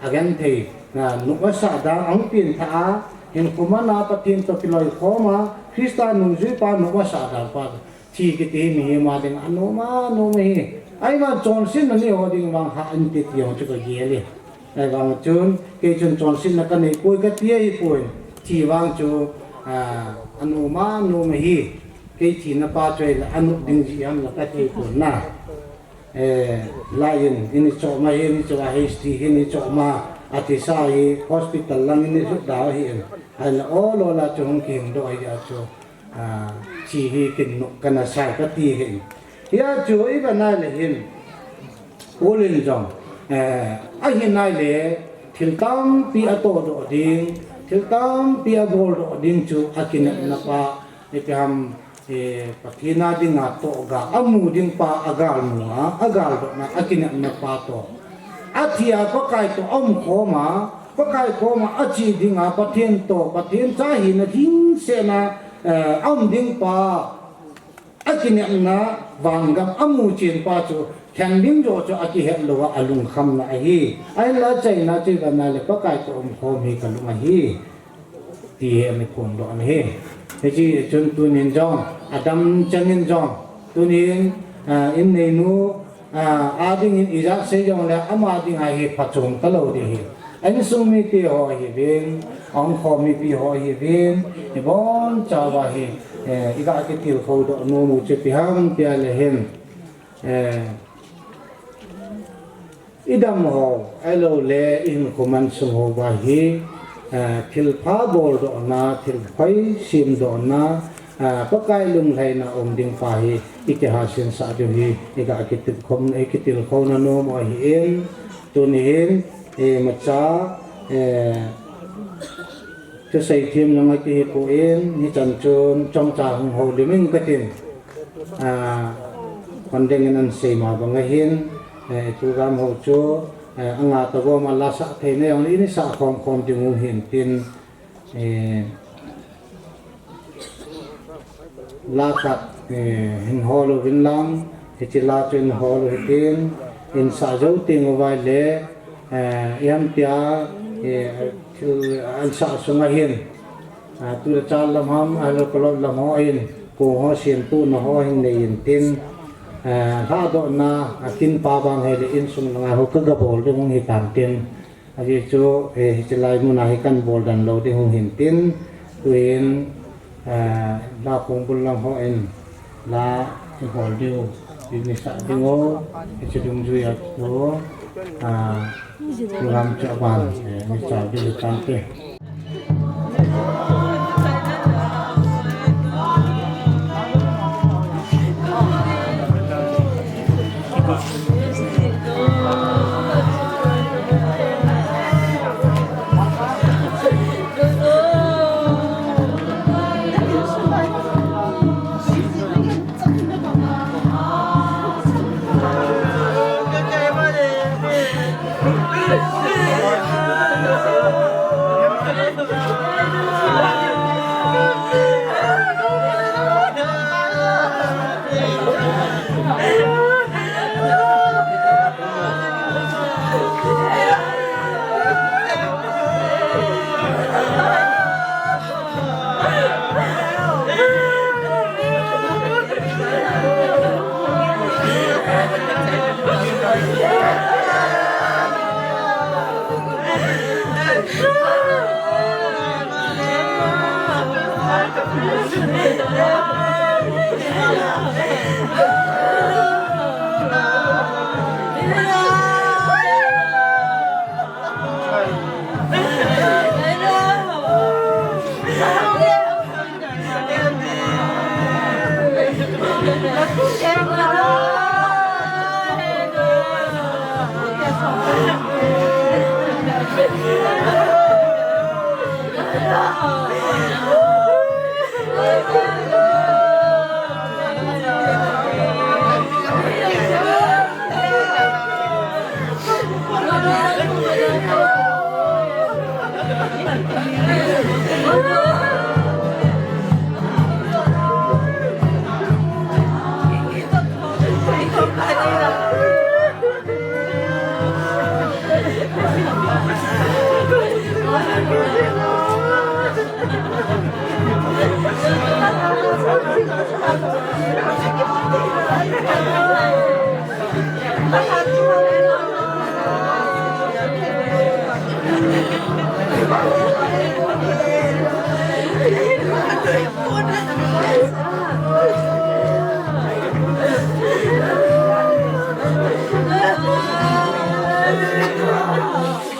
Agenthei, na, nop asah dan ahung pengthah a, hinkho man a Pathen toh kiloikhom a, Christa nungjui pa nop asah dan pa, thi kiti hi mihem a ding anom a nom ahi. Ahivang chonsetna nei ho ding vang hah inte ti jong chu kagel e. Ahivang chun, kei chun chonsetna kanei poi kati ahipoi. Thi vang chu, ah, anom a nom ahi. Kei thina pa chu ahile anop ding jeh ham la kati pon na. Eh, lai in, ini choma hi, ini choma hi, H T hi, ini choma, athisa hi, hospital lang ini sut da hi in. Ahile, o lo la chu hung kihing doh ahi a chu, ah, thi hi kin nop kana sai kati hi in. Hia chu i va nai le hin, Paul in jong, eh, ahi nai le, thil tampi atoh doh ding, thil tampi abol doh ding chu akinepna pa, ipi ham, eh, Pathen a dinga tohgah, amu ding pa agalmu a, agaldohna, akinepna pa toh. Athi a Pakai toh aumkhom a, Pakai koma ache dinga, Pathen toh, Pathen cha hina lhingsetna, eh, aum ding pa, akinepna, vangam amu chen pa chu, lhen ding joh chu akihet lou a, alungkhamna ahi. Ahinla achaina chu i va nai le Pakai toh umkhom hi kalung ahi. Ti hi ana phondoh ana hi. Hiche chun tunin jong, adam changin jong, tunin, ah, in neinu, ah, a dingin ijat sei jongle ama dinga hi phachom talou ding ahi. A insung mite ho ahiuvin, a umkhom mipi ho ahiuvin, ibonchauva hi, eh, iga kitilkhou doh nom u chu ipi ham tia le hin, eh, idam ho, ahilou le, ihinkho man sung houva hi, eh, thilpha boldohna, thilphoi semdohna, eh, Pakai lunglhaina um ding pa hi, ikihasensah diu hi, iga kitilkhou, ikitilkhouna nom u ahin, tuni hin, eh, imacha, eh, Thusei them jong akihi poi, hichan chun chomcha hung houlim inge katin. Ah, hon dingin ahin sei ma bang ahin, eh, program ho chu, eh, anga tagom a la sah theina jong le, in sah khom khom ding u hin tin, eh, La khat, eh, hin hol uvin lang, hiche la chu hin hol u hitin, in sah jou teng uva ahile, eh, ipi ham tia, eh, thil, ah, in sah sunga hin, ah, tu le cha lam ham, ah, lo kolop lam ho in, kong ho semtuhna ho hin nei in tin, eh, lhadohna, akin pa vang hile insung langa ho kaga bol ding hung hitan tin, Ajeh chu, eh, hiche lai muna hi kan bol den lou ding hung hin tin, tuin, eh, la khongbul lang ho in, la i bol diu, i ni sah ding u, hiche dungjui a chu, ah, program chu aban, eh, ni chau ding hi tante.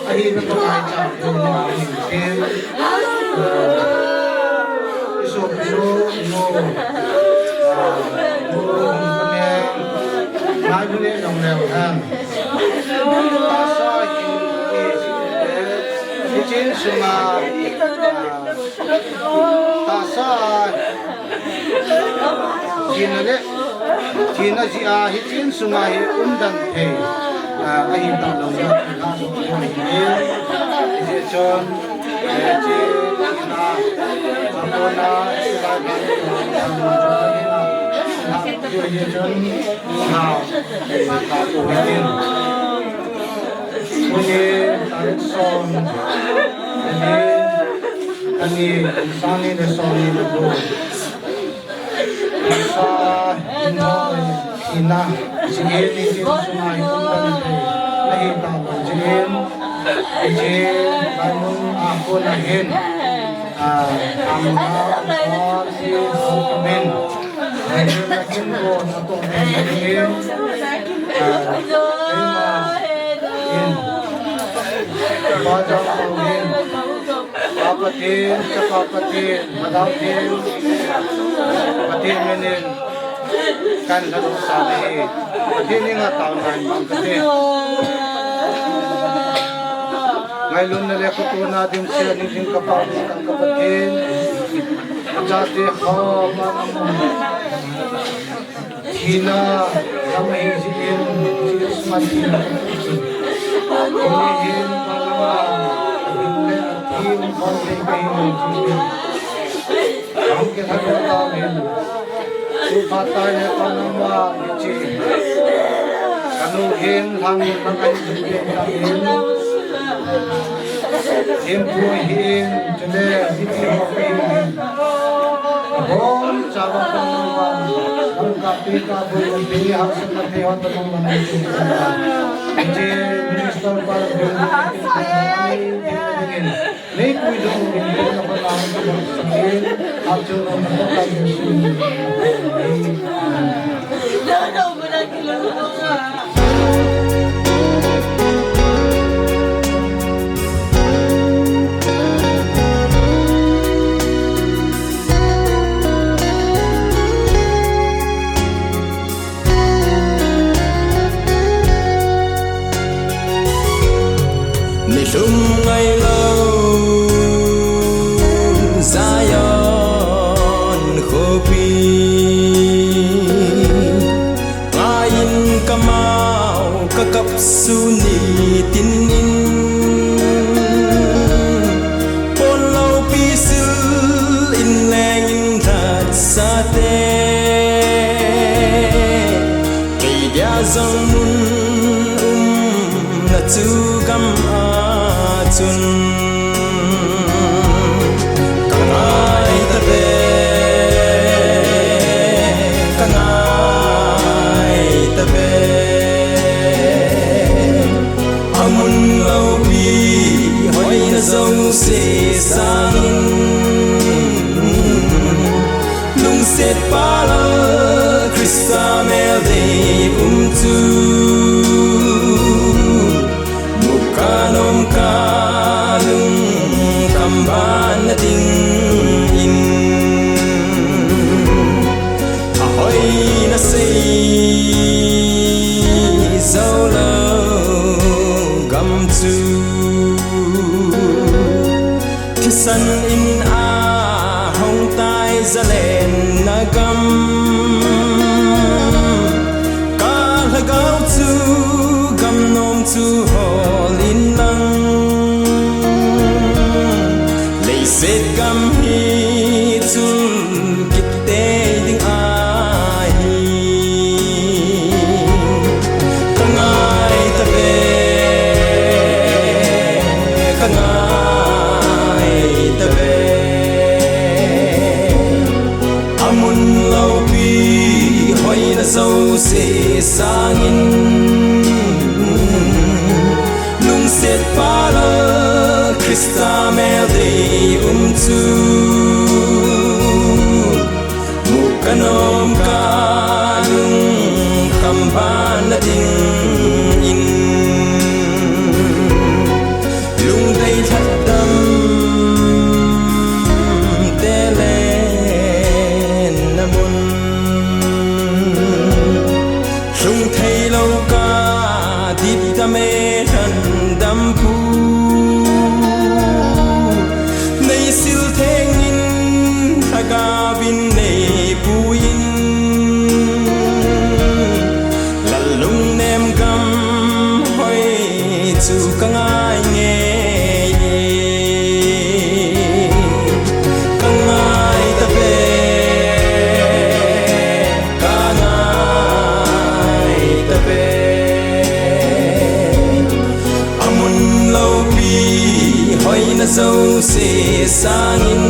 Ahi na ko ai cha ko ni tin. Iso iso no. No ni ko ne. Nai bu ne nong le han. Asa ki ki. Ichin suma. Tahsa, thina le, thina jeh a hi chin sunga hi umdan thei, a, ahi talou na, na, na, hijeh chun, eh, chi, thina, a, kona, Tuni tarik som, ani, sangni le somni le gup. Sa, no, ina, jingin, jingin, sumai, sumai, ahi ta, jingin, jingin, lamun, a, kona hin, a, amuna, a, si, so, min. Amen. Pathen, Chapa Pathen, Madam Pathen, Pathen minin kan lhadop sa nahi. Pathen henga taona hin mang kate. Ngailutna le kipana dimset ni ding kapa, kapa Pathen. Chate ho ma. Thina lam ahi jeh in, Christmas thina. Kuni hin pa lama, hin le athim khom thei kahi jeh in. Hung kilhadop tauvin. Sophat tai le pa lama, hiche. Kanu hin lhang in lang ahi jeh in. Thempu hin, chule, mipi ho hin. Abon chauva kanu va, lamkai pi ka bui pi ha sa ka thei ho ta mong lam ni chu. Hiche minister pa, nei pui jong ding, nei pui jong ding, nei pui jong ding, nei pui jong ding, Nilhum ngailou Zion khopi, ngaiyin kamau kakap sun nitin in, pon loupi sil in leng in that sate. Kei dia jong mun umna chu gam a chun ka ngai tave, ka ngai tave. Amun loupi hoina jouse sangin, lungset pal Christa mel dei um chu, muka nomka lungkham ban na dingin, ahoina sei jou lou gam chu Thisan in ahung tai zalenna gam, ka lhagao chu gam nom chu hol in lang, leiset gam hi chun kit tei ding ahi. Ka ngai ta ve, ka ngai ta ve. A mun lopi hoina jouse sangin, lungset pha Lal Krista mel dei um chu mu ka nom, ka lungkham ban na dingin, lungdei lhatdam te lenna mun, lhung thei lou ka dipdam e, lhandam phu nei sil theng in, lhagao vin nei pui in, Lal lungnem gam hoi chu ka ngai ngei e. Ka ngai ta ve, ka ngai ta ve. A mun lopi hoina jouse sangin,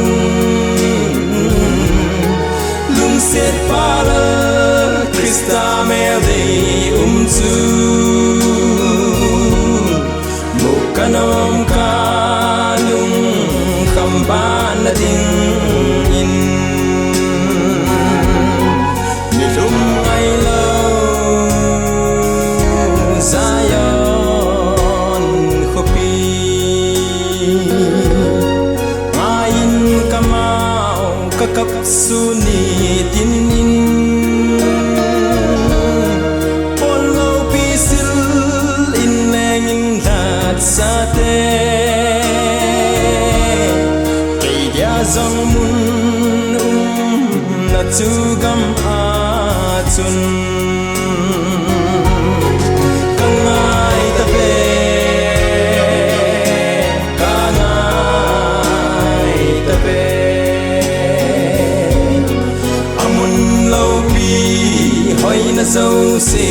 lungset pha Lal Krista mel dei um chu mu ka nom, ka lungkham ban na dingin, nilhum ngai lou Zion khopi, ngai in ka mau ka kap sun nitin in, pon lopi sil in leng in lhatsate, kei dia jong mun umna chu gam a chun ka ngai ta ve, ka ngai ta ve. A mun lopi hoina jouse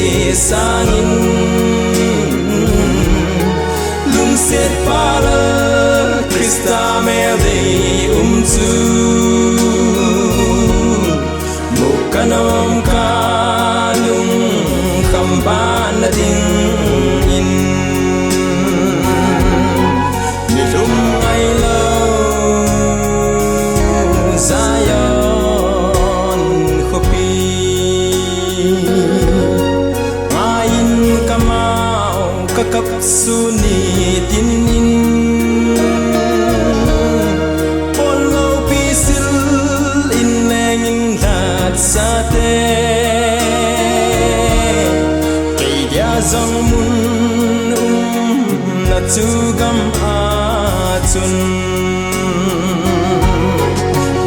sangin, lungset pha Lal Krista mel dei um chu mu ka nom, ka lungkham ban na dingin, nilhum ngai lou Zion khopi, ngai in ka mau ka kap sun nitin in, pon lopi sil in leng in lhatsate, kei dia jong mun umna chu gam a chun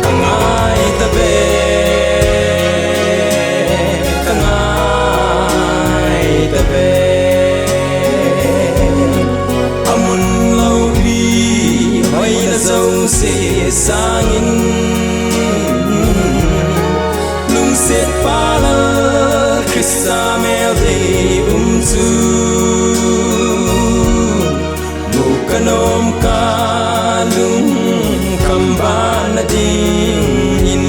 ka ngai ta ve, ka ngai ta ve. A mun lopi hoina jouse sangin, lungset pha Lal Krista mel dei um chu mu ka nom, ka lungkham ban na dingin.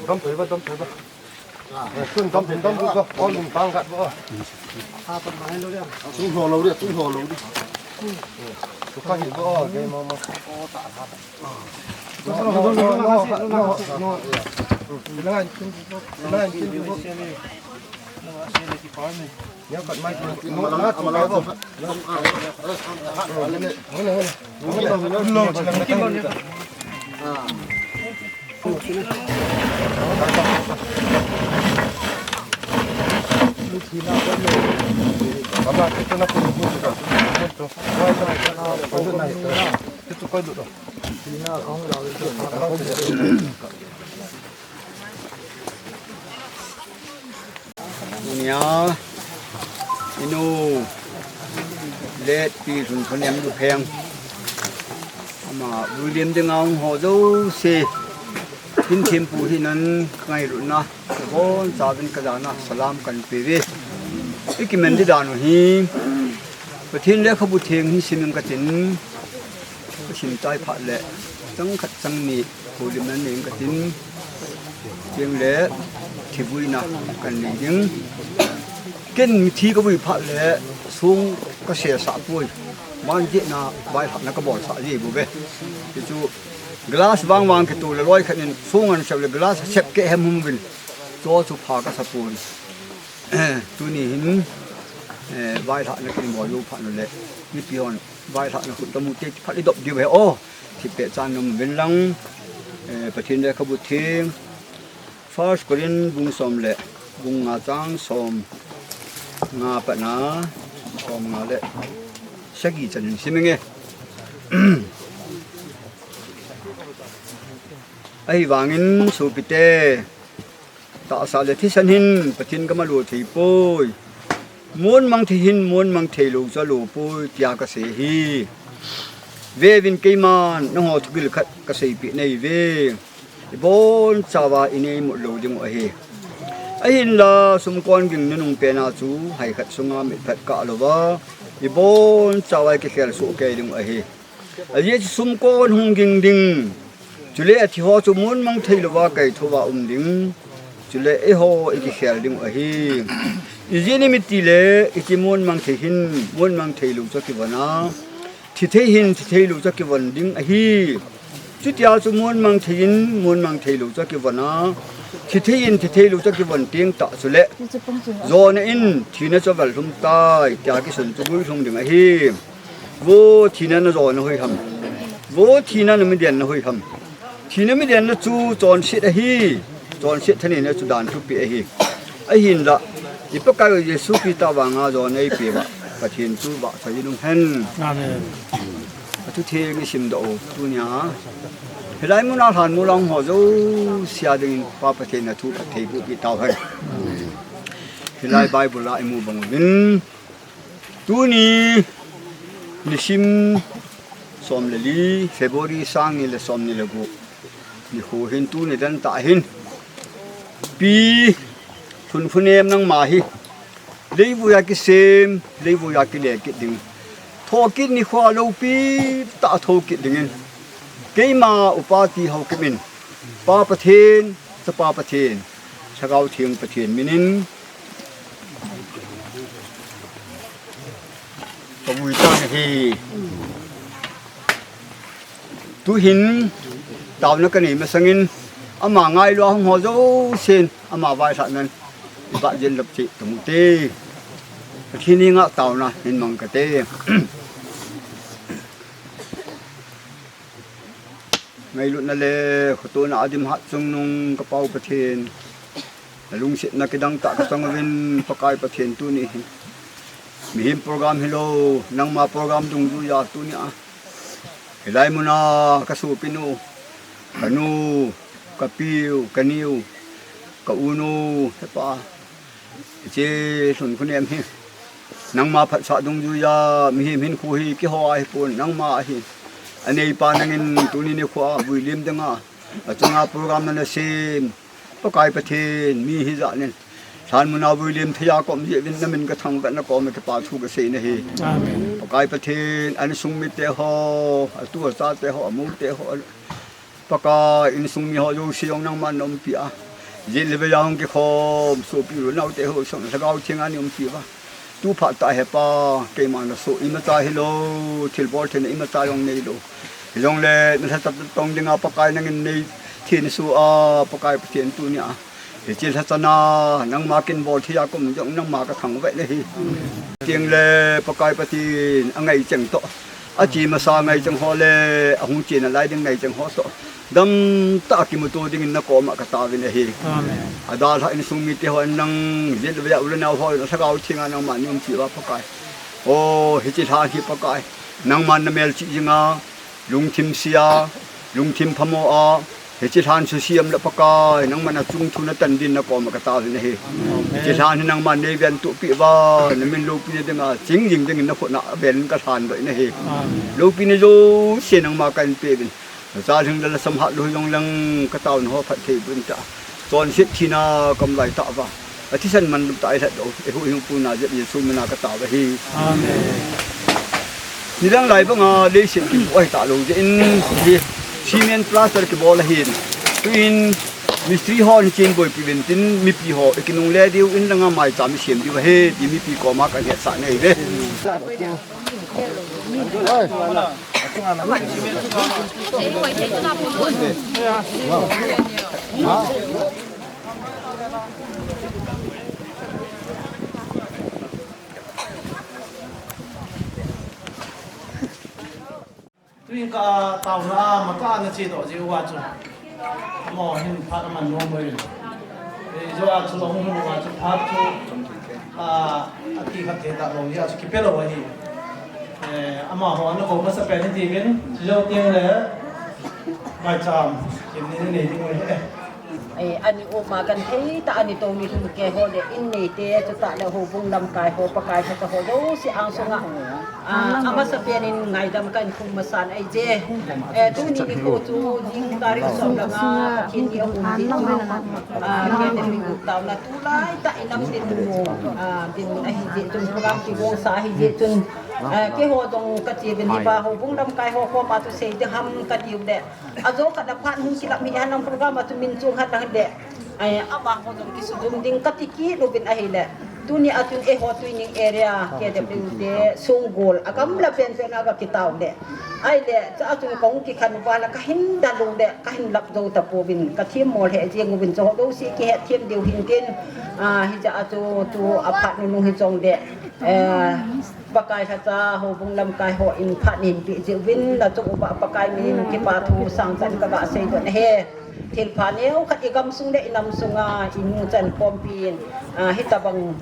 Dam thei ba, dam thei ba. Tun dam thei, dam thei ba. Ol ding pang kat ba. Tung ho lo dia, tung ho lo dia. Tunia, inu, let pi lhun khanem lu pheng. Ama, William dinga hung ho jouse. Hin thempu hinan ka ngailutna, ka bonchauvin ka jana, salam kan pe uve. I kiman di dan u hi, Pathen lekhabu theng hin sim ing katin, ka sim tai phat le, chang khat chang ni, houlimna nei ing katin, cheng le, thivuina kan nei ding. Ken mithi ka vui phat le, song ka sesah poi, man jeh na, vailhahna ka bolsah ji bou ve. Hichu, glass vang vang kitoh le loi khat in song an sep le glass sep keh hem hum uvin. Chu chu pha ka sa pon. Tuni hin, eh, vailhahna kin bol jou phat u le. Mipi hon vailhahna khut ka mu te phat i dop diu ve o. Thipbeh chan nom uvin lang. Eh, Pathen lekhabu theng. First Corinth bung som le bung nga chang som nga pat na som nga le sagi chan in sim inge. Ahivangin sopite, tahsa le thisan hin Pathen ka malo thei poi. Mon mang thei hin mon mang thei lou chu alo poi tia ka sei ahi. Veuvin keiman nangho thugil khat ka seipeh nahi uve. I bonchauva i nei mut lou ding u ahi. Ahinla sumkon ging nunung pen a chu hai khat sunga mitphet kah louva i bonchauva i kikhel soh kei ding u ahi. Ajeh chu sumkon hung ging ding. Chule athi ho chu mon mang thei louva kaithouva um ding. Chule eiho i kikhel ding u ahi. Ijeh inem itile, hiche mon mang thei hin, mon mang thei lou chu akivon a. Thi thei hin, thi thei lou chu akivon ding ahi. Chutia chu mon mang thei in, mon mang thei lou chu akivon a. Thi thei in, thi thei lou chu akivon teng tah chule. Jona in, thina chu avel lhum tai, tia kisun chu guilhung ding ahi. Vo thina na jona hoi ham. Vo thina na midenna hoi ham. Thina midenna chu chonset ahi. Chonset thaneina chu dan thupi ahi. Ahinla, i Pakaiyu Jesu Christa vanga jona eipeuva, Pathen chu vahchoi in umhen. Amen. Athu theng i simdoh u tunia. Hilai muna lhan muna hung ho jouse a dingin Pa Pathen in athu phatthei boh peh tauhen. Hilai Bible a i mu bang uvin. Tuni nisim som le li, February sang ni le som ni le gup. Nikho hin tuni dan tah hin. Pi Lhunkhunem nangma hi. Leivui a kisem, leivui a kile kit ding. Thokit nikho a loupi tah a thokit dingin. Keima upa T. Haokip in. Pa Pathen, Chapa Pathen, Lhagao Theng Pathen minin. Ka vui tan ahi. Tuhin, taona ka nei masangin, ama ngailua hung ho jousen, ama vailhahnan, i bah jin lap cheh tong ute. Pathen henga taona hin mang kate. Ngailutna le khotona a dim hatchungnung ka Pau Pathen. Na lungsetna kidang tah ka chang uvin Pakai Pathen tuni hi. Mihem program hilou, nangma program dungjuiya tunia. Hilai muna ka sopinu, ka nu, ka piu, ka niu, ka unu, he Pa. Hiche Lhunkhunem hi. Nangma phatsah dungjuiya, mihem hinkho hi keiho a hipon, nangma ahi. Aneipa nangin tuni nikho a vuilim dinga, achunga program nana sem. Pakai Pathen, mi hijat nin. Lhan muna vuilim theiya ka um jeh uvin namin ka thangvah na koma kipa thu ka sei nahi. Amen. Pakai Pathen, insung mite ho, atu achate ho, amute ho. Pakai, insung mi ho jouse jong nangman na umpi a. Jet le veiya hung kikhom, sopi u le naote ho, song Lhagao Thenga nei umpi uva. Tu phat tah hi Pa, keima nasoh imacha hilou, thilbol theina imacha jong neilou. Hijongle nalhachapa tong dinga Pakai nangin nei thei nasoh a, Pakai Pathen tunia hiche lhachana nangma kin bol thei a kum jong nangma kathangvah nahi. Tengle Pakai Pathen angaicheng toh, ache masa ngaicheng ho le ahung chena lai ding ngaicheng ho toh, damtah a kimuto dingin nakoma kataovin ahi. Adalhah insung mite hon nang jilvea u le nao hon Lhagao Thenga nangman nei umpi uva Pakai. O, hiche lhan hi Pakai, nangman namelchih jinga, lungthim sea, lungthim phamo a, hiche lhan suse um le Pakai, nangman achung thu natan din nakoma kataovin ahi. Hiche lhan hi nangman neiventohpeh uva, namin loupina dinga ching jing dingin nakhut a velin kalhandoh in ahi. Loupina jouse nangma kahin peuvin. Nachalhing le nasam hatlou hijongleng kataona ho phatthei boh in tia, chonset thina kamlai tah uva, athisan manlutah a ilhatdoh u eihuhhingpu Nazareth Jesu mina katao ahi. Nilang lai banga leiset kibu ahitahlou jeh in, hi cement plaster kibol ahin, tuin mistri hon hichen boipi uvin tin, mipi ho ikinungle diu, inlanga maicham isem diu ahi ti mipi koma kahetsah nahiuve. Tuin kataona a matah a nachedoh jeh uva chu, amaho hin phat aman nom uvin. Hiche a chu ahung hung uva chu phat chu, a, akikhat thei talou jeh a chu kipelou ahi. Amaho ana kou masapen hitiuvin, chujou tengle maicham kinei nei ding uve. Ani uma gentheitah a ni tou ni lhum keiho le inneite chutah le houbung lamkai ho Pakai lhacha ho jouse angsunga amasapen in ngaidam kahin thum masan ahije. Tuni nikho chu jing tarik som langa Pathen ni ahung din, keiho taona tulaitah inam dinmun, dinmun ahijeh chun program kigongsa ahijeh chun, keiho jong kache uvin hiva houbung lamkai ho koma chu sei ding ham katiuleh, ajo khat a phat hung kilap hih henlang program a chu min chong henlang hile, amaho jong kisudum ding kati kit uvin ahile, tunia chun eiho Tuining area K W te Songgol a gamla penpen a gakitao le, ahile chua chun kahung kikhen uva le kahin dalou le kahin lap jou tapouvin kathemmo lheh jeng uvin, chu ho jouse kihetthem diu hintin, hiche a chu tu aphat nunung hijongle, Pakai lhacha houbung lamkai hon phat neihin peh jeh uvin nachung uva Pakai minin kipa thu sangtah in kagasei doh ahi. Thilpha neokhat igamsung le inam sunga inu chan khompi in, hitobang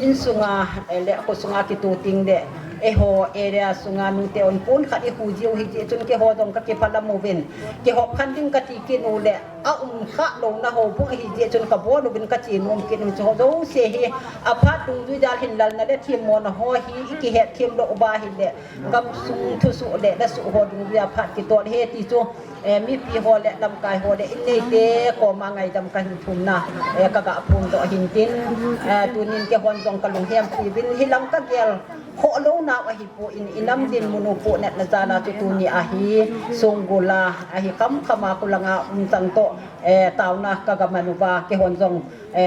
insunga le khosunga kitoh tengle, eiho area sunga nute hon pon khat ikhu jiu hijeh chun keiho jong kakiphalam uvin, kihop khen ding kati kit uleh, aum khah louna houbung ahijeh chun kabol uvin kache nom kit un, chu ho jouse hi aphat dungjui jal hinlalna le themmona ho hi ikihetthem lou uva ahile, gamsung thusoh le lasuh ho dungjuia phat kitol ahi ti chu, mipi ho le lamkai ho le inneite koma ngaidam kahin thumna kaga phondoh hintin, tunin keihon jong kalunghempi uvin hilang kagel khoh lounau ahipon, inam dinmun u pohnatna jal a chu tunia hi Songgol a ahi khamkhama khulanga um chang toh, taona kagaman uva keihon jong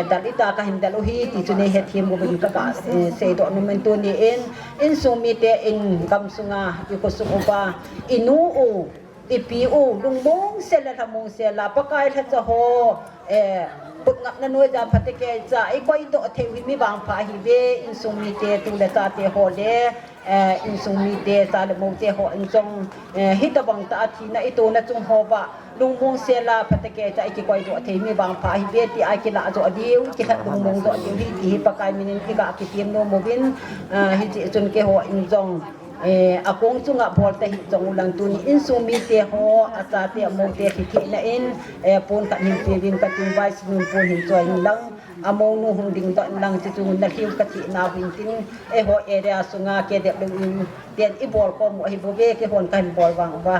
dal ita kahin del u ahi ti chu neihetthem uvin kagaseidoh nomin, tuni in insung mite in gamsunga ikhosung uva inu u, ipi u lungmong sel le lhamong sel a Pakai lhacha ho khut ngapna noija phatecha ikoidoh thei u hi mi vangpha ahiuve, insung mite tu le chate ho le insung mite cha le moute hon jong hitobang tah a thina itouna chung hoa lungmong sel a phatecha ikikoidoh thei mi vangpha ahiuve tia ikilah joh diu, ikilhat lungmong joh diu ahi ti hi Pakai minin iga kitem nom uvin, hijeh chun keihon jong akong chunga bol tahih jong ulang tuni insung mite ho achate amoute lhitheina in pon khat hin peuvin kating, vaisinun pon hin choi inlang, amounu hung dingdoh inlang, chuchu nalhiu kati nau hintin, eiho area sunga K W ten ibol khom u ahibouve, keihon kahin bol vang uva.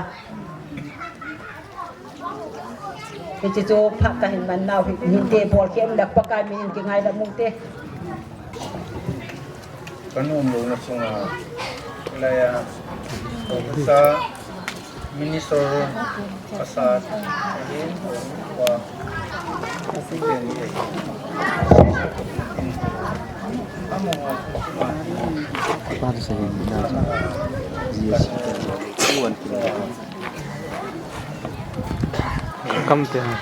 Hiche chu phat kahin man nau hinte, bolkhe um le Pakai minin kingaidam ute. Kanom louna chunga, hilaiya, sa, Minister, asa, wa, Come to him.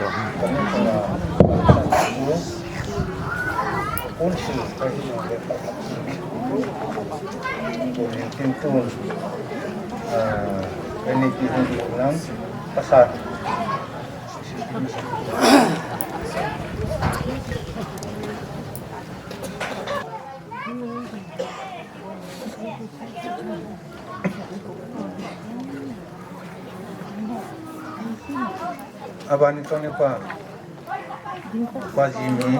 Abani tone pa. Pajimi.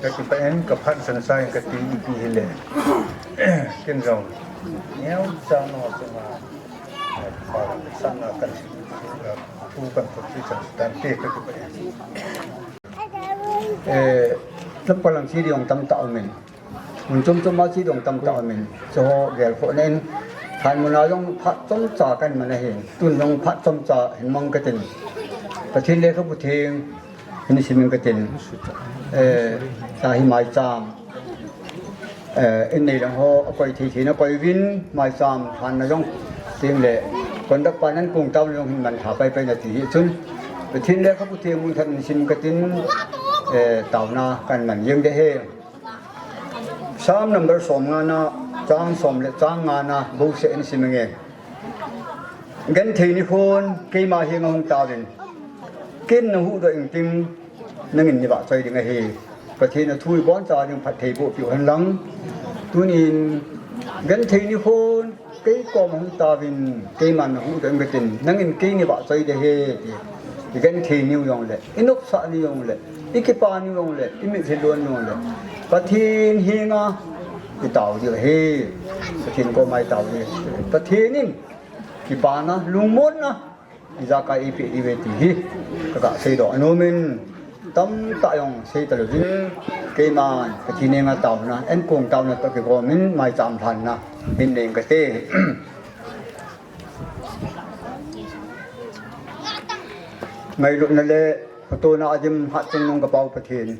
Kati pa en, kaphat san sa en kati ipi hile. Ken jong. Neo sa no sa ma. Sa na kan si. Tu kan tu si san tan te kati pa en. Eh, tlam palang si diong tam ta umin. Mun chom chom a chi dong tam ta umin. Chu ho gel khoh na in. Thanmun a jong phat chomcha kan man ahi. Tun jong phat chomcha hin mang katin. Pathen lekhabu theng hin simin katin. Eh, ta hi maicham. Eh, in nei lang ho, akoi thei thei na koi vin, maicham, thanna jong. Ting le, conduct pa nan kong tau jong hin man tha pai pai na ti hi chun. Pathen lekhabu theng mun khat in sim katin, eh, tauna kan man jeng de he. Psalm number som nga na, chang som le chang nga na, bou se in sim nge. Genthei nikhon, keima henga hung tauvin. Ken na huhdoh ing ting, nangin nei vahchoi ding ahi. Pathen a thu iboncha ding phatthei boh piu hen lang. Tunin, genthei nikhon, kei koma hung tauvin, keiman na huhdoh ing katin, nangin kei nei vahchoi de he, ti. I genthei niu jong le, i nopsah niu jong le, i kipa niu jong le, i mitlhi lon niu jong le. Pathen henga i tao diu ahi. Pathen koma i tao diu. Pathen in kipana, lungmonna, ijakai eipeh diu ve ti hi. Ka, ka seidoh a nom in, tamtah jong sei talouvin, keiman Pathen henga tauna, en kong tauna toh kigom in, maicham lhanna hin nei ing kate. Ngailutna le phatona a dim hatchungnung ka Pau Pathen.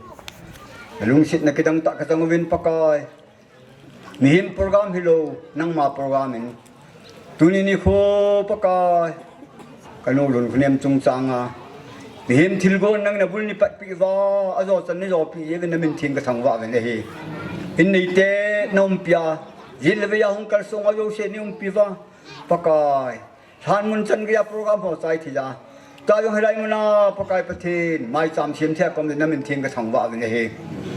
Lungsetna kidang tah ka chang uvin Pakai. Mihem program hilou, nangma program in. Tuni nikho Pakai. Ka nu Lunkhonem chungchang a. Mihem thilgon nangin abul nei patpi uva, ajo chan nei jopi uvin na min theng ka thangvah uvin ahi. In neite na umpi a. Jin le vei a hung kalsong a jouse nei umpi uva. Pakai, lhan mun chan geiya program ho chai thei a. Tua jong hilai muna Pakai Pathen, maicham sem thei a kom le na min theng ka thangvah uvin ahi.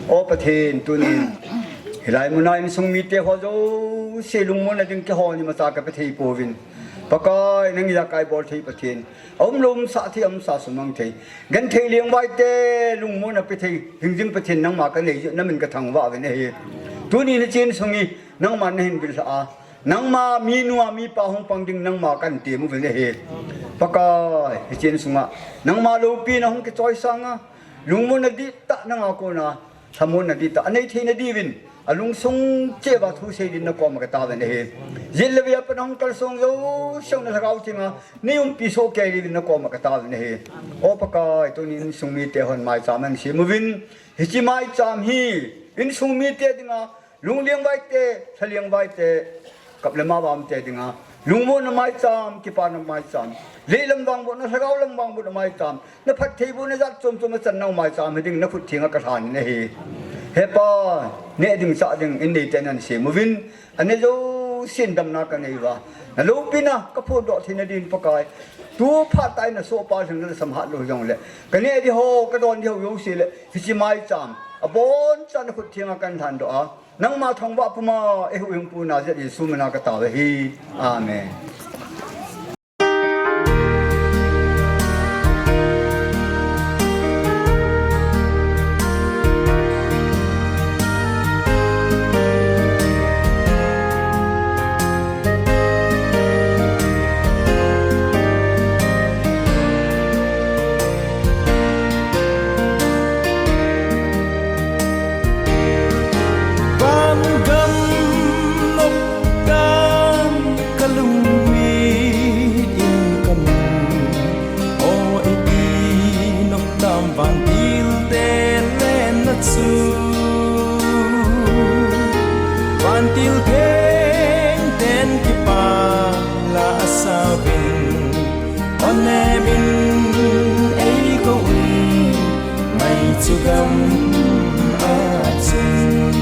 O Pathen, tunin hilai muna insung mite ho jouse lungmonna ding keiho ni masa ka pe thei pouvin. Pakai, nang ijakai bol thei Pathen. Aumlou umsah thei, aumsah sumang thei. Genthei lengvai te lungmonna pe thei, hingjing Pathen nangma ka nei jeh in na min ka thangvah uvin ahi. Tunin hiche insung hi, nangman na hin vil lhah a. Nangma minu a mipa hung pang ding nangma kahin tem uvin ahi. Pakai, hiche insunga nangma loupina hung kichoi sanga, lungmonna dihtah nanga kona, lhamonna dihtah anei theina diuvin, alungsung cheh uva thu sei din na koma ka tauvin ahi. Jin le vei a pat a hung kalsong jouse na lhagao thenga nei umpi soh kei diuvin na koma ka tauvin ahi. O Pakai, tunin insung mite hon maicham ana sem uvin, hiche maicham hi insung mite dinga, lunglengvai te, lhalengvai te, kap le ma vang te dinga, lungmonna maicham, kipana maicham, leilam vangbohna, lhagao lam vangbohna maicham, na phattheibohna jat chom chom a chan nau maicham hi ding na khut thenga ka lhan in ahi. He Pa, neh ding chah ding in neite nan sem uvin, aneh jousen damna ka nei uva, na loupina ka phondoh theina din Pakai, tu phat tah in na sohpa lhing na samhat lou jongle, ka neh di ho, ka don di ho jouse le, hiche maicham abonchan na khut thenga kahin lhandoh a, nangma thangvah puma, eihuhhingpu Nazareth Jesu mina ka tao ahi. Amen. Vangam nopdan kalung gam a chun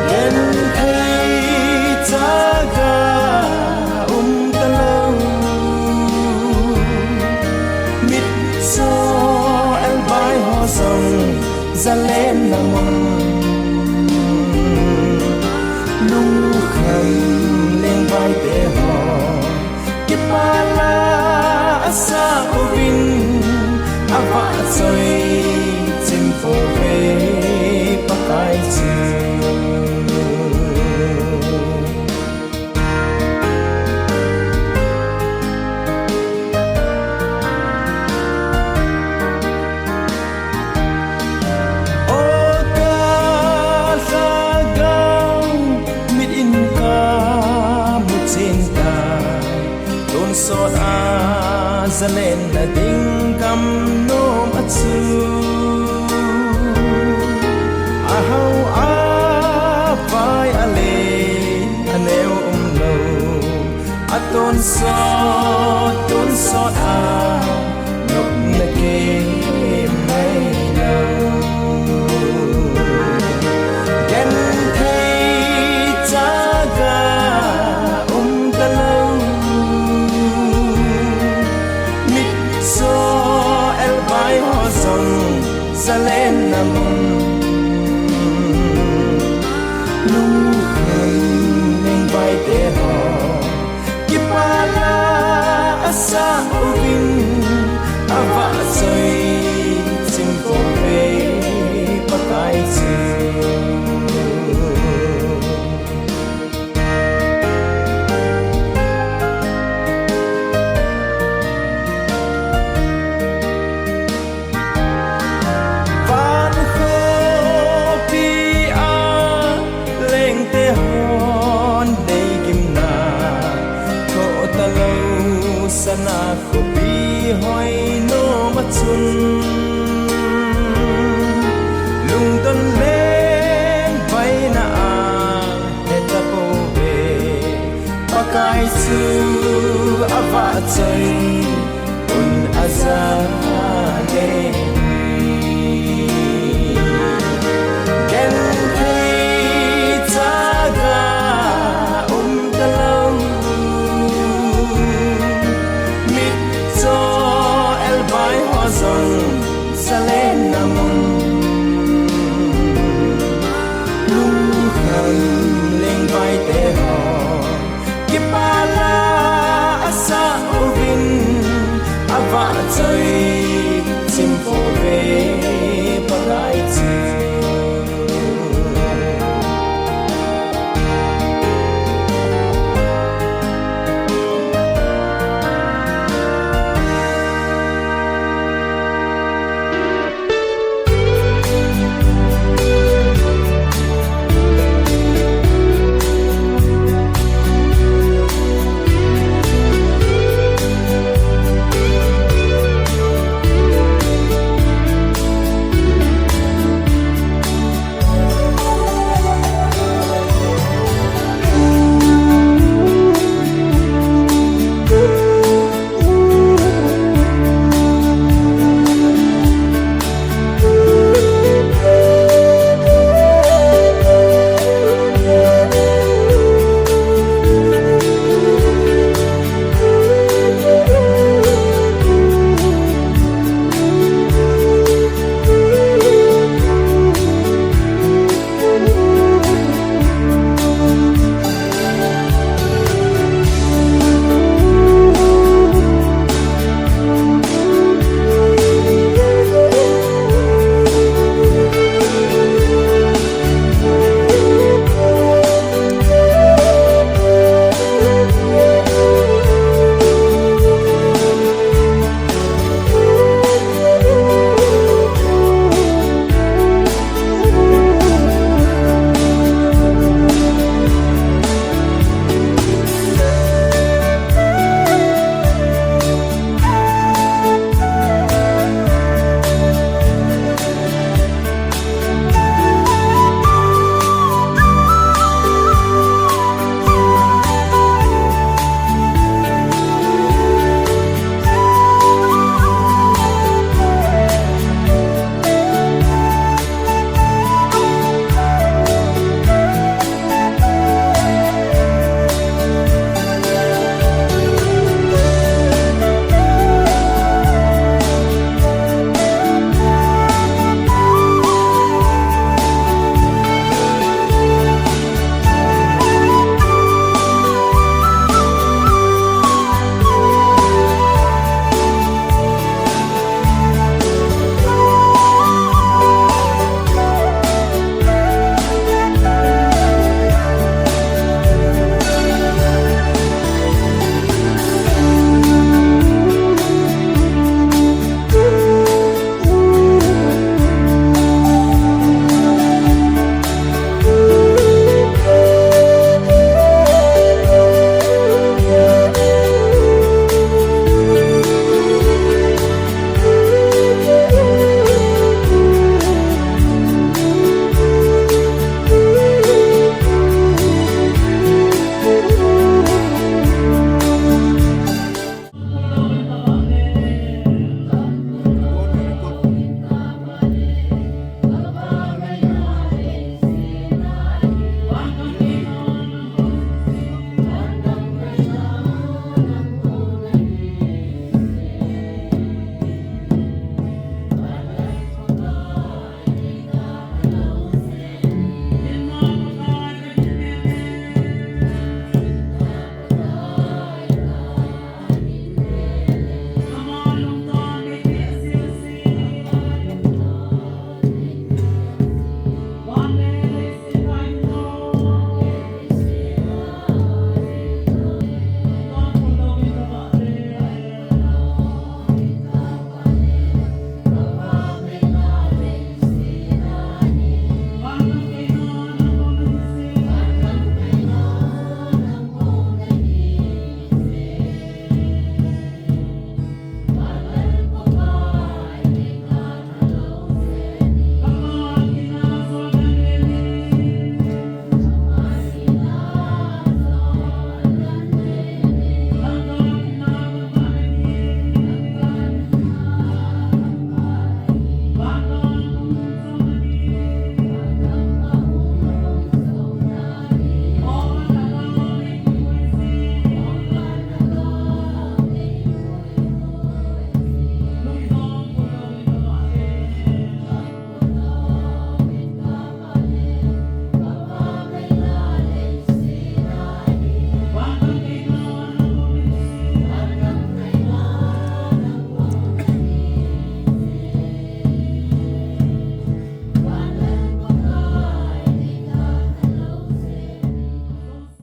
genthei chaga um talou, mitcho elbai ho jong zalenna mun, lungkham lengvaite ho kipah la asa uvin, avahchoi chim pouve Pakai chu. O kalhagao, mit in kamu chen tai, tonsot a zalenna ding gam nom a chu. Ahao, avai, alen, aneo umlou, atonsot, tonsot a nopna kei mai lou. Genthei chaga um talou, mitcho elbai ho jong zalenna mun, lungkham lengvaite ho kipah la asa uvin, avahchoi chim pouve Pakai chu. Van khopi a lengte hon deigimna thoh talou, sana khopi hoi nom a chun, lungdon lengvaina a heta pouve Pakai chu avahchoi